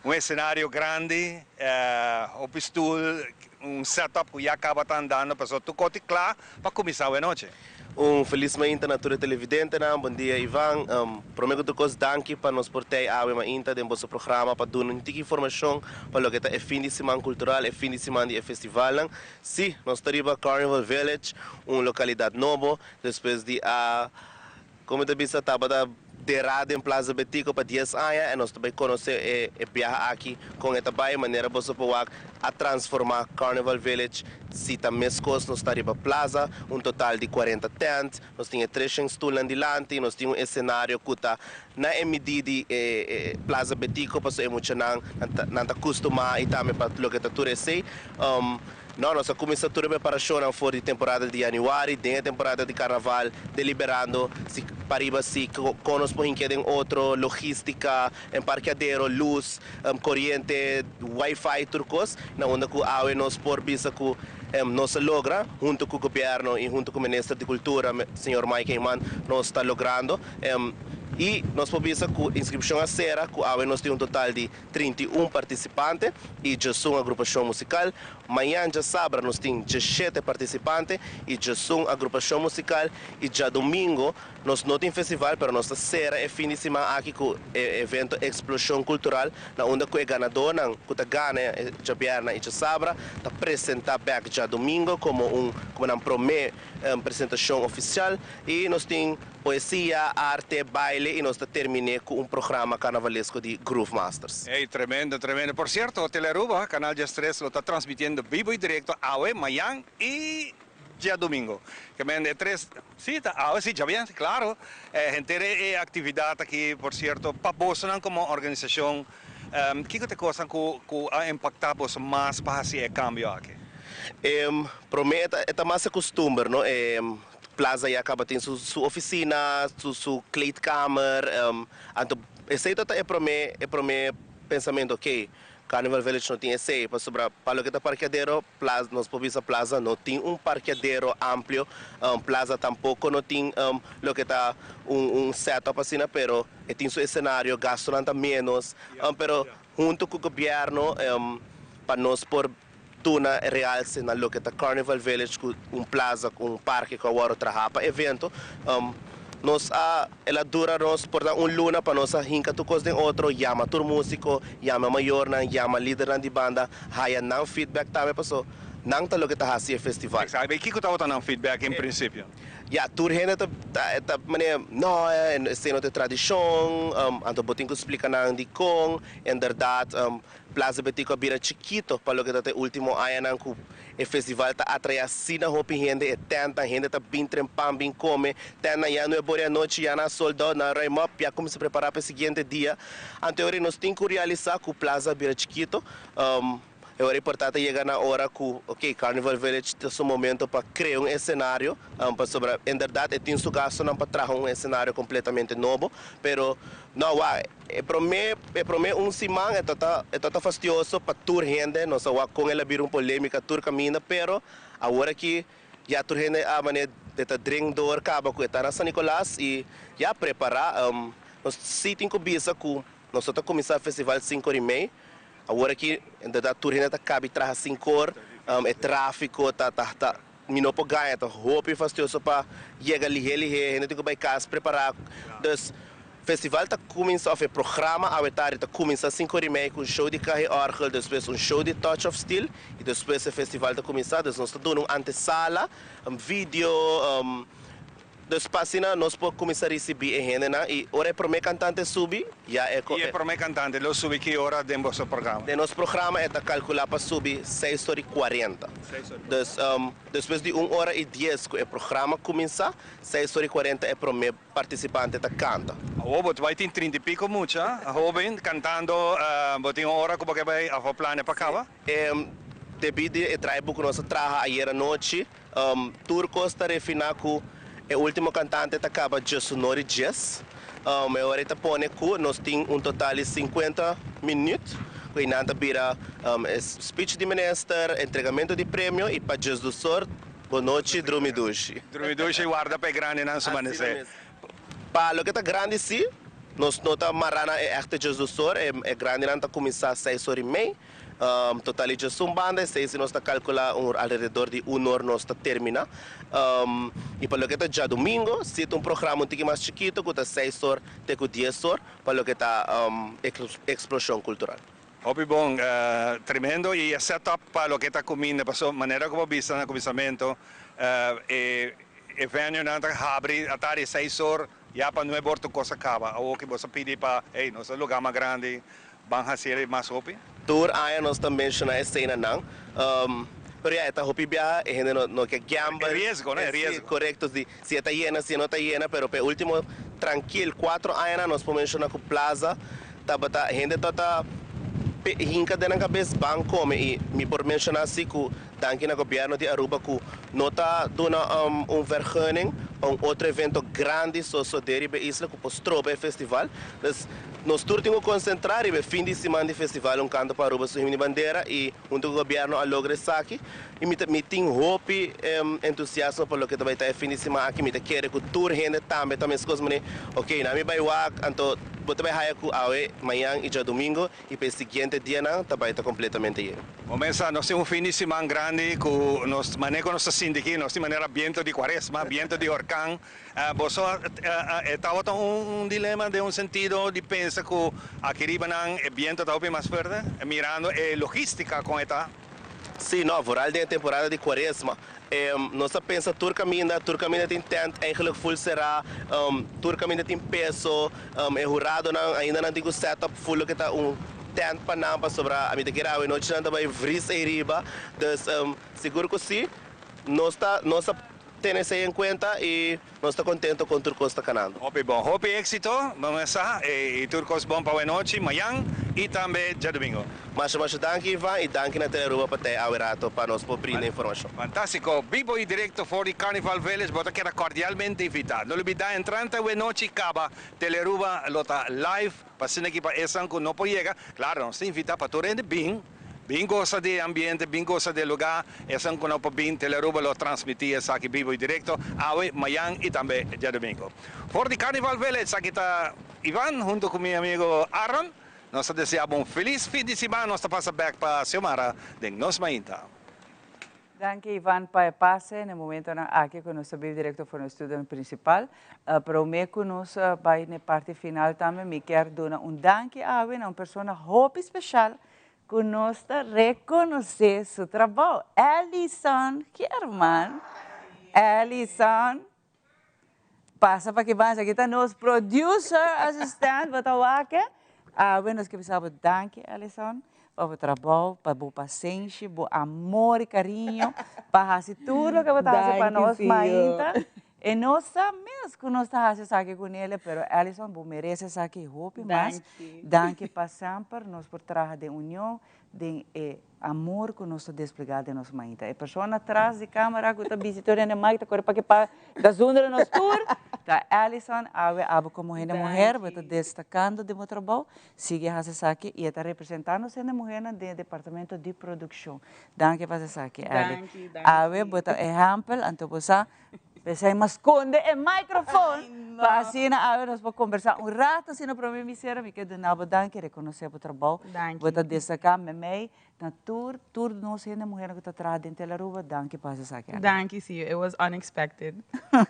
un escenario grandi, hopi stoel, un setup cu ya caba ta andando, pasobra tur cos tin cla pa cuminsa awe nochi. Un felis mainta na tur e televidentenan. Bon dia Ivan. Prome cu tur cos danki pa nos por tey awe mainta den boso programa pa duna un tiki informacion pa loke ta e fin di siman cultural, e fin di siman di e festivalnan. Si, nos ta riba Carnival Village, un localidad nobo, despues di a Como ta bisa tabata derá den Plaza Betico pa dies aña en nos ta bay conoce e e biaha aki con e ta bay manera boso por wak a transforma Carnival Village si ta mescos nos ta riba plaza un total di cuarenta tent nos tin e treshen stoelnan dilanti nos tin un escenario cu ta na e midi di e e Plaza Betico pasobra e muchanan nan ta nan ta custuma y tambe pa loke ta tur esey. No, nos a kuminsá tur e preparashonnan for di temporada di yanüari, den e temporada di karnaval, deliberando si pariba si kon nos por hinkia den otro, logístika, emparkeadero, lus, koriente, wifi, tur kos, na unda ku awe nos por bisa ku nos a logra, huntu ku gobièrnu i huntu ku minister di kultura, señor Mike Eman, nos ta logrando. I nos por bisa ku inskripshon a sera, ku awe nos tin un total di 31 partisipante i djesun agrupashon musikal. Mañan djasabra nos tin djeshete partisipante i djesun agrupashon musikal i djadumingo nos no tin festival pero nos ta sera e fin di siman aki ku e evento Exploshon Kultural na unda ku e ganadónan ku ta gana e djabièrnè i djasabra ta presentá bèk djadumingo komo un komo nan promé presentashon ofisial i nos tin Poesia, arte, baile y nos ta terminé cu un programa carnavalesco di Groove Masters. Ey, tremendo, tremendo. Por cierto, Telearuba, Canal 13 lo ta transmitiendo bibo y directo awe, mayan y djadomingo. Ke men e tres, si, ta awe, si, djabièrnè, claro. Henter e actividad aki, por cierto, pa bosonan como organisacion, kico ta e cosnan cu cu a impacta boso mas pa haci e cambio aki? Prome e ta e ta mas e custumber, no? E Plaza ya caba tin su su oficina, su su kleedkamer, anto esey ta ta e prome e prome pensamento ok Carnival Village no tin esey pasobra pa loke ta parkeadero Plaza nos por bisa Plaza no tin un parkeadero amplio, Plaza tampoco no tin loke ta un un setup asina pero e tin su escenario gastonan ta menos pero hunto cu gobierno pa nos por Duna realse na loke ta Carnival Village ku un plaza ku un parke ku a wòrdu trahá pa evento. Nos a el a dura nos por ta un luna pa nos a hinka tur kos den otro, yama tur músiko, yama mayornan, yama lidernan di banda, haya nan feedback tambe paso nan ta loke ta hasi e festival. Exacto. I kiko tabata nan feedback en prinsipio? Ya, tur hende ta ta manera no, esei no ta e tradishon, anto bo tin ku splika nan dikon, inderdat Plaza Betico a bira chikito pa loke ta ta e ultimo añanan ku e festival ta atrae asina hopi hende, e tèntnan, hende ta bin tren pan bin kome, tèntnan ya nuebe ora di anochi ya nan a sold out, nan a ruim up, ya kuminsá prepará pa e siguiente dia. Anto e ora nos tin ku realisá ku Plaza a bira chikito. E ora por ta ta yega na ora ku ok Carnival Village ta su momento pa krea un esenario, pasobra inderdat e tin su gastunan pa traha un esenario kompletamente nobo, pero no wak. E promé e promé un siman e ta ta e ta ta fastioso pa tur hende, nos a wak kon el a bira un polémika tur kaminda, pero awor aki ya tur hende a manera e ta dren door kaba ku e ta na San Nicolas i ya prepará. Nos sí tin ku bisa ku nos no ta kuminsá festival sinku or i mei, awor aki en bèrdat tur hende ta kabi traha sinku or, e tráfiko ta ta ta mi no por gaña ta hopi fastioso pa yega lihé lihé, hende tin ku bai kas prepará, dus. Festival ta cuminsa of e programa awe tardi ta cuminsa cinco ora y media cu un show di cahe orgel, despues un show di Touch of Steel y despues e festival ta cuminsa. Dus nos ta duna un antesala, video, Dus pa asina nos por cuminsa ricibi e hendenan y ora e prome cantante subi, ya e. Y e prome cantante lo subi ki ora den boso programa? Den nos programa e ta calcula pa subi seis ora y cuarenta. Dus despues di un ora y dies cu e programa cuminsa, seis ora y cuarenta e prome participante ta canta. Awor bo ta bay tin trinta y pico mucha hoben cantando, bo tin un ora cu bo ke bay afo plania pa caba? Debi di e draaiboek cu nos a traha ayer anochi, Tur cos ta refina cu e ultimo cantante ta caba djesunor y djes. E ora e ta pone cu nos tin un total di cincuenta minuut cu eynan ta bira e speech di minister, entregamento di premio y pa djesdusor bonochi drumi dushi. Drumi dushi y warda pa e grandinan su manece. Pa loke ta grandi si, nos no ta mara na e echte djesdusor, e grandinan ta cuminsa seis or y mei. Total di djesun banda esei si nos ta kalkulá un alrededor di un or nos ta terminá. I pa loke ta djadumingo si ta un programa un tiki mas chikito ku ta seis or te ku dies or pa loke ta eksploshon kultural. Hopi bon, tremendo i e set up pa loke ta kuminda paso manera ku bo bisa na kuminsamentu e e venuenan ta habri atardi seis or ya pa nuebe or tur kos a kaba. Awoki bo sa pidi pa hey nos ta luga mas grandi Ban haci el mas hopi. Tur aña nos ta menciona esey na nan. Pero ya, e ta hopi biaha, e hende no no ke gamble. E riesgo, no? E riesgo. Si, corecto. Si, si e ta yena, si e no ta yena, pero p'e ultimo trankil cuatro añanan nos por menciona cu Plaza tabata, hende tabata hinca den nan cabes ban come y mi por menciona si cu danki na gobierno di Aruba cu no ta duna un vergunning pa un otro evento grandi sosode riba e isla cu por stroba e festival. Dus, Nos tur tin ku konsentrá riba e fin di siman di festival Un Kanto pa Aruba su Himno di Bandera i huntu ku gobièrnu a logra esaki. I mi ta mi tin hopi entusiasmo pa loke ta bai ta e fin di siman aki. Mi ta kere ku tur hende tambe ta meskos manera, ok, nan mi bai wak, anto bo ta bai haya ku awe, mañan i djadumingu i pa e siguiente dianan ta bai ta kompletamente yen. Bo mesa, nos tin un fin di siman grandi ku nos manera ku nos ta sinti aki, nos tin manera biento di kuaresma, biento di orkan. Boso e tabata un dilema den un sentido di pensa cu aki riba nan e biento ta hopi mas fuerte, mirando e logistica con e ta? Sí, no, vooral den e temporada di cuaresma. Nos a pensa tur caminda, tur caminda tin tent eigenlijk full cera, tur caminda tin peso, e huradonan ainda nan tin cu set up full loke ta un tent pa nan pasobra ami ta kere awe nochi nan ta bay vries ey riba. Dus sigur cu sí, nos ta nos a. Tene esei en cuenta y nos ta contento con tur cos ta canando. Hopi bon. Hopi exito, bo sa, y tur cos bon pa awenochi, mayan y tambe djadomingo. Masha masha danki Ivan y danki na Telearuba pa tei awe rato pa nos por brinda informacion. Fantastico! Bibo y directo for di Carnival Village bo ta keda cordialmente invita. No lubida entrante awenochi caba Telearuba lo ta live pa asina ki pa esan cu no por yega. Claro nos ta invita pa tur hende bin. Bin gosa di e ambiente, bin gosa di e lugá. Esun ku no por bin, Telearuba lo transmití esaki bibo i direkto awe, mayan i tambe djadumingu. For di Carnival Village, esaki ta Ivan huntu ku mi amigu Aaron. Nos ta deseá bo un felis fin di siman. Nos ta pasa bèk pa Xiomara den Nos Mainta. Danki Ivan pa e pase na e momentonan aki ku nos ta biba direkto for nos studionan prinsipal. Prome ku nos bai na e parti final tambe mi kier duna un danki awe na un persona hopi speshal ku nos ta rekonosé su trabou, Ellison Geerman. Ellison, pasa pa aki banda, esaki ta nos producer assistant, bo ta wak? Awe nos ke bisa bo danki Ellison pa bo trabou, pa bo pasenshi, bo amor i kariño pa hasi tur loke bo ta hasi pa nos mainta. E no sa mes ku nos ta hasi esaki ku nele, pero Ellison bo merese esaki hopi mas. Danki pa semper nos por traha den union, den e amor ku nos ta desplegá den nos mainta. E persona tras di kámara ku ta bisti tur hende mic ta kore pa ki pa ta zundra nos tur ta Allison. Awe abo komo hende muher bo ta destakando den bo trabou. Sigui hasi esaki i e ta representá nos hende muhernan den e departamento di produkshon. Danki pa hasi esaki Alli. Awe bo ta ehèmpel anto bo sa P'esei m'a skonde e microfoon pa asina awe nos por kombersá un rato asina promé mi sera mi ke duna bo danki rekonosé bo trabou bo ta destaká memei na tur tur nos hende muhernan ku ta traha den Telaruba danki pa hasi esaki Ana. Danki si it was unexpected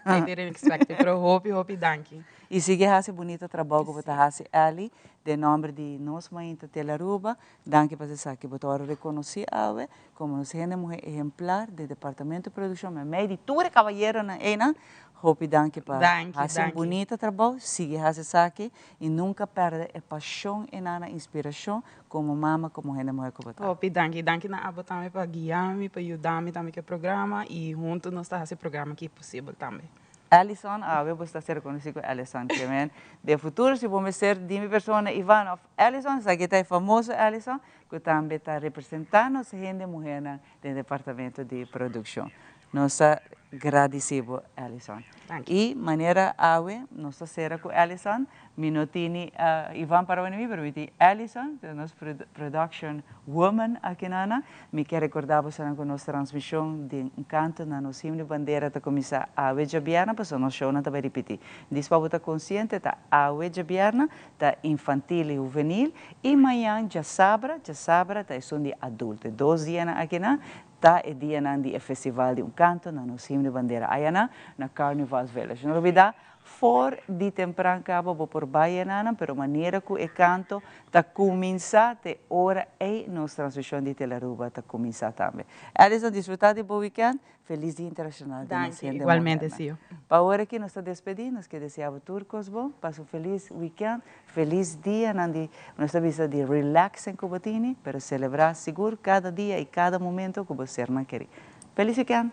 I didn't expect it pero hopi hopi danki. I sigui hasi bunita trabou ku bo ta hasi Elly den nomber di nos mainta Telaruba danki pa hasi esaki bo ta wòrdu rekonosí awe Como nos hende muhe ehemplar den departamento di produccion, memey di tur e caballeronan eynan, Hopi danki pa Danki, hasi un danki. bunita trabou, sigui hasi esaki y nunca perde e pasion y nan inspiracion como mama, como hende muher cu bo ta. Hopi danki, danki na abo tambe pa guia mi, pa yuda mi tambe cu e programa y hunto nos ta hasi e programa aki posibel tambe. Alison, awe bo sta ser conoci cu Alison Clement. Den futuro si bo mester di mi persona Ivan of Alison, esaki ta e famoso Alison cu tambe ta representa nos hende muhernan den departamento di produccion. Nos ta gradici bo Alison. Y manera awe nos ta cera cu Alison, mi no tini Ivan para wene mi, pero mi tin Alison, ta nos production woman aki nana. Mi kier recorda bosonan cu nos transmision di un canto na nos himno y bandera ta cuminsa awe djabièrnè, pasobra nos shownan ta bay ripiti. Dis pa bo ta consciente ta awe djabièrnè ta infantil y huvenil y mañan djasabra, djasabra ta esun di adulto. E dos dianan akinan ta e dianan di e festival di un canto na nos himno y bandera ayanan na Carnival Village. No olbida for di tempran caba bo por bay enanan, pero manera cu e canto ta cuminsa te ora ey nos transmision di Telearuba ta cuminsa tambe. Alison disfruta di bo weekend, feliz dia internacional di nos Danki, hende igualmente moderna. Sio. Pa ora aki nos ta despedi, nos ke desea bo tur cos bon, pasa un feliz weekend, feliz dianan di, nos ta bisa di relaxen cu bo tini, pero celebra sigur cada dia y cada momento cu bo sernan keri. Feliz weekend!